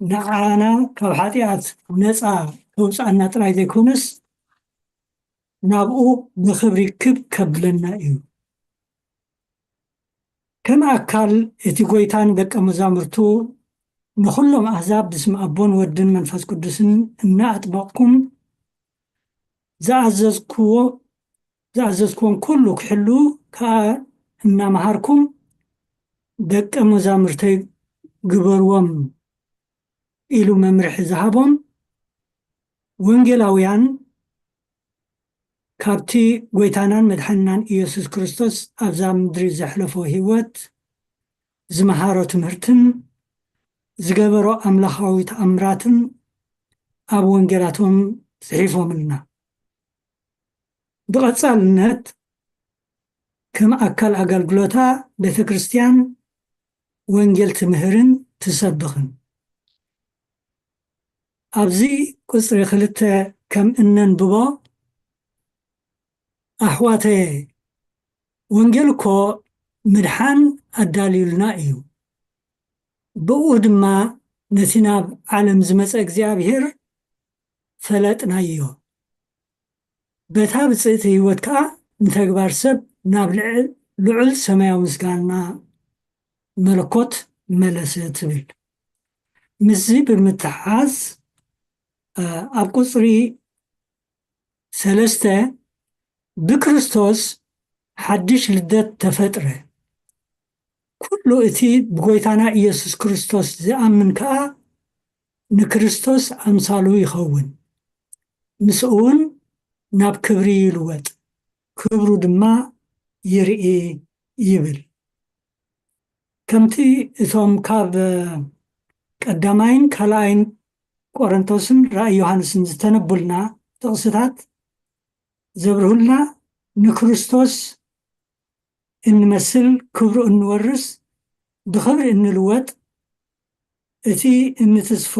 ንዓና ካብ ሓጢኣት ነፃ ከውፅኣና ጥራይ ዘይኮነስ ናብኡ ብኽብሪ ክብ ከብለና እዩ። ከም ኣካል እቲ ጎይታን ደቀ መዛሙርቱ ንኹሎም ኣህዛብ ብስም ኣቦን ወድን መንፈስ ቅዱስን እናኣጥመቕኩም ዝኣዘዝክዎ ዝኣዘዝክዎም ኩሉ ክሕሉ ከኣ እናመሃርኩም ደቀ መዛሙርተይ ግበርዎም ኢሉ መምርሒ ዝሃቦም ወንጌላውያን ካብቲ ጎይታናን መድሓንናን ኢየሱስ ክርስቶስ ኣብዛ ምድሪ ዘሕለፎ ህይወት ዝመሃሮ ትምህርትን ዝገበሮ ኣምላኻዊ ተኣምራትን ኣብ ወንጌላቶም ጽሒፎምልና። ብቐጻልነት ከም ኣካል ኣገልግሎታ ቤተ ክርስቲያን ወንጌል ትምህርን ትሰብኽን። ኣብዚ ቁጽሪ ክልተ ከም እነንብቦ ኣሕዋተየ፣ ወንጌል እኮ ምድሓን ኣዳልዩልና እዩ። ብኡ ድማ ነቲ ናብ ዓለም ዝመጸ እግዚኣብሔር ፈለጥናዮ። በታ ብጽእቲ ህይወት ከኣ ንተግባር ሰብ ናብ ልዑል ሰማያዊ ምስጋና መለኮት መለሰ ትብል። ምስዚ ብምትሓዝ ኣብ ቁጽሪ ሰለስተ ብክርስቶስ ሓድሽ ልደት ተፈጥረ። ኩሉ እቲ ብጎይታና ኢየሱስ ክርስቶስ ዝኣምን ከኣ ንክርስቶስ ኣምሳሉ ይኸውን፣ ምስኡ እውን ናብ ክብሪ ይልወጥ፣ ክብሩ ድማ ይርኢ ይብል። ከምቲ እቶም ካብ ቀዳማይን ካልኣይን ቆረንቶስን ራእይ ዮሃንስን ዝተነቡልና ጥቕስታት ዘብርሁልና፣ ንክርስቶስ እንመስል፣ ክብሩ እንወርስ፣ ብኽብሪ እንልወጥ፣ እቲ እንትስፎ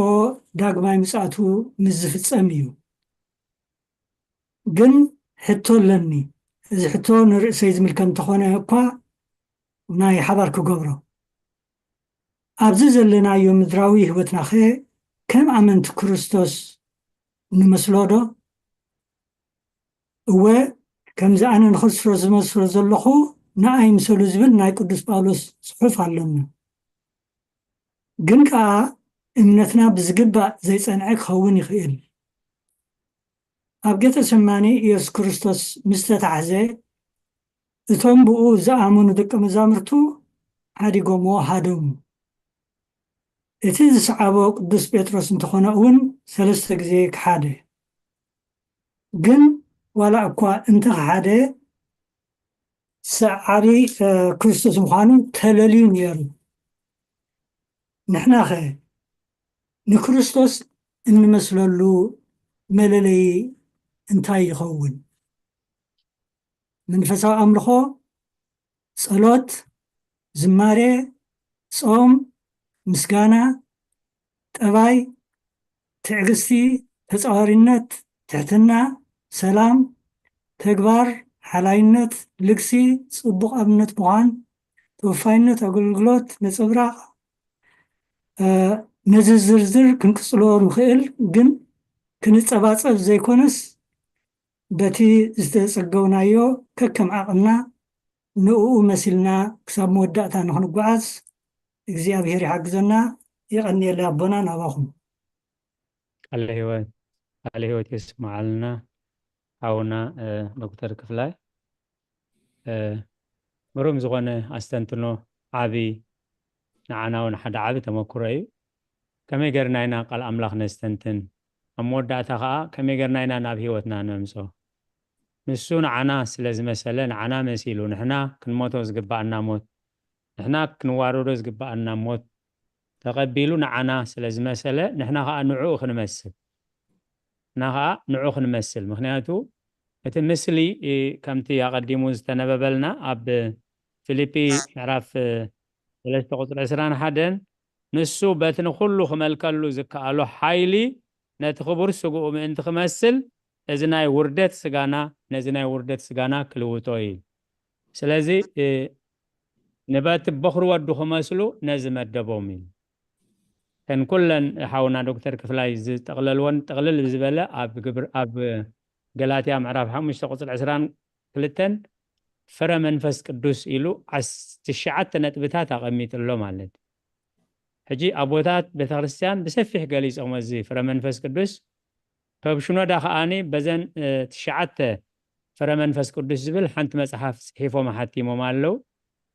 ዳግማይ ምጽኣቱ ምስ ዝፍጸም እዩ። ግን ሕቶ ኣለኒ። እዚ ሕቶ ንርእሰይ ዝምልከት እንተኾነ እኳ ናይ ሓባር ክገብሮ። ኣብዚ ዘለናዮ ምድራዊ ህይወትናኸ ከም ኣመንቲ ክርስቶስ ንመስሎ ዶ? እወ፣ ከምዚ ኣነ ንክርስቶስ ዝመስሎ ዘለኹ ንኣይ ምሰሉ ዝብል ናይ ቅዱስ ጳውሎስ ጽሑፍ ኣሎና። ግን ከኣ እምነትና ብዝግባእ ዘይጸንዐ ክኸውን ይኽእል። ኣብ ጌተሰማኒ ኢየሱስ ክርስቶስ ምስ ተታሕዘ፣ እቶም ብኡ ዝኣመኑ ደቀ መዛሙርቱ ሓዲጎምዎ ሃደሙ። እቲ ዝሰዓቦ ቅዱስ ጴጥሮስ እንተኾነ እውን ሰለስተ ግዜ ክሓደ። ግን ዋላ እኳ እንተኸሓደ፣ ሰዓቢ ክርስቶስ ምዃኑ ተለልዩ ነይሩ። ንሕናኸ ንክርስቶስ እንመስለሉ መለለዪ እንታይ ይኸውን? መንፈሳዊ ኣምልኾ፣ ጸሎት፣ ዝማሬ፣ ጾም፣ ምስጋና፣ ጠባይ፣ ትዕግስቲ፣ ተጻዋሪነት፣ ትሕትና፣ ሰላም፣ ተግባር፣ ሓላይነት፣ ልግሲ፣ ጽቡቕ ኣብነት ምዃን፣ ተወፋይነት፣ ኣገልግሎት፣ ነጸብራቕ። ነዚ ዝርዝር ክንቅጽሎ ንኽእል፣ ግን ክንጸባጸብ ዘይኮነስ በቲ ዝተጸገውናዮ ከከም ዓቕምና ንእኡ መሲልና ክሳብ መወዳእታ ንኽንጓዓዝ እግዚኣብሔር ይሓግዘና። የቐንየለ ኣቦና ናባኹም። ቃለ ህይወት ቃለ ህይወት የስምዓልና ሓውና ዶክተር ክፍላይ። ግሩም ዝኾነ ኣስተንትኖ፣ ዓቢ፣ ንዓና እውን ሓደ ዓቢ ተመክሮ እዩ። ከመይ ገርና ኢና ቃል ኣምላኽ ነስተንትን፣ ኣብ መወዳእታ ኸዓ ከመይ ገርና ኢና ናብ ህይወትና ነምጾ? ንሱ ንዓና ስለ ዝመሰለ፣ ንዓና መሲሉ፣ ንሕና ክንሞቶ ዝግባኣና ሞት፣ ንሕና ክንዋረዶ ዝግባኣና ሞት ተቐቢሉ ንዓና ስለ ዝመሰለ፣ ንሕና ኸዓ ንዕኡ ክንመስል ንሕና ኸዓ ንዕኡ ክንመስል። ምኽንያቱ እቲ ምስሊ ከምቲ ኣቐዲሙ ዝተነበበልና ኣብ ፊልጲ ምዕራፍ ሰለስተ ቁፅሪ ዕስራን ሓደን፣ ንሱ በቲ ንኹሉ ክመልከሉ ዝከኣሎ ሓይሊ ነቲ ክቡር ስግኡ ምእንቲ ክመስል፣ እዚ ናይ ውርደት ስጋና ነዚ ናይ ውርደት ስጋና ክልውጦ እዩ። ስለዚ ንበቲ በኹሪ ወዱ ክመስሉ ነዚ መደቦም እዩ። ተን ኩለን ሓውና ዶክተር ክፍላይ ዝጠቕለልወን ጥቕልል ዝበለ ኣብ ግብር ኣብ ገላትያ ምዕራፍ ሓሙሽተ ቁፅሪ ዕስራን ክልተን ፍረ መንፈስ ቅዱስ ኢሉ ዓስ ትሽዓተ ነጥብታት ኣቐሚጥሎ ማለት እዩ። ሕጂ ኣቦታት ቤተክርስትያን ብሰፊሕ ገሊፆም እዚ ፍረ መንፈስ ቅዱስ ረብ ሽኖዳ ከዓኒ በዘን ትሽዓተ ፍረ መንፈስ ቅዱስ ዝብል ሓንቲ መጽሓፍ ጽሒፎም ሓቲሞም ኣለዉ።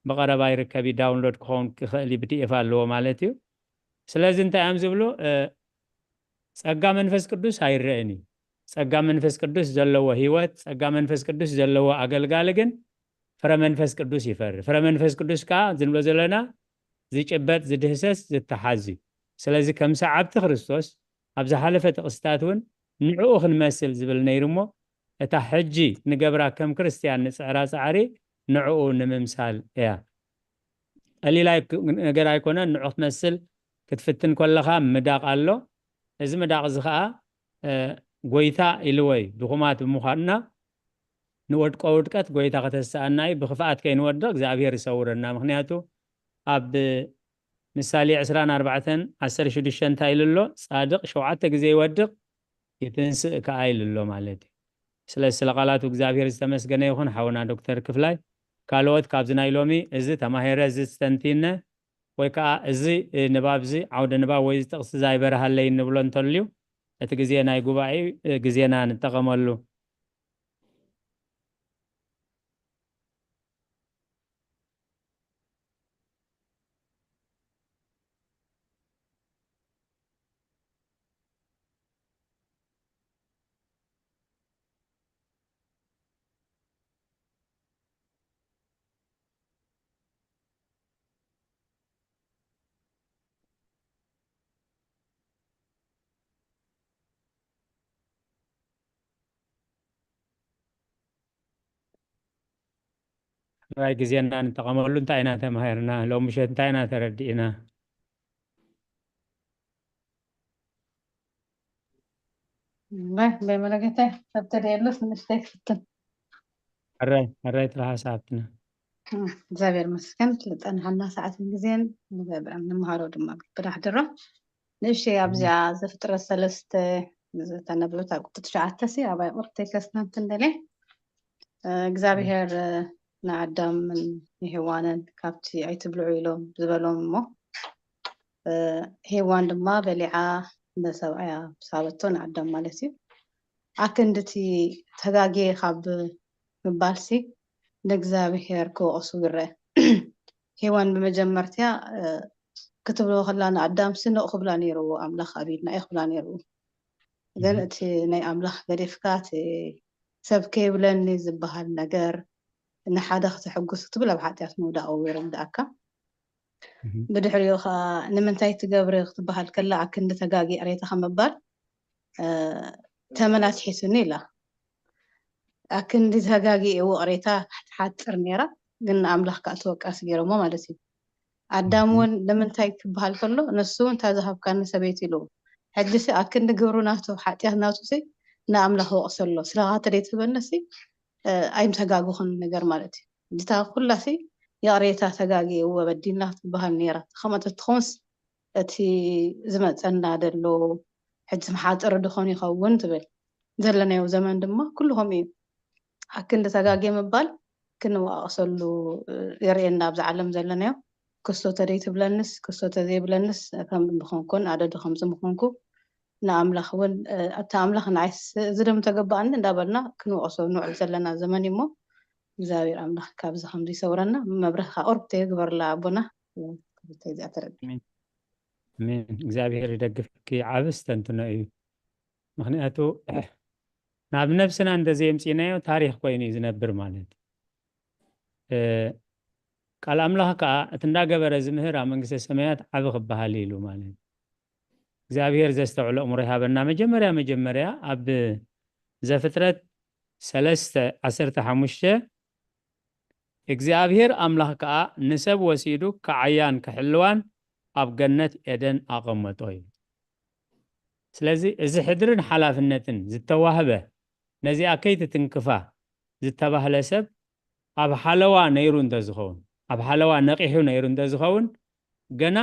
ብቐረባ ይርከብ እዩ፣ ዳውንሎድ ክኸውን ክኽእል እዩ፣ ብዲኤፍ ኣለዎ ማለት እዩ። ስለዚ እንታይ እዮም ዝብሉ? ጸጋ መንፈስ ቅዱስ ኣይረእን እዩ። ጸጋ መንፈስ ቅዱስ ዘለዎ ህይወት፣ ጸጋ መንፈስ ቅዱስ ዘለዎ ኣገልጋሊ ግን ፍረ መንፈስ ቅዱስ ይፈሪ። ፍረ መንፈስ ቅዱስ ከዓ ዝንብሎ ዘለና ዝጭበጥ፣ ዝድህሰስ፣ ዝተሓዝ እዩ። ስለዚ ከም ሰዓብቲ ክርስቶስ ኣብ ዝሓለፈ ጥቕስታት እውን ንዕኡ ክንመስል ዝብል ነይሩ እሞ እታ ሕጂ ንገብራ ከም ክርስትያን ንጽዕራ ጻዕሪ ንዕኡ ንምምሳል እያ። ቀሊል ኣይ- ነገር ኣይኮነን። ንዑ ክትመስል ክትፍትን ከለኻ ምዳቕ ኣሎ። እዚ ምዳቕ እዚ ኸዓ ጎይታ ኢልዎ እዩ። ድኹማት ብምዃንና ንወድቆ ውድቀት ጎይታ ከተስኣና እዩ። ብኽፍኣት ከይንወድቕ እግዚኣብሔር ይሰውረና። ምኽንያቱ ኣብ ምሳሌ ዕስራን ኣርባዕተን ዓሰርተ ሽዱሽተ እንታይ ኢሉ ኣሎ? ጻድቕ ሸውዓተ ግዜ ይወድቕ ይትንስእ ከኣ ኢሉ ኣሎ ማለት እዩ። ስለዚ ስለ ቃላቱ እግዚኣብሔር ዝተመስገነ ይኹን። ሓውና ዶክተር ክፍላይ፣ ካልኦት ካብዚ ናይ ሎሚ እዚ ተማሂረ፣ እዚ ዝተንቲነ፣ ወይ ከኣ እዚ ንባብ እዚ ዓውደ ንባብ ወይ እዚ ጥቕሲ እዚ ኣይበርሃለይ እንብሎ እንተልዩ እቲ ግዜ ናይ ጉባኤ ግዜና ንጠቐመሉ። ሕራይ ግዜና ንጠቐመሉ። እንታይ ኢና ተማሂርና? ሎም ምሸት እንታይ ኢና ተረዲእና? በይ መለገታይ ኣብተደየሉስ ንእሽተይ ክትፍትን። ሕራይ ሕራይ ጥራሕ ሰዓብትና። እግዚኣብሔር መስገን ልጠንሓና ሰዓትን ግዜን ንመሃሮ ድማ ብዳሕድሮ ንእሽተይ ኣብዚኣ ዘፍጥረት ሰለስተ ዝተነብበት ኣብ ቁጥር ትሽዓተ ሲ ኣባይ ቁርተይ ከስናንት እንደለ እግዚኣብሔር ንኣዳምን ንሄዋንን ካብቲ ኣይትብልዑ ኢሎም ዝበሎም እሞ ሄዋን ድማ በሊዓ ንሰብኣያ ሳበቶ ንኣዳም ማለት እዩ። ኣክንድቲ ተጋጌ ካብ ምባልሲ ንእግዚኣብሔር ክወቕሱ ይረአ። ሄዋን ብመጀመርትያ ክትብሎ ከላ ንኣዳም ስንቕ ክብላ ነይርዎ ኣምላኽ ኣቢልና እዩ ክብላ ነይርዎ። ግን እቲ ናይ ኣምላኽ ገዲፍካ እቲ ሰብ ከይብለኒ ዝበሃል ነገር ንሓደ ክተሐጉስ ክትብል ኣብ ሓጢኣት ምውዳቕ ይርድኣካ። ብድሕሪኡ ከዓ ንምንታይ ትገብሪ ክትበሃል ከላ ኣክንዲ ተጋጊ ቅሬታ ከምባል ተመን ኣትሒሱኒ ኢላ። ኣክንዲ ተጋጊ እዎ ቅሬታ ክትሓጥር ነይራ፣ ግን ንኣምላኽ ከዓ ተወቃሲ ገይሮሞ ማለት እዩ። ኣዳም እውን ንምንታይ ክበሃል ከሎ ንሱ እውን እታ ዝሃብካኒ ሰበይቲ ኢሉ ሕጂ ሲ ኣክንዲ ግብሩ ናቱ ሓጢኣት ናቱ ሲ ንኣምላኽ ወቕሰሎ ስለኻ ተደይ ትህበኒ ሲ ኣይምተጋግኹን ነገር ማለት እዩ። እታ ኩላሲ ይቕሬታ ተጋግየ እወ በዲልና ክትበሃል ነይራ። ተኸመጠት ትኾንስ እቲ ዝመፀና ደሎ ሕጂ መሓፅር ድኾን ይኸውን ትብል። ዘለናዮ ዘመን ድማ ኩሉ ከምኡ እዩ። ኣክንዲ ተጋግየ ምባል ክንወቃቀሰሉ የርእየና ኣብዚ ዓለም ዘለናዮ። ክስቶ ተደይ ትብለንስ ክስቶ ተዘይብለንስ ከም ምኾንኩን ኣደዱ ከምዚ ምኾንኩ ንኣምላኽ እውን እቲ ኣምላኽ ንዓይስ እዚ ደም ተገባኣኒ እንዳበልና ክንወቕሶ ንውዕል ዘለና ዘመን እሞ እግዚኣብሔር ኣምላኽ ካብዚ ከምዚ ይሰውረና። መብርህ ከዓ ቁርብ ተየግበርላ ኣቦና። እዚኣ ተረዲ ኣሜን። እግዚኣብሔር ይደግፍኪ። ዓብ ስተንትኖ እዩ። ምክንያቱ ናብ ነብስና እንተዘየምፂናዮ ታሪክ ኮይኑ እዩ ዝነብር ማለት እዩ። ቃል ኣምላኽ ከዓ እቲ እንዳገበረ ዝምህር ኣብ መንግስተ ሰማያት ዓብ ክበሃል ኢሉ ማለት እዩ። እግዚኣብሔር ዘስተውዕሎ እምሮ ይሃበና። መጀመርያ መጀመርያ ኣብ ዘፍጥረት ሰለስተ ዓሰርተ ሓሙሽተ እግዚኣብሔር ኣምላኽ ከዓ ንሰብ ወሲዱ ክዓያን ክሕልዋን ኣብ ገነት ኤደን ኣቐመጦ እዩ። ስለዚ እዚ ሕድርን ሓላፍነትን ዝተዋህበ ነዚኣ ከይትትንክፋ ዝተባህለ ሰብ ኣብ ሓለዋ ነይሩ እንተዝኸውን ኣብ ሓለዋ ነቂሑ ነይሩ እንተዝኸውን ገና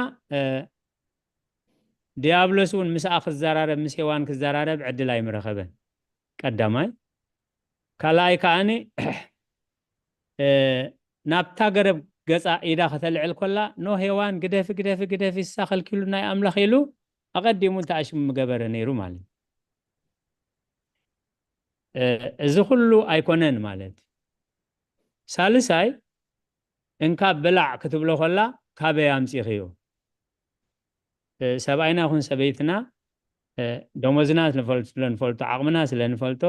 ዲያብሎስ እውን ምስኣ ክዘራረብ ምስ ሄዋን ክዘራረብ ዕድል ኣይምረኸበን። ቀዳማይ ካልኣይ ከዓኒ ናብታ ገረብ ገፃ ኢዳ ከተልዕል ኮላ ኖ ሄዋን ግደፊ ግደፊ ግደፊ እሳ ከልኪሉ ናይ ኣምላኽ ኢሉ ኣቐዲሙ ተኣሽሙ ምገበረ ነይሩ ማለት እዩ። እዚ ኩሉ ኣይኮነን ማለት። ሳልሳይ፣ እንካ ብላዕ ክትብሎ ከላ ካበይ ኣምፂኽዮ? ሰብኣይና ይኹን ሰበይትና ደሞዝና ስለንፈልጦ፣ ዓቕምና ስለንፈልጦ፣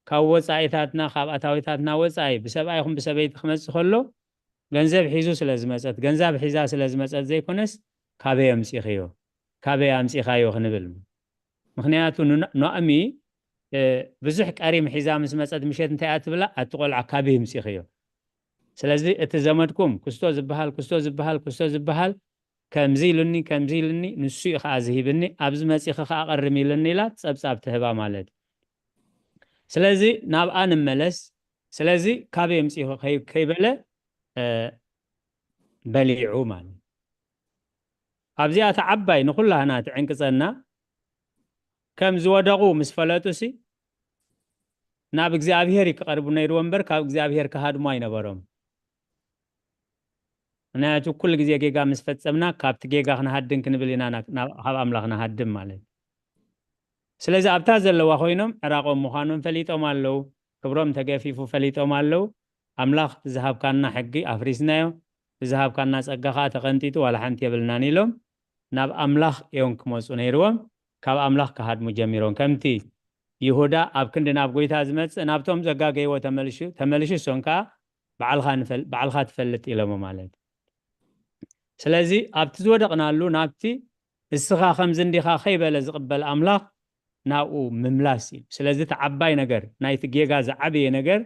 ካብ ወፃኢታትና፣ ካብ ኣታዊታትና ወፃኢ ብሰብኣይ ይኹን ብሰበይቲ ክመፅእ ከሎ ገንዘብ ሒዙ ስለ ዝመፀት፣ ገንዘብ ሒዛ ስለ ዝመፀት ዘይኮነስ ካበይ ኣምፂኽዮ፣ ካበይ ኣምፂኻዮ ክንብል። ምክንያቱ ኖኣሚ ብዙሕ ቀሪም ሒዛ ምስ መፀት ምሸት እንታይ እያ ትብላ? ኣቲ ቆልዓ ካበይ ኣምፂኽዮ? ስለዚ እቲ ዘመድኩም ክስቶ ዝበሃል ክስቶ ዝበሃል ክስቶ ዝበሃል ከምዚ ኢሉኒ ከምዚ ኢሉኒ ንሱ እዩ ከዓ ዝሂብኒ፣ ኣብዚ መፂኺ ከዓ ቀርም ኢሉኒ ኢላ ፀብፃብ ትህባ ማለት እዩ። ስለዚ ናብኣ ንመለስ። ስለዚ ካበይ ኣምፂኹ ከይበለ በሊዑ ማለት። ኣብዚኣ እታ ዓባይ ንኩላህና ትዕንቅፀና፣ ከም ዝወደቑ ምስ ፈለጡሲ ናብ እግዚኣብሄር እዩ ክቐርቡ ነይርዎ እምበር ካብ እግዚኣብሄር ክሃድሙ ኣይነበሮም። ምክንያቱ ኩሉ ግዜ ጌጋ ምስ ፈፀምና ካብቲ ጌጋ ክንሃድን ክንብል ኢና ካብ ኣምላኽ ንሃድም ማለት። ስለዚ ኣብታ ዘለዋ ኮይኖም ዕራቆም ምዃኖም ፈሊጦም ኣለዉ። ክብሮም ተገፊፉ ፈሊጦም ኣለዉ። ኣምላኽ ዝሃብካና ሕጊ ኣፍሪስናዮ፣ ዝሃብካና ጸጋ ኸኣ ተቐንጢጡ ዋላ ሓንቲ የብልናን ኢሎም ናብ ኣምላኽ እዮም ክመጹ ነይርዎም። ካብ ኣምላኽ ክሃድሙ ጀሚሮም። ከምቲ ይሁዳ ኣብ ክንዲ ናብ ጎይታ ዝመጽእ ናብቶም ዘጋገይዎ ተመልሹ ተመልሹ እሶም ከኣ ባዕልኻ ንፈል- ባዕልኻ ትፈልጥ ኢሎሞ ማለት። ስለዚ ኣብቲ ዝወደቕናሉ ናብቲ እስኻ ከምዚ እንዲኻ ከይበለ ዝቕበል ኣምላኽ ናብኡ ምምላስ እዩ። ስለዚ እቲ ዓባይ ነገር ናይቲ ጌጋ ዝዓበየ ነገር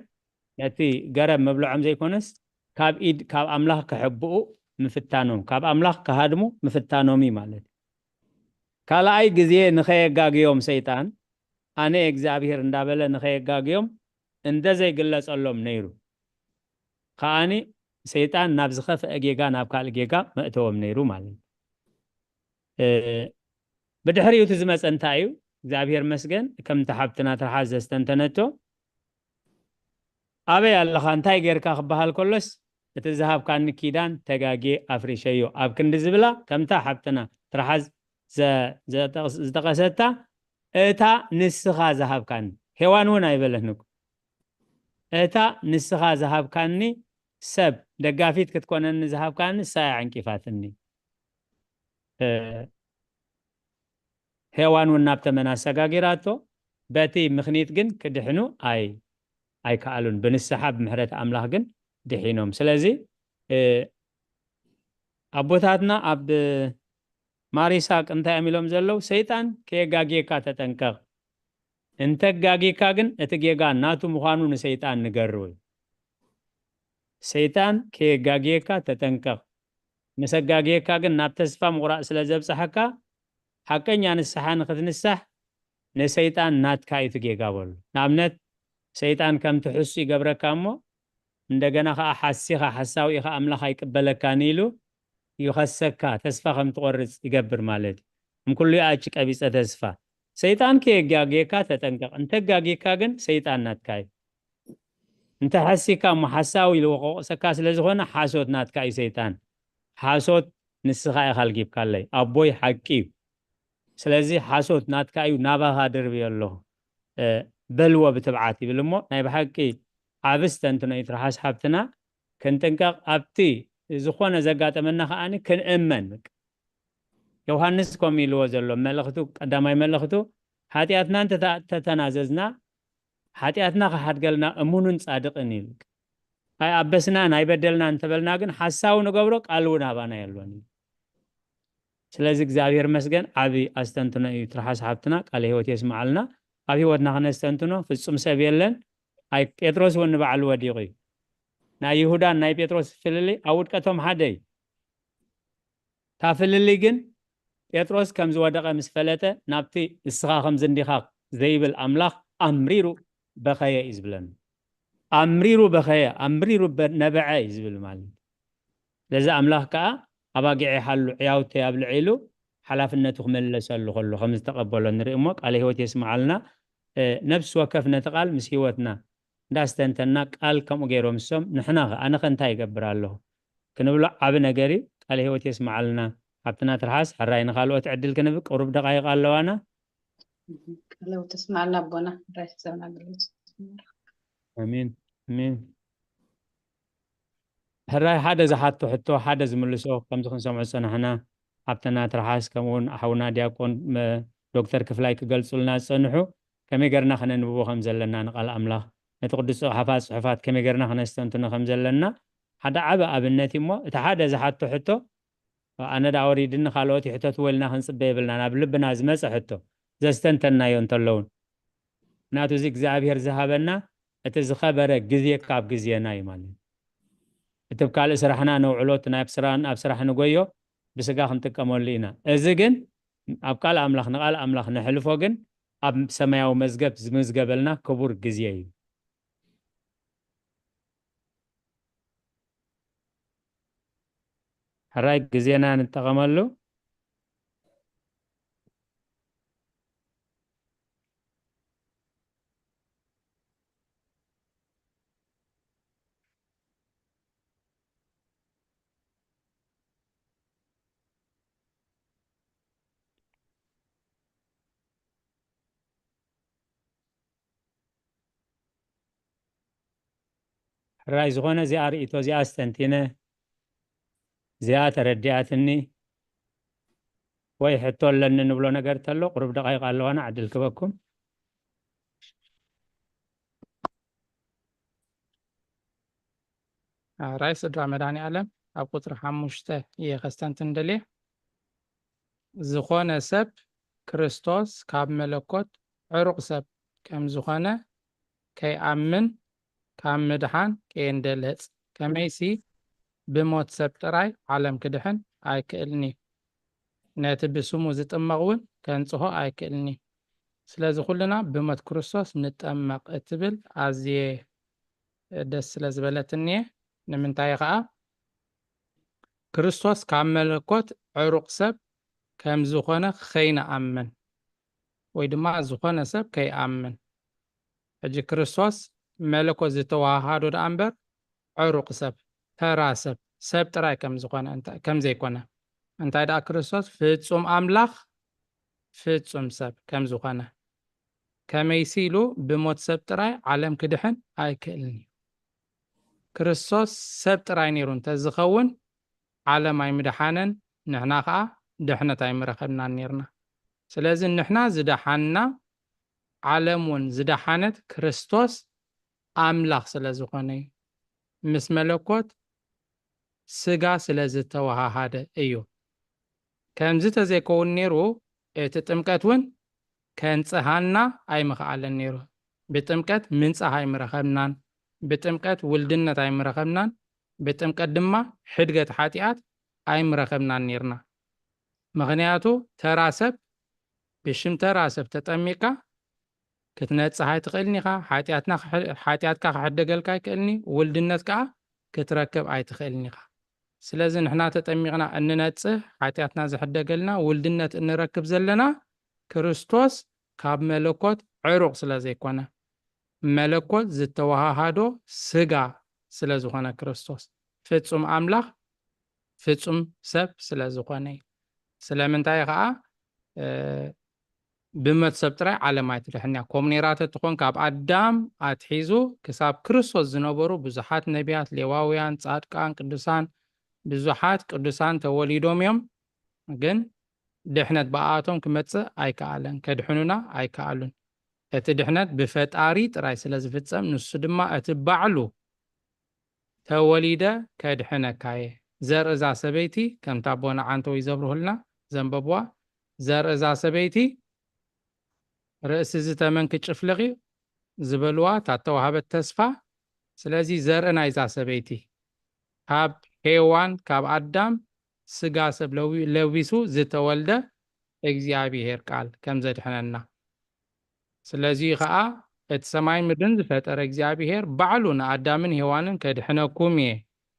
ነቲ ገረብ ምብልዖም ዘይኮነስ ካብ ኢድ ካብ ኣምላኽ ክሕብኡ ምፍታኖም፣ ካብ ኣምላኽ ክሃድሙ ምፍታኖም እዩ ማለት እዩ። ካልኣይ ግዜ ንኸየጋግዮም ሰይጣን ኣነ እግዚኣብሔር እንዳበለ ንኸየጋግዮም እንደ ዘይግለጸሎም ነይሩ። ከኣኒ ሰይጣን ናብ ዝኸፍአ ጌጋ ናብ ካልእ ጌጋ መእተዎም ነይሩ ማለት እዩ። ብድሕሪኡ እቲ ዝመፀ እንታይ እዩ? እግዚኣብሔር መስገን ከምቲ ሓብትና ትርሓስ ዘስተንተነቶ ኣበይ ኣለኻ እንታይ ጌርካ ክበሃል ከሎስ እቲ ዝሃብካኒ ኪዳን ተጋጌ ኣፍሪሸዮ ኣብ ክንዲ ዝብላ ከምታ ሓብትና ትርሓስ ዝጠቀሰታ እታ ንስኻ ዝሃብካኒ ሄዋን እውን ኣይበለትንኩ እታ ንስኻ ዝሃብካኒ ሰብ ደጋፊት ክትኮነኒ ዝሃብካኒ ንሳ እያ ዕንቂፋትኒ። ሄዋን እውን ናብ ተመን ኣሰጋጊራቶ፣ በቲ ምኽኒት ግን ክድሕኑ ኣይ ኣይከኣሉን። ብንስሓ ብምሕረት ኣምላኽ ግን ድሒኖም። ስለዚ ኣቦታትና ኣብ ማር ይስሐቅ እንታይ እዮም ኢሎም ዘለዉ? ሰይጣን ከየጋግየካ ተጠንቀቕ፣ እንተጋጊካ ግን እቲ ጌጋ ናቱ ምዃኑ ንሰይጣን ንገርዊ። ሰይጣን ከየጋግየካ ተጠንቀቕ፣ ምስ ኣጋግየካ ግን ናብ ተስፋ ምቑራጽ ስለ ዘብጽሓካ፣ ሓቀኛ ንስሓ ንኽትንሳሕ ንሰይጣን ናትካ እዩ እቲ ጌጋ በሉ። ንኣብነት ሰይጣን ከምቲ ሕሱ ይገብረካ እሞ እንደገና ኸኣ ሓሲኻ ሓሳዊ ኢኻ ኣምላኽ ኣይቅበለካን ኢሉ ይኸሰካ፣ ተስፋ ከም ትቖርጽ ይገብር ማለት እዩ። እምኩሉ ይኣች ቀቢጸ ተስፋ። ሰይጣን ከየጋግየካ ተጠንቀቕ፣ እንተጋጊካ ግን ሰይጣን ናትካ እዩ። እንተ ሓሲካ እሞ ሓሳዊ ኢልዎ ከወቕሰካ ስለ ዝኾነ ሓሶት ናትካ እዩ ሰይጣን። ሓሶት ንስኻ ኢኻ ኣልጊብካለይ። ኣቦይ ሓቂ እዩ። ስለዚ ሓሶት ናትካ እዩ ናባኻ ድርብዮ ኣለኹ በልዎ ብትብዓት ይብል እሞ ናይ ብሓቂ ዓቢ ስተንትኖ እዩ ትርሓስ ሓብትና። ክንጥንቀቕ ኣብቲ ዝኾነ ዘጋጠመና ከኣኒ ክንእመን። ዮሃንስ ከምኡ ኢልዎ ዘሎ መልእኽቱ ቀዳማይ መልእኽቱ ሓጢኣትና እንተተናዘዝና ሓጢኣትና ክሓድገልና እሙንን ጻድቕን እዩ። ኣይኣበስናን ኣይበደልናን እንተበልና ግን ሓሳዊ ንገብሮ ቃል እውን ኣባና የሎን እዩ። ስለዚ እግዚኣብሔር መስገን ዓቢ ኣስተንትኖ እዩ ትርሓስ ሓብትና ቃለ ህይወት የስምዓልና። ኣብ ህይወትና ክነስተንትኖ ፍጹም ሰብ የለን። ኣይ ጴጥሮስ እውን ንባዕሉ ወዲቑ እዩ። ናይ ይሁዳን ናይ ጴጥሮስ ፍልልይ ኣብ ውድቀቶም ሓደ እዩ። እታ ፍልልይ ግን ጴጥሮስ ከም ዝወደቐ ምስ ፈለጠ ናብቲ እስኻ ከምዚ እንዲኻ ዘይብል ኣምላኽ ኣምሪሩ በኸየ እዩ ዝብለና። ኣምሪሩ በኸየ፣ ኣምሪሩ ነበዐ እዩ ዝብል ማለት። ስለዚ ኣምላኽ ከኣ ኣባጊዐይ ሓሉ ዕያውተይ ኣብልዐ ኢሉ ሓላፍነቱ ክመለሰሉ ከሎ ከም ዝተቐበሎ ንርኢ እሞ ቃለ ህይወት የስምዓልና። ነብሲ ወከፍ ነቲ ቃል ምስ ህይወትና እንዳስተንተና ቃል ከምኡ ገይሮም እሶም ንሕና ኸ ኣነ ኸ እንታይ ይገብር ኣለኹ ክንብሎ ዓቢ ነገር እዩ። ቃለ ህይወት የስምዓልና። ሓብትና ትርሓስ ሕራይ ንኻልኦት ዕድል ክንብ ቅሩብ ደቃይቕ ኣለዋና። ቃለ ህይወት የስምዓልና ኣቦና ሕራይ ሰብና ኣገልግሎት ኣሜን። ኣሜን። ሕራይ ሓደ ዝሓቶ ሕቶ ሓደ ዝምልሶ ከምዚ ክንሰምዖ ዝጸናሕና፣ ሓብትና ትርሓስ፣ ከምኡ እውን ሓውና ዲያቆን መ-፣ ዶክተር ክፍላይ ክገልጹልና ዝጸንሑ፣ ከመይ ጌርና ከነንብቦ ከም ዘለና ንቃል ኣምላኽ፣ ነቲ ቅዱስ ጽሑፋት፣ ጽሑፋት ከመይ ጌርና ከነስተንትኖ ከም ዘለና ሓደ ዓቢ ኣብነት እዩ። እሞ እቲ ሓደ ዝሓቶ ሕቶ፣ ኣነ ደኣ ወሪድኒ ካልኦት ይሕተትዎ ኢልና ክንጽበ የብልናን። ኣብ ልብና ዝመጸ ሕቶ ዘስተንተናዮ እንተለውን፣ ምክንያቱ እዚ እግዚኣብሔር ዝሃበና እቲ ዝኸበረ ግዜ ካብ ግዜና እዩ ማለት እዩ። እቲ ብ ካልእ ስራሕና ነውዕሎ፣ እቲ ናይ ስራ-፣ ኣብ ስራሕ ንጎዮ፣ ብስጋ ክንጥቀመሉ ኢና። እዚ ግን ኣብ ቃል ኣምላኽ፣ ንቃል ኣምላኽ ነሕልፎ ግን ኣብ ሰማያዊ መዝገብ ዝምዝገበልና ክቡር ግዜ እዩ። ሕራይ ግዜና ንጠቐመሉ። ሕራይ ዝኾነ እዚኣ ርእይቶ እዚኣ ኣስተንቲነ፣ እዚኣ ተረዲኣትኒ ወይ ሕቶ ኣለኒ ንብሎ ነገር ተሎ፣ ቁሩብ ደቓይቕ ኣለዋና፣ ዕድል ክበኩም። ሕራይ ስድራ መድኃኔ ዓለም፣ ኣብ ቁጽሪ ሓሙሽተ እየ ከስተንትን ደልየ። ዝኾነ ሰብ ክርስቶስ ካብ መለኮት ዕሩቕ ሰብ ከም ዝኾነ ከይኣምን ካብ ምድሓን ከየንደልህጽ፣ ከመይሲ ብሞት ሰብ ጥራይ ዓለም ክድሕን ኣይክእልን እዩ። ነቲ ብስሙ ዝጥመቕ እውን ከንጽሆ ኣይክእልን እዩ። ስለዚ ኩልና ብሞት ክርስቶስ ንጠመቕ እትብል ኣዝየ ደስ ስለ ዝበለትኒ እየ። ንምንታይ ከኣ ክርስቶስ ካብ መለኮት ዕሩቕ ሰብ ከም ዝኾነ ከይንኣምን ወይ ድማ ዝኾነ ሰብ ከይኣምን። ሕጂ ክርስቶስ መለኮት ዝተዋሃሃዶ ደኣ እምበር ዕሩቕ ሰብ፣ ተራ ሰብ፣ ሰብ ጥራይ ከም ዝኾነ እንተ-፣ ከም ዘይኮነ። እንታይ ደኣ ክርስቶስ ፍጹም ኣምላኽ ፍጹም ሰብ ከም ዝኾነ። ከመይሲ ኢሉ ብሞት ሰብ ጥራይ ዓለም ክድሕን ኣይክእልን እዩ። ክርስቶስ ሰብ ጥራይ ነይሩ እንተዝኸውን ዓለም ኣይምድሓነን፣ ንሕና ኸኣ ድሕነት ኣይምረኸብናን ነይርና። ስለዚ ንሕና ዝደሓንና፣ ዓለም እውን ዝደሓነት ክርስቶስ ኣምላኽ ስለ ዝኾነ እዩ። ምስ መለኮት ስጋ ስለ ዝተወሃሃደ እዩ። ከምዚ ተዘይከውን ነይሩ፣ እቲ ጥምቀት እውን ከንጽሃና ኣይምኽኣለን ነይሩ። ብጥምቀት ምንጻህ ኣይምረኸብናን፣ ብጥምቀት ውልድነት ኣይምረኸብናን፣ ብጥምቀት ድማ ሕድገት ሓጢኣት ኣይምረኸብናን ነይርና። ምኽንያቱ ተራ ሰብ፣ ብሽም ተራ ሰብ ተጠሚቅካ ክትነጽህ ኣይትኽእልን ኢኻ። ሓጢኣትና ክሕ-፣ ሓጢኣትካ ክሕደገልካ ኣይክእልን እዩ። ውልድነት ከኣ ክትረክብ ኣይትኽእልን ኢኻ። ስለዚ ንሕና ተጠሚቕና እንነጽህ፣ ሓጢኣትና ዝሕደገልና፣ ውልድነት እንረክብ ዘለና ክርስቶስ ካብ መለኮት ዕሩቕ ስለ ዘይኮነ፣ መለኮት ዝተወሃሃዶ ስጋ ስለ ዝኾነ ክርስቶስ ፍጹም ኣምላኽ ፍጹም ሰብ ስለ ዝኾነ እዩ። ስለምንታይ ከኣ፣ እ፣ ብሞት ሰብ ጥራይ ዓለም ኣይትድሕን እያ። ከምኡ ነይራ ተትኾን፣ ካብ ኣዳም ኣትሒዙ ክሳብ ክርስቶስ ዝነበሩ ብዙሓት ነቢያት፣ ሌዋውያን፣ ጻድቃን፣ ቅዱሳን፣ ብዙሓት ቅዱሳን ተወሊዶም እዮም። ግን ድሕነት ብኣቶም ክመጽእ ኣይከኣለን፣ ከድሕኑና ኣይከኣሉን። እቲ ድሕነት ብፈጣሪ ጥራይ ስለ ዝፍጸም፣ ንሱ ድማ እቲ ባዕሉ ተወሊደ ከድሕነካ እየ። ዘርእዛ ሰበይቲ፣ ከምታ ኣቦና ዓንተው ይዘብርሁልና ዘንበብዋ፣ ዘርእዛ ሰበይቲ፣ ርእሲ ዝተመን ክጭፍልቕ እዩ ዝበልዋ፣ እታ እተዋህበት ተስፋ። ስለዚ ዘርኢ ናይዛ ሰበይቲ፣ ካብ ሄዋን፣ ካብ ኣዳም ስጋ ሰብ ለዊ-፣ ለቢሱ ዝተወልደ እግዚኣብሔር ቃል ከም ዘድሕነና። ስለዚ ኸኣ እቲ ሰማይን ምድርን ዝፈጠረ እግዚኣብሔር ባዕሉ ንኣዳምን ሄዋንን ከድሕነኩም እየ፣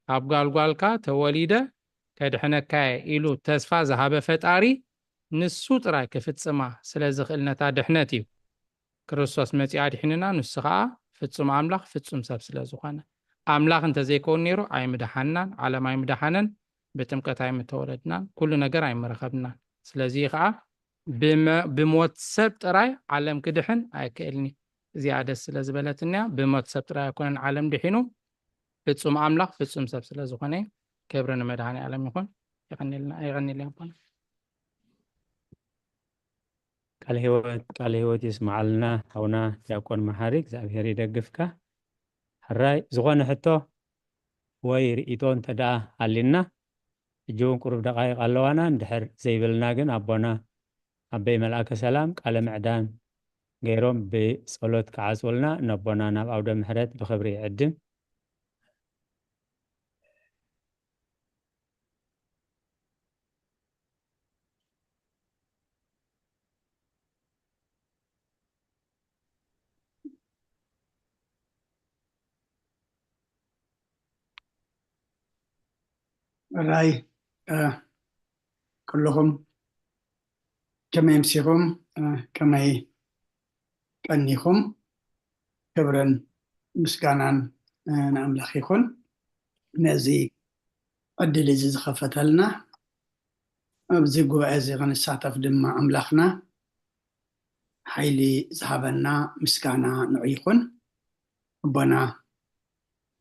ካብ ጓልጓልካ ተወሊደ ከድሕነካ እየ ኢሉ ተስፋ ዝሃበ ፈጣሪ ንሱ ጥራይ ክፍጽማ ስለ ዝኽእል ነታ ድሕነት እዩ። ክርስቶስ መጺኡ ኣድሒኑና፣ ንሱ ኸኣ ፍጹም ኣምላኽ ፍጹም ሰብ ስለ ዝኾነ። ኣምላኽ እንተዘይከውን ነይሩ ኣይምድሓንናን፣ ዓለም ኣይምድሓነን፣ ብጥምቀት ኣይምተወለድናን፣ ኩሉ ነገር ኣይምረኸብናን። ስለዚ ኸኣ ብመ-፣ ብሞት ሰብ ጥራይ ዓለም ክድሕን ኣይክእልን እዩ። እዚኣ ደስ ስለ ዝበለትንያ። ብሞት ሰብ ጥራይ ኣይኮነን ዓለም ድሒኑ፣ ፍጹም ኣምላኽ ፍጹም ሰብ ስለ ዝኾነ፣ ክብሪ ንመድኃኔ ዓለም ይኹን። የቐንየልና፣ የቐንየልና ኣቦና። ቃለ ህይወት፣ ቃለ ህይወት የስምዓልና ሓውና ዲያቆን መሓሪ፣ እግዚኣብሔር ይደግፍካ። ሕራይ ዝኾነ ሕቶ ወይ ርእይቶ እንተ ደኣ ሃልዩና፣ ሕጂ እውን ቁሩብ ደቓይቕ ኣለዋና፣ እንድሕር ዘይብልና ግን ኣቦና ኣበይ መልኣከ ሰላም ቃለ ምዕዳን ገይሮም ብጸሎት ክዓጽውልና ነቦና ናብ ኣውደ ምሕረት ብኽብሪ ይዕድም። ራይ ኩልኹም ከመይ ኣምሲኹም? ከመይ ቀኒኹም? ክብርን ምስጋናን ንኣምላኽ ይኹን። ነዚ ዕድል እዚ ዝኸፈተልና፣ ኣብዚ ጉባኤ እዚ ክንሳተፍ ድማ ኣምላኽና ሓይሊ ዝሃበና ምስጋና ንዑ ይኹን። ኣቦና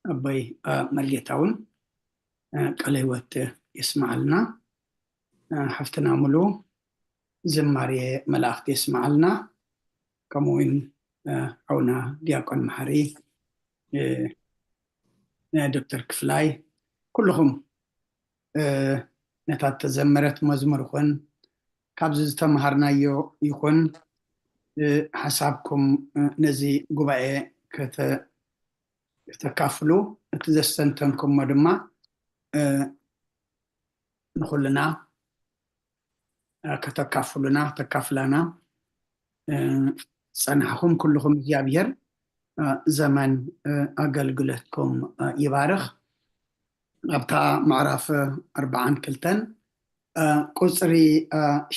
ኣቦይ መርጌታ እውን ቃለ ህይወት የስምዓልና። ሓፍትና ሙሉ ዝማሬ መላእኽቲ የስምዓልና። ከምኡ እውን ሓውና ዲያቆን መሓሪ፣ ዶክተር ክፍላይ፣ ኩልኹም ነታ ተዘመረት መዝሙር ይኹን ካብዚ ዝተምሃርናዮ ይኹን ሓሳብኩም ነዚ ጉባኤ ከተካፍሉ፣ እቲ ዘስተንተንኩሞ ድማ ንኹልና ከተካፍሉና፣ ተካፍላና ዝጸናሕኹም ኩልኹም እግዚኣብሔር ዘመን ኣገልግሎትኩም ይባርኽ። ኣብታ ምዕራፍ ኣርባዓን ክልተን ቁጽሪ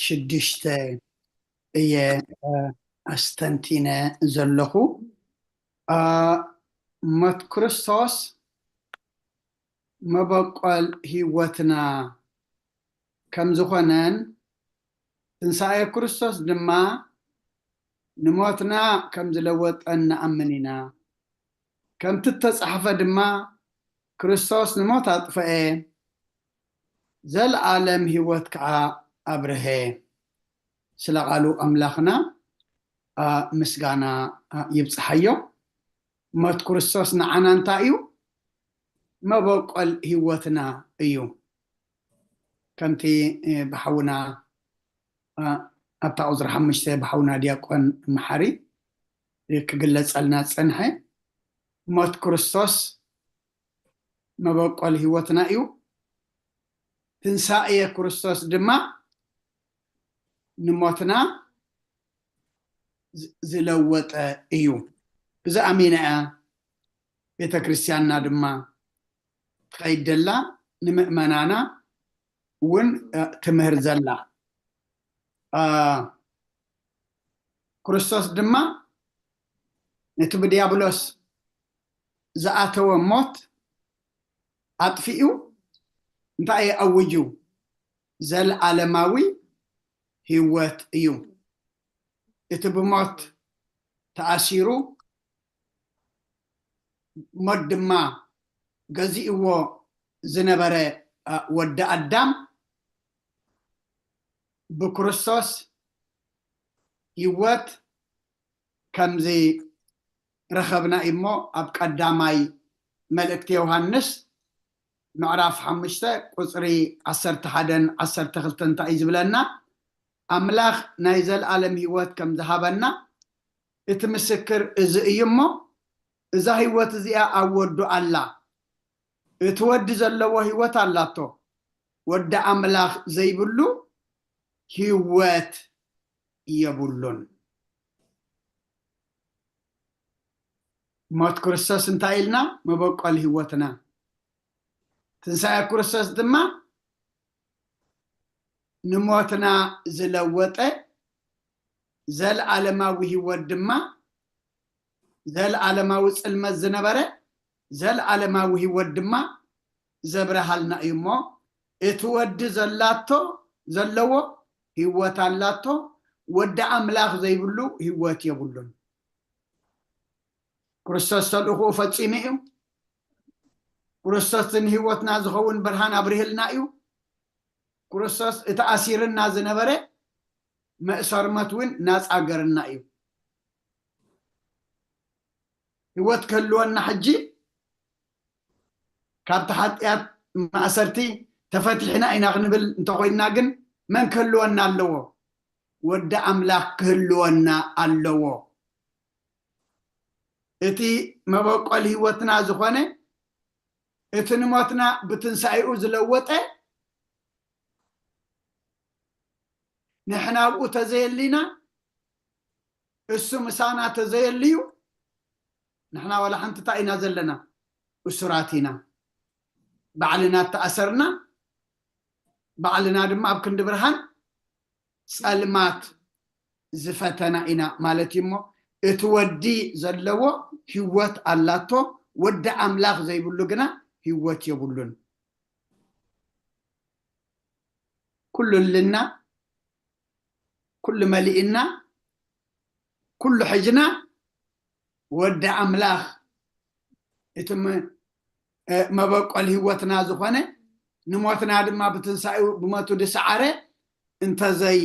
ሽዱሽተ እየ ኣስተንቲነ ዘለኹ። ሞት ክርስቶስ መበቆል ህይወትና ከም ዝኾነን ትንሳኤ ክርስቶስ ድማ ንሞትና ከም ዝለወጠን ንኣምን ኢና። ከምቲ እተጻሕፈ ድማ፣ ክርስቶስ ንሞት ኣጥፍኤ፣ ዘለኣለም ህይወት ከኣ ኣብርሀ። ስለ ቃሉ ኣምላኽና ምስጋና ይብጽሓዮ። ሞት ክርስቶስ ንዓና እንታይ እዩ? መበቆል ህይወትና እዩ። ከምቲ ብሓውና ኣብታ ቁፅሪ ሓሙሽተ ብሓውና ዲያቆን መሓሪ ክግለፀልና ዝፀንሐ፣ ሞት ክርስቶስ መበቆል ህይወትና እዩ። ትንሳኤ ክርስቶስ ድማ ንሞትና ዝለወጠ እዩ። እዚ ኣሚና እያ ቤተ ክርስቲያንና ድማ ትኸይድ ዘላ፣ ንምእመናና እውን ትምህር ዘላ። ክርስቶስ ድማ ነቲ ብዲያብሎስ ዝኣተወ ሞት ኣጥፊኡ እንታይ እዩ ኣውጁ? ዘለዓለማዊ ህይወት እዩ። እቲ ብሞት ተኣሲሩ ሞት ድማ ገዚእዎ ዝነበረ ወዲ ኣዳም ብክርስቶስ ህይወት ከምዚ ረኸብና እሞ ኣብ ቀዳማይ መልእክቲ ዮሃንስ ምዕራፍ ሓሙሽተ ቁፅሪ ዓሰርተ ሓደን ዓሰርተ ክልተን እንታይ እዩ ዝብለና? ኣምላኽ ናይ ዘለኣለም ህይወት ከም ዝሃበና እቲ ምስክር እዚ እዩ እሞ እዛ ህይወት እዚኣ ኣብ ወዱ ኣላ። እቲ ወዲ ዘለዎ ህይወት ኣላቶ። ወዲ ኣምላኽ ዘይብሉ ህይወት የብሉን። ሞት ክርስቶስ እንታይ ኢልና? መበቆል ህይወትና። ትንሳኤ ክርስቶስ ድማ ንሞትና ዝለወጠ፣ ዘለዓለማዊ ህይወት ድማ፣ ዘለዓለማዊ ጽልመት ዝነበረ ዘለዓለማዊ ህይወት ድማ ዘብረሃልና እዩ እሞ፣ እቲ ወዲ ዘላቶ፣ ዘለዎ ህይወት ኣላቶ፣ ወዲ ኣምላኽ ዘይብሉ ህይወት የብሉን። ክርስቶስ ተልእኹኡ ፈጺሙ እዩ። ክርስቶስ ንህይወትና ዝኸውን ብርሃን ኣብሪህልና እዩ። ክርስቶስ እቲ ኣሲርና ዝነበረ መእሰርመት እውን ናጻ ገርና እዩ። ህይወት ክህልወና ሕጂ ካብቲ ሓጢኣት ማእሰርቲ ተፈቲሕና ኢና ክንብል እንተኾይንና ግን መን ክህልወና ኣለዎ? ወዲ ኣምላኽ ክህልወና ኣለዎ። እቲ መበቆል ህይወትና ዝኾነ እቲ ንሞትና ብትንሳኤኡ ዝለወጠ ንሕና ኣብኡ ተዘየሊና እሱ ምሳና ተዘየልዩ ንሕና ዋላ ሓንቲ እንታይ ኢና ዘለና? እሱራት ኢና። ባዕልና እተኣሰርና፣ ባዕልና ድማ ኣብ ክንዲ ብርሃን ጸልማት ዝፈተና ኢና ማለት እዩ። እሞ እቲ ወዲ ዘለዎ ህይወት ኣላቶ፣ ወዲ ኣምላኽ ዘይብሉ ግና ህይወት የብሉን። ኩሉ እልና፣ ኩሉ መሊእና፣ ኩሉ ሕጅና ወዲ ኣምላኽ እቲ መ- እ፣ መበቆል ህይወትና ዝኾነ ንሞትና ድማ ብትንሳኤኡ ብሞቱ ዝሰዓረ እንተዘይ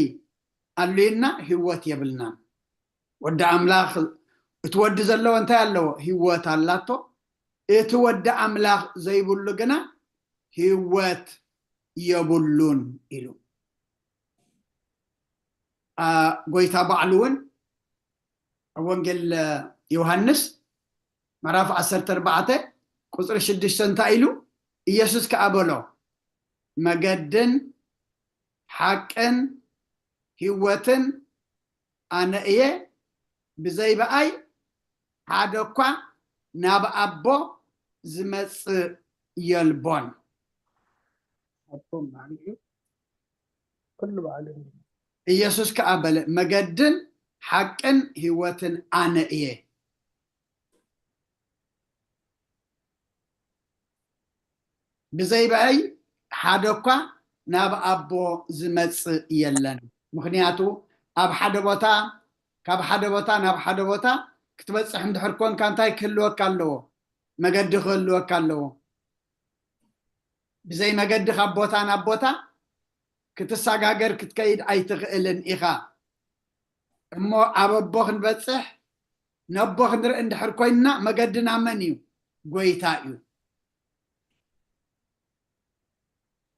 ኣሉይና ህይወት የብልናን። ወዲ ኣምላኽ እቲ ወዲ ዘለዎ እንታይ ኣለዎ? ህይወት ኣላቶ። እቲ ወዲ ኣምላኽ ዘይብሉ ግና ህይወት የብሉን ኢሉ። ኣ፣ ጎይታ ባዕሉ እውን ኣብ ወንጌል ዮሃንስ ምዕራፍ ዓሰርተ ኣርባዕተ ቁፅሪ ሽዱሽተ እንታይ ኢሉ? ኢየሱስ ከኣ በሎ፣ መገድን ሓቅን ህይወትን ኣነ እየ፣ ብዘይ ብኣይ ሓደ እኳ ናብ ኣቦ ዝመጽእ የልቦን። ኣቦ ማን እዩ? ኩሉ ባዕሉ እዩ። ኢየሱስ ከኣ በለ፣ መገድን ሓቅን ህይወትን ኣነ እየ። ብዘይ ብኣይ ሓደ እኳ ናብ ኣቦ ዝመጽእ የለን። ምኽንያቱ ኣብ ሓደ ቦታ፣ ካብ ሓደ ቦታ ናብ ሓደ ቦታ ክትበጽሕ እንድሕር ኮንካ እንታይ ክህልወካ ኣለዎ? መገዲ ክህልወካ ኣለዎ። ብዘይ መገዲ ካብ ቦታ ናብ ቦታ ክትሰጋገር ክትከይድ ኣይትኽእልን ኢኻ። እሞ ኣብ ኣቦ ክንበጽሕ፣ ነቦ ክንርኢ እንድሕር ኮይንና መገድና መን እዩ? ጎይታ እዩ።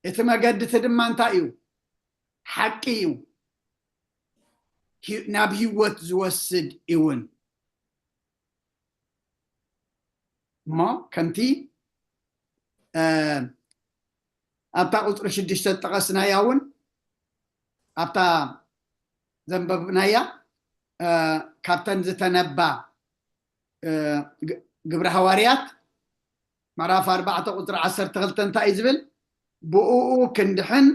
እቲ መገዲ እቲ ድማ እንታይ እዩ? ሓቂ እዩ። ሂ- ናብ ህይወት ዝወስድ እውን። እሞ ከምቲ፣ እ፣ ኣብታ ቁጽሪ ሽዱሽተ ዝጠቐስናያ እውን፣ ኣብታ ዘንበብናያ፣ እ፣ ካብተን ዝተነባ፣ እ፣ ግ- ግብረ ሃዋርያት ምዕራፍ ኣርባዕተ ቁጽሪ ዓሰርተ ክልተ እንታይ እዩ ዝብል? ብእኡ ክንድሕን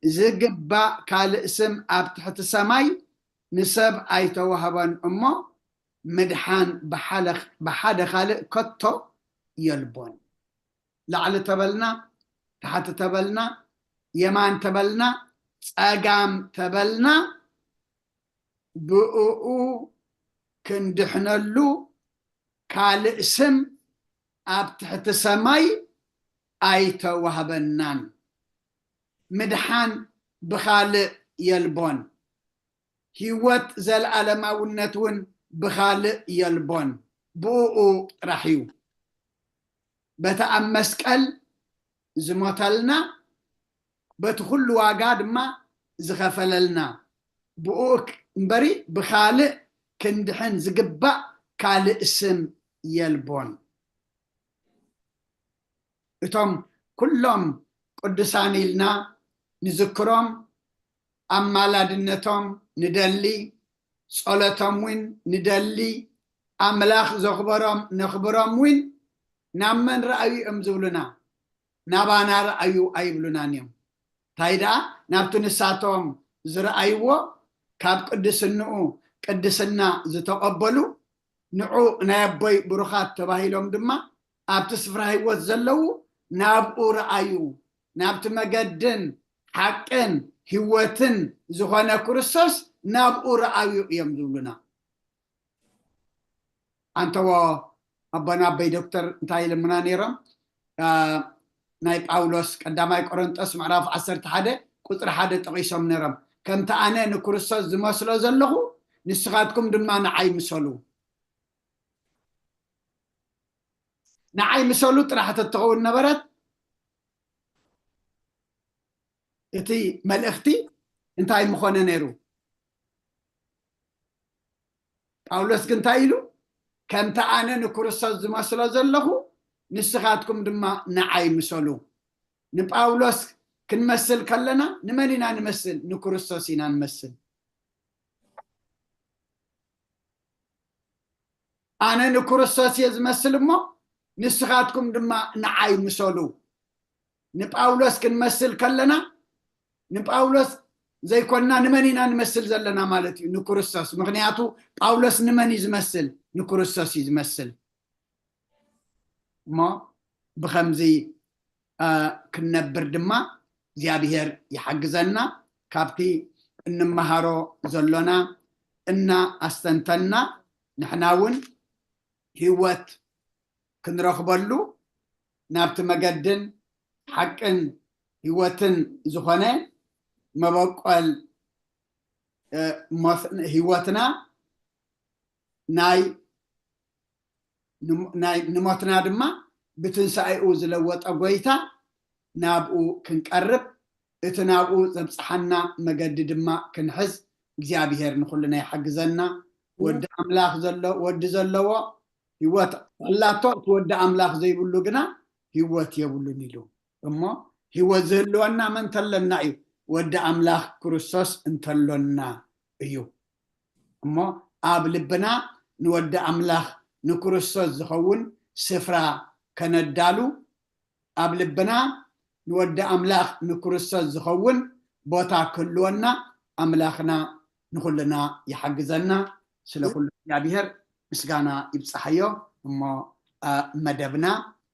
ዝግባእ ካልእ ስም ኣብ ትሕቲ ሰማይ ንሰብ ኣይተዋህበን እሞ፣ ምድሓን ብሓለ- ብሓደ ካልእ ከቶ የልቦን። ላዕሊ ተበልና፣ ታሕቲ ተበልና፣ የማን ተበልና፣ ጸጋም ተበልና፣ ብእኡ ክንድሕነሉ ካልእ ስም ኣብ ትሕቲ ሰማይ ኣይተዋህበናን። ምድሓን ብኻልእ የልቦን። ህይወት ዘለኣለማውነት እውን ብኻልእ የልቦን። ብእኡ ጥራሕ እዩ። በቲ ኣብ መስቀል ዝሞተልና፣ በቲ ኩሉ ዋጋ ድማ ዝኸፈለልና፣ ብኡ እምበሪ ብኻልእ ክንድሕን ዝግባእ ካልእ ስም የልቦን። እቶም ኩሎም ቅዱሳን ኢልና ንዝክሮም፣ ኣማላድነቶም ንደሊ፣ ጸሎቶም እውን ንደሊ፣ ኣምላኽ ዘኽበሮም ነኽብሮም እውን ናብ መን ረኣዩ እዮም ዝብሉና? ናባና ረኣዩ ኣይብሉናን እዮም። እንታይ ደኣ ናብቲ ንሳቶም ዝረኣይዎ ካብ ቅድስንኡ ቅድስና ዝተቐበሉ ንዑ ናይ ኣቦይ ብሩኻት ተባሂሎም ድማ ኣብቲ ስፍራ ህይወት ዘለዉ ናብኡ ረኣዩ፣ ናብቲ መገድን ሓቅን ህይወትን ዝኾነ ክርስቶስ ናብኡ ረኣዩ እዮም ዝብሉና። ኣንተዎ ኣቦና ኣበይ ዶክተር እንታይ ይልምና ነይሮም? አ፣ ናይ ጳውሎስ ቀዳማይ ቆሮንጦስ ምዕራፍ ዓሰርተ ሓደ ቁፅሪ ሓደ ጠቒሶም ነይሮም። ከምቲ ኣነ ንክርስቶስ ዝመስሎ ዘለኹ ንስኻትኩም ድማ ንዓይ ምሰሉ። ንዓይ ምሰሉ ጥራሕ ተትኸውን ነበረት፣ እቲ መልእኽቲ እንታይ ምኾነ ነይሩ? ጳውሎስ ግን እንታይ ኢሉ? ከምቲ ኣነ ንክርስቶስ ዝመስሎ ዘለኹ ንስኻትኩም ድማ ንዓይ ምሰሉ። ንጳውሎስ ክንመስል ከለና ንመን ኢና ንመስል? ንክርስቶስ ኢና ንመስል። ኣነ ንክርስቶስ እየ ዝመስል እሞ ንስኻትኩም ድማ ንዓይ ምሰሉ። ንጳውሎስ ክንመስል ከለና ንጳውሎስ ዘይኮንና ንመን ኢና ንመስል ዘለና ማለት እዩ? ንክርስቶስ። ምክንያቱ ጳውሎስ ንመን እዩ ዝመስል? ንክርስቶስ እዩ ዝመስል። እሞ ብኸምዚ አ፣ ክንነብር ድማ እግዚኣብሔር ይሓግዘና። ካብቲ እንመሃሮ ዘሎና እና ኣስተንተና ንሕና እውን ህይወት ክንረኽበሉ ናብቲ መገድን ሓቅን ህይወትን ዝኾነ መበቆል እ፣ ሞት- ህይወትና ናይ ንሞ- ናይ- ንሞትና ድማ ብትንሳኤኡ ዝለወጠ ጎይታ ናብኡ ክንቀርብ እቲ ናብኡ ዘብፅሓና መገዲ ድማ ክንሕዝ እግዚኣብሔር ንኩልና ይሓግዘና። ወዲ ኣምላኽ ዘሎ ወዲ ዘለዎ ህይወት ኣላቶ፣ እቲ ወዲ ኣምላኽ ዘይብሉ ግና ህይወት የብሉን ኢሉ። እሞ ህይወት ዝህልወና መን እንተለና እዩ? ወዲ ኣምላኽ ክርስቶስ እንተሎና እዩ። እሞ ኣብ ልብና ንወዲ ኣምላኽ ንክርስቶስ ዝኸውን ስፍራ ከነዳሉ፣ ኣብ ልብና ንወዲ ኣምላኽ ንክርስቶስ ዝኸውን ቦታ ክህልወና ኣምላኽና ንኹልና ይሓግዘና። ስለ ኩሉ እግዚኣብሔር ምስጋና ይብፅሓዮ። እሞ አ፣ መደብና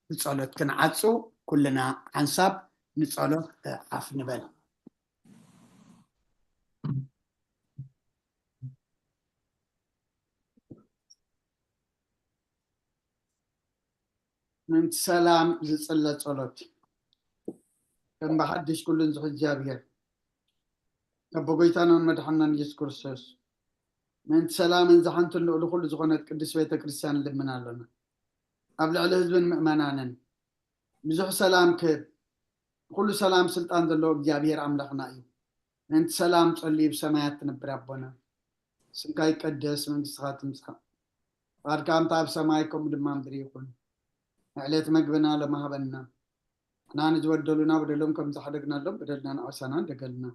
ብፀሎት ክንዓፁ ኩልና ሓንሳብ ንፀሎት እ፣ ዓፍ ንበል። ምእንቲ ሰላም ዝጽለ ጸሎት። ከም ብሓድሽ ኩሉን ዝሕዚ እግዚኣብሔር፣ ካብ ጎይታናን መድሓናን ኢየሱስ ክርስቶስ፣ ምእንቲ ሰላምን ዝሓንትን ልዕሊ ኩሉ ዝኾነት ቅድስት ቤተ ክርስቲያን ንልምን ኣለና። ኣብ ልዕሊ ህዝብን ምእመናንን ብዙሕ ሰላም ክህብ፣ ኩሉ ሰላም ስልጣን ዘለዎ እግዚኣብሔር ኣምላኽና እዩ። ምእንቲ ሰላም ጸልዩ ብሰማያት ትነብር ኣቦና፣ ስምካ ይቀደስ፣ መንግስትኻ ትምጻእ፣ ፍቓድካ ከምታ ኣብ ሰማይ ከምኡ ድማ ምድሪ ይኹን። ንዕለት መግብና ሎሚ ሃበና፣ ንሕና ንዝበደሉና በደሎም ከም ዝሓደግናሎም በደልና ንዓውሳና እንደገልና፣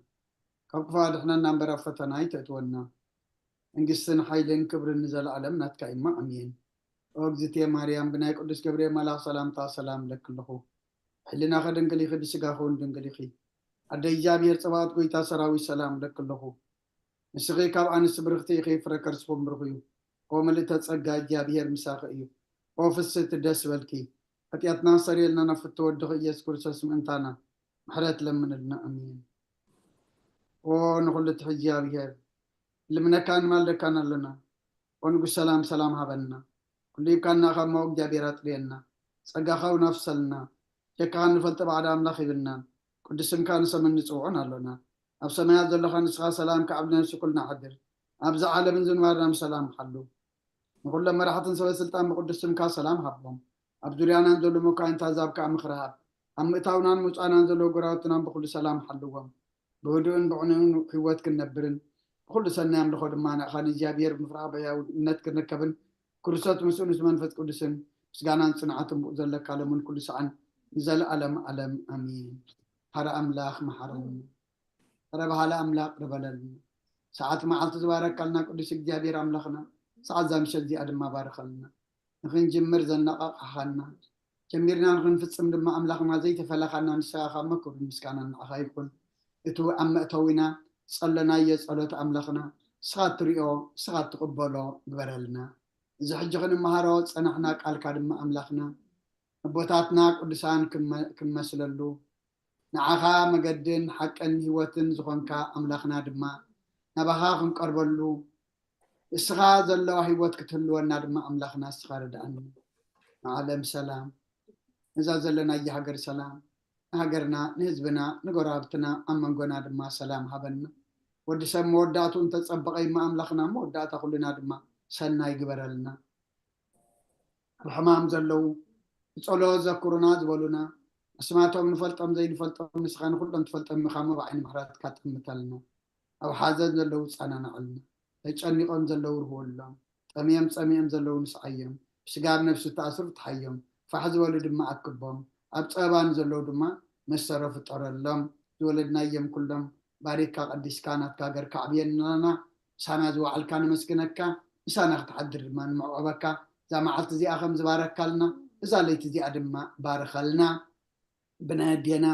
ካብ ክፉእ ኣድሕነና እምበር ኣብ ፈተና ኣይተእትወና። መንግስትን ሓይልን ክብርን ንዘለኣለም ናትካ እዩ እሞ ኣሜን። ኦ እግዝእትየ ማርያም፣ ብናይ ቅዱስ ገብርኤል መልኣኽ ሰላምታ ሰላም እለኪ ኣለኹ። ሕልናኺ ድንግል ኢኺ፣ ብስጋኺ እውን ድንግል ኢኺ። ኣደ እግዚኣብሔር ጸባኦት፣ ጎይታ ሰራዊት ሰላም እለኪ ኣለኹ። ንስኺ ካብ ኣንስቲ ብርኽቲ ኢኺ፣ ፍረ ከርስኹም ብሩኽ እዩ። ኦ ምልእተ ጸጋ፣ እግዚኣብሔር ምሳኺ እዩ። ኦ ፍስህቲ፣ ደስ በልኪ። ሓጢኣትና ሰሪየልና ናብ ፍትወ ወድኺ ኢየሱስ ክርስቶስ ምእንታና ምሕረት ለምንልና። ኣሜን። ኦ ንኹሉ ትሕዚ እግዚኣብሔር፣ ልምነካን ማልደካን ኣለና። ኦ ንጉስ ሰላም፣ ሰላም ሃበና። ኩሉ ሂብካና ካብ ማው እግዚኣብሔር ኣጥርየና። ጸጋኻ እውን ኣፍሰልና። ጀካኻ እንፈልጦ ባዕዳ ኣምላኽ ይብልናን። ቅዱስ ስምካ ንሰምን ንጽውዖን ኣሎና። ኣብ ሰማያት ዘለኻ ንስኻ ሰላም ከዓብልና ንስኩልና ሓድር። ኣብዚ ዓለምን ዝንባርና ብሰላም ሓሉ። ንኹሎም መራሕትን ሰበ ስልጣን ብቅዱስ ስምካ ሰላም ሃቦም። ኣብ ዙርያናን ዘሎ መኳንንት ኣህዛብ ከኣ ምኽሪ ሃብ። ኣብ ምእታውናን ምውጻእናን ዘለዉ ጎረባብትናን ብኹሉ ሰላም ሓልዎም። ብህዱእን ብዕኑእን ህይወት ክንነብርን ብኹሉ ሰናይ ኣምልኾ ድማ ንኣኻ ንእግዚኣብሔር ብምፍራሕ ብሕያውነት ክንርከብን ክርስቶስ ምስኡ ምስ መንፈስ ቅዱስን ምስጋናን ጽንዓትን ብኡ ዘለካ ሎምን ኩሉ ሰዓን ንዘለኣለም ዓለም ኣሜን። ሓደ ኣምላኽ መሓረኒ። ረ በሃሊ ኣምላኽ ርበለልና። ሰዓት መዓልቲ ዝባረካልና ቅዱስ እግዚኣብሔር ኣምላኽና፣ ሰዓት እዛ ምሸት እዚኣ ድማ ባርኸልና። ንኽንጅምር ዘነቓቕሓኻና፣ ጀሚርና ንኽንፍጽም ድማ ኣምላኽና ዘይተፈለኻና ንስኻ እሞ ክብርን ምስጋናን ንዓኻ ይኹን። እቲ ኣብ መእተዊና ጸለናዮ ጸሎት ኣምላኽና፣ ንስኻ እትሪኦ፣ ንስኻ እትቕበሎ ግበረልና። እዚ ሕጂ ክንመሃሮ ጸናሕና ቃልካ ድማ ኣምላኽና፣ ኣቦታትና ቅዱሳን ክንመ-፣ ክንመስለሉ፣ ንዓኻ መገድን ሓቅን ህይወትን ዝኾንካ ኣምላኽና ድማ ናባኻ ክንቀርበሉ፣ እስኻ ዘለዋ ህይወት ክትህልወና ድማ ኣምላኽና እስኻ ርድኣና። ንዓለም ሰላም፣ ነዛ ዘለናያ ሃገር ሰላም፣ ንሃገርና፣ ንህዝብና፣ ንጎረባብትና፣ ኣብ መንጎና ድማ ሰላም ሃበና። ወዲ ሰብ መወዳእቱ እንተጸበቐ እሞ ኣምላኽና መወዳእታ ኩልና ድማ ሰናይ ግበረልና። ኣብ ሕማም ዘለዉ ብጸሎት ዘክሩና ዝበሉና፣ ኣስማቶም ንፈልጦም ዘይንፈልጦም ንስኻ ንኹሎም ትፈልጦም ኢኻ እሞ ብዓይኒ ምሕረትካ ጠምተልና። ኣብ ሓዘን ዘለዉ ጸናንዐልና። ተጨኒቖም ዘለዉ ርህወሎም። ጠምዮም ጸሚኦም ዘለዉ ንስዓዮም። ብስጋብ ነፍሲ ተኣስሩ ፍትሓዮም። ፋሕ ዝበሉ ድማ ኣክቦም። ኣብ ጸበባ ንዘለዉ ድማ መሰሮ ፍጠረሎም። ዝወለድናዮም ኩሎም ባሪካ ቀዲስካ ናትካ ሃገር ከዕብየልና። ምሳና ዝወዓልካ ነመስግነካ። ምሳና ክትሓድር ድማ ንምዕቆበካ። እዛ መዓልቲ እዚኣ ከም ዝባረካልና፣ እዛ ለይቲ እዚኣ ድማ ባርኸልና። ብናይ ኣዴና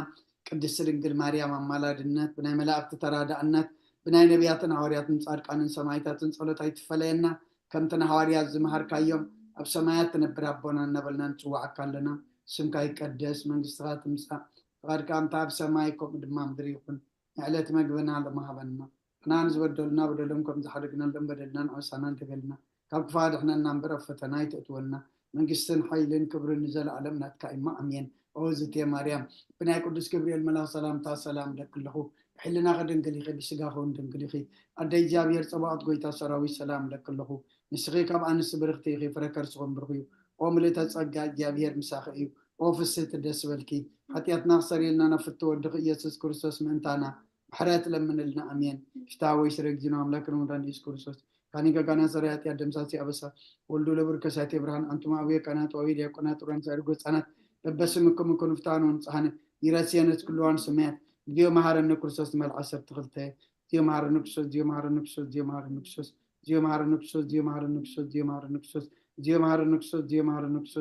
ቅድስቲ ድንግል ማርያም ኣማላድነት፣ ብናይ መላእክቲ ተራዳእነት፣ ብናይ ነቢያትን ሃዋርያትን ጻድቃንን ሰማዕታትን ጸሎት ኣይትፈለየና። ከምቲ ንሃዋርያት ዝመሃርካዮም፣ ኣብ ሰማያት ትነብር ኣቦና እናበልና ንጽውዓካ ኣለና። ስምካ ይቀደስ፣ መንግስትኻ ትምጻእ፣ ፍቓድካ ከምታ ኣብ ሰማይ ከምኡ ድማ ምድሪ ይኹን። ንዕለት መግብና ሎሚ ሃበና። ንሕና ንዝበደሉና በደሎም ከም ዝሓደግናሎም በደልና ንዕሳና እንተበልና፣ ካብ ክፋ ድሕነና እምበር ኣብ ፈተና ኣይተእትወና። መንግስትን ሓይልን ክብርን ንዘለኣለም ናትካ እሞ ኣሜን። ኦ ዝቴ ማርያም፣ ብናይ ቅዱስ ገብርኤል መልኣኽ ሰላምታ ሰላም እለኪ ኣለኹ። ብሕልናኺ ድንግል ኢኺ፣ ብስጋኺ እውን ድንግል ኢኺ። ኣደ እግዚኣብሔር ጸባኦት ጎይታ ሰራዊት ሰላም እለኪ ኣለኹ። ንስኺ ካብ ኣንስቲ ብርኽቲ ኢኺ፣ ፍረ ከርስኺ እውን ብሩኽ እዩ። ኦ ምልእተ ጸጋ፣ እግዚኣብሔር ምሳኺ እዩ። ኦ ፍስህቲ ደስ በልኪ፣ ሓጢኣትና ክሰርየልና ናብ ፍትው ወድኺ ኢየሱስ ክርስቶስ ምእንታና ምሕረት ለምንልና። ኣሜን። ፍትሐ ወይ ስረ እግዚእነ ኣምላክነ ወመድኃኒነ ኢየሱስ ክርስቶስ ካኒ ገጋና ሰራይ ኃጢአት ደምሳሲ ኣበሳ ወልዱ ለብር ከሳቴ ብርሃን ኣንቱም አቡየ ካህናት ወአቡየ ዲያቆናት ጥሩያን ሳይር ጎጻናት በበስምኩም እኩን ፍትሐን ወንጽሐነ ይረስየነ ኩልዋን ስመያት እግዚኦ መሐረነ ክርስቶስ መልዓ ሰርተ ክልተ እግዚኦ መሐረነ ክርስቶስ እግዚኦ መሐረነ ክርስቶስ እግዚኦ መሐረነ ክርስቶስ እግዚኦ መሐረነ ክርስቶስ እግዚኦ መሐረነ ክርስቶስ እግዚኦ መሐረነ ክርስቶስ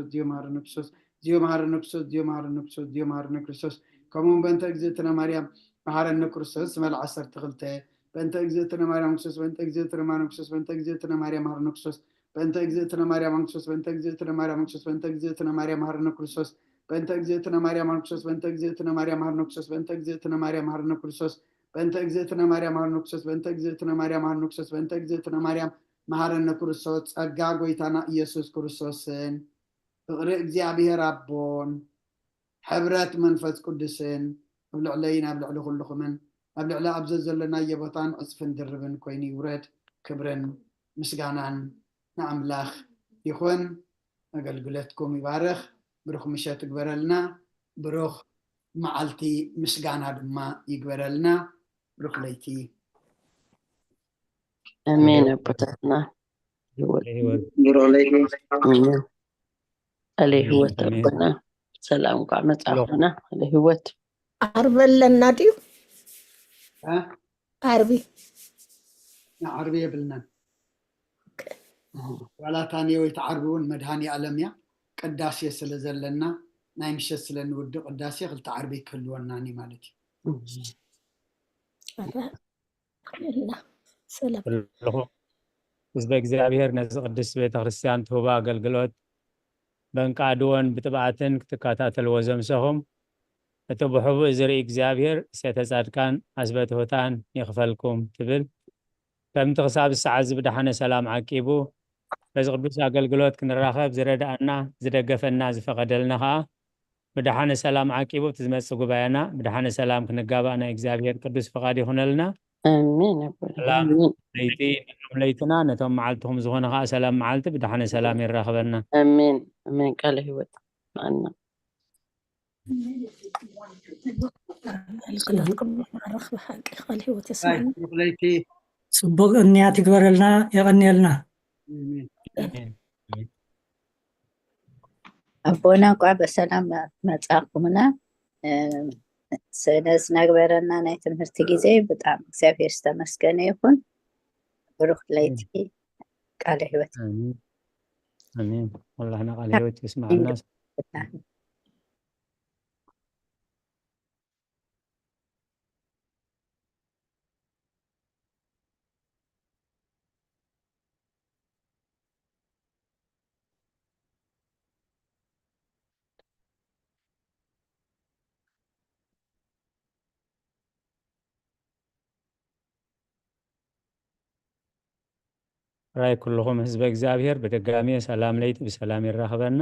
እግዚኦ መሐረነ ክርስቶስ እግዚኦ መሐረነ ክርስቶስ እግዚኦ መሐረነ ክርስቶስ እግዚኦ መሐረነ ክርስቶስ እግዚኦ መሐረነ ክርስቶስ ከምኡ በእንተ እግዝእትነ ማርያም መሐረነ ክርስቶስ መልዓ ሰርተ ክልተ በእንተ እግዝእትነ ማርያም ክርስቶስ በእንተ እግዝእትነ ማርያም ክርስቶስ በእንተ እግዝእትነ ማርያም መሐረነ ክርስቶስ በእንተ እግዝእትነ ማርያም ክርስቶስ በእንተ እግዝእትነ ማርያም ክርስቶስ በእንተ እግዝእትነ ማርያም መሐረነ ክርስቶስ በእንተ እግዝእትነ ማርያም ክርስቶስ በእንተ እግዝእትነ ማርያም መሐረነ ክርስቶስ በእንተ እግዝእትነ ማርያም መሐረነ ክርስቶስ በእንተ እግዝእትነ ማርያም መሐረነ ክርስቶስ በእንተ እግዝእትነ ማርያም መሐረነ ክርስቶስ በእንተ እግዝእትነ ማርያም መሐረነ ክርስቶስ ጸጋ ጎይታና ኢየሱስ ክርስቶስን ፍቕሪ እግዚኣብሔር ኣቦን ሕብረት መንፈስ ቅዱስን ኣብ ልዕለይን ኣብ ልዕሊ ኩልኹምን ኣብ ልዕሊ ኣብ ዘዘለናዮ ቦታን ዕፅፍን ድርብን ኮይኑ ይውረድ። ክብርን ምስጋናን ንኣምላኽ ይኹን። ኣገልግሎትኩም ይባርኽ። ብሩኽ ምሸት ይግበረልና። ብሩኽ መዓልቲ ምስጋና ድማ ይግበረልና። ብሩኽ ለይቲ። ኣሜን። ኣቦታትና ህይወት ብሩኽ ለይቲ። ኣሜን። ቃለ ህይወት ኣሜን። ኣቦና ሰላም እንኳዕ መጻእኩና። ቃለ ህይወት ዓርቢ ኣለና ድዩ? እ? ዓርቢ ንዓርቢ የብልናን። ዋላ እታ ነወይቲ ዓርቢ እውን መድሃኒ ኣለም እያ። ቅዳሴ ስለ ዘለና ናይ ምሸት ስለ ንውዲ ቅዳሴ ክልተ ዓርቢ ክህልወናኒ ማለት እዩ። ኣረ፣ የላ። ሰላም ኣለኹ። ህዝበ እግዚኣብሔር ነዚ ቅድስት ቤተ ክርስቲያን ትህቦ ኣገልግሎት በንቃድዎን ብትብኣትን ክትከታተልዎ ዘምሰኹም እቲ ብሕቡእ ዝርኢ እግዚኣብሔር እሴተ ጻድቃን ኣስበ ትሑታን ይኽፈልኩም ትብል። ከምቲ ክሳብ ሰዓት እዚ ብደሓነ ሰላም ዓቂቡ በዚ ቅዱስ ኣገልግሎት ክንራኸብ ዝረድኣና ዝደገፈና ዝፈቐደልና ኸኣ ብደሓነ ሰላም ዓቂቡ እቲ ዝመጽእ ጉባኤና ብደሓነ ሰላም ክንጋባእ ናይ እግዚኣብሔር ቅዱስ ፍቓድ ይኹነልና። ኣሜን ኣቦና ሰላም ኣሜን ለይቲ ነቶም ለይትና ነቶም መዓልትኹም ዝኾነ ከዓ ሰላም መዓልቲ ብደሓነ ሰላም የራኽበና። ኣሜን ኣሜን። ቃለ ህይወት ማና ኣገልግሎትኩም ይባረኽ ብሓቂ ቃል ህይወት የስማዕና። ብሩኽ ለይቲ። ጽቡቅ እንያት ይግበረልና። የቀንየልና። ኣሜን። ኣቦና እንኳዕ በሰላም መጻእኩምና። ስለ ዝነግበረና ናይ ትምህርቲ ግዜ ብጣዕሚ እግዚኣብሔር ዝተመስገነ ይኹን። ብሩክ ለይቲ ቃለ ህይወት ኣሜን ኣሜን። ወላህና ቃለ ህይወት ይስማዕና። ራይ ኩልኹም ህዝበ እግዚኣብሔር ብድጋሚ ሰላም ለይቲ ብሰላም ይራኽበና።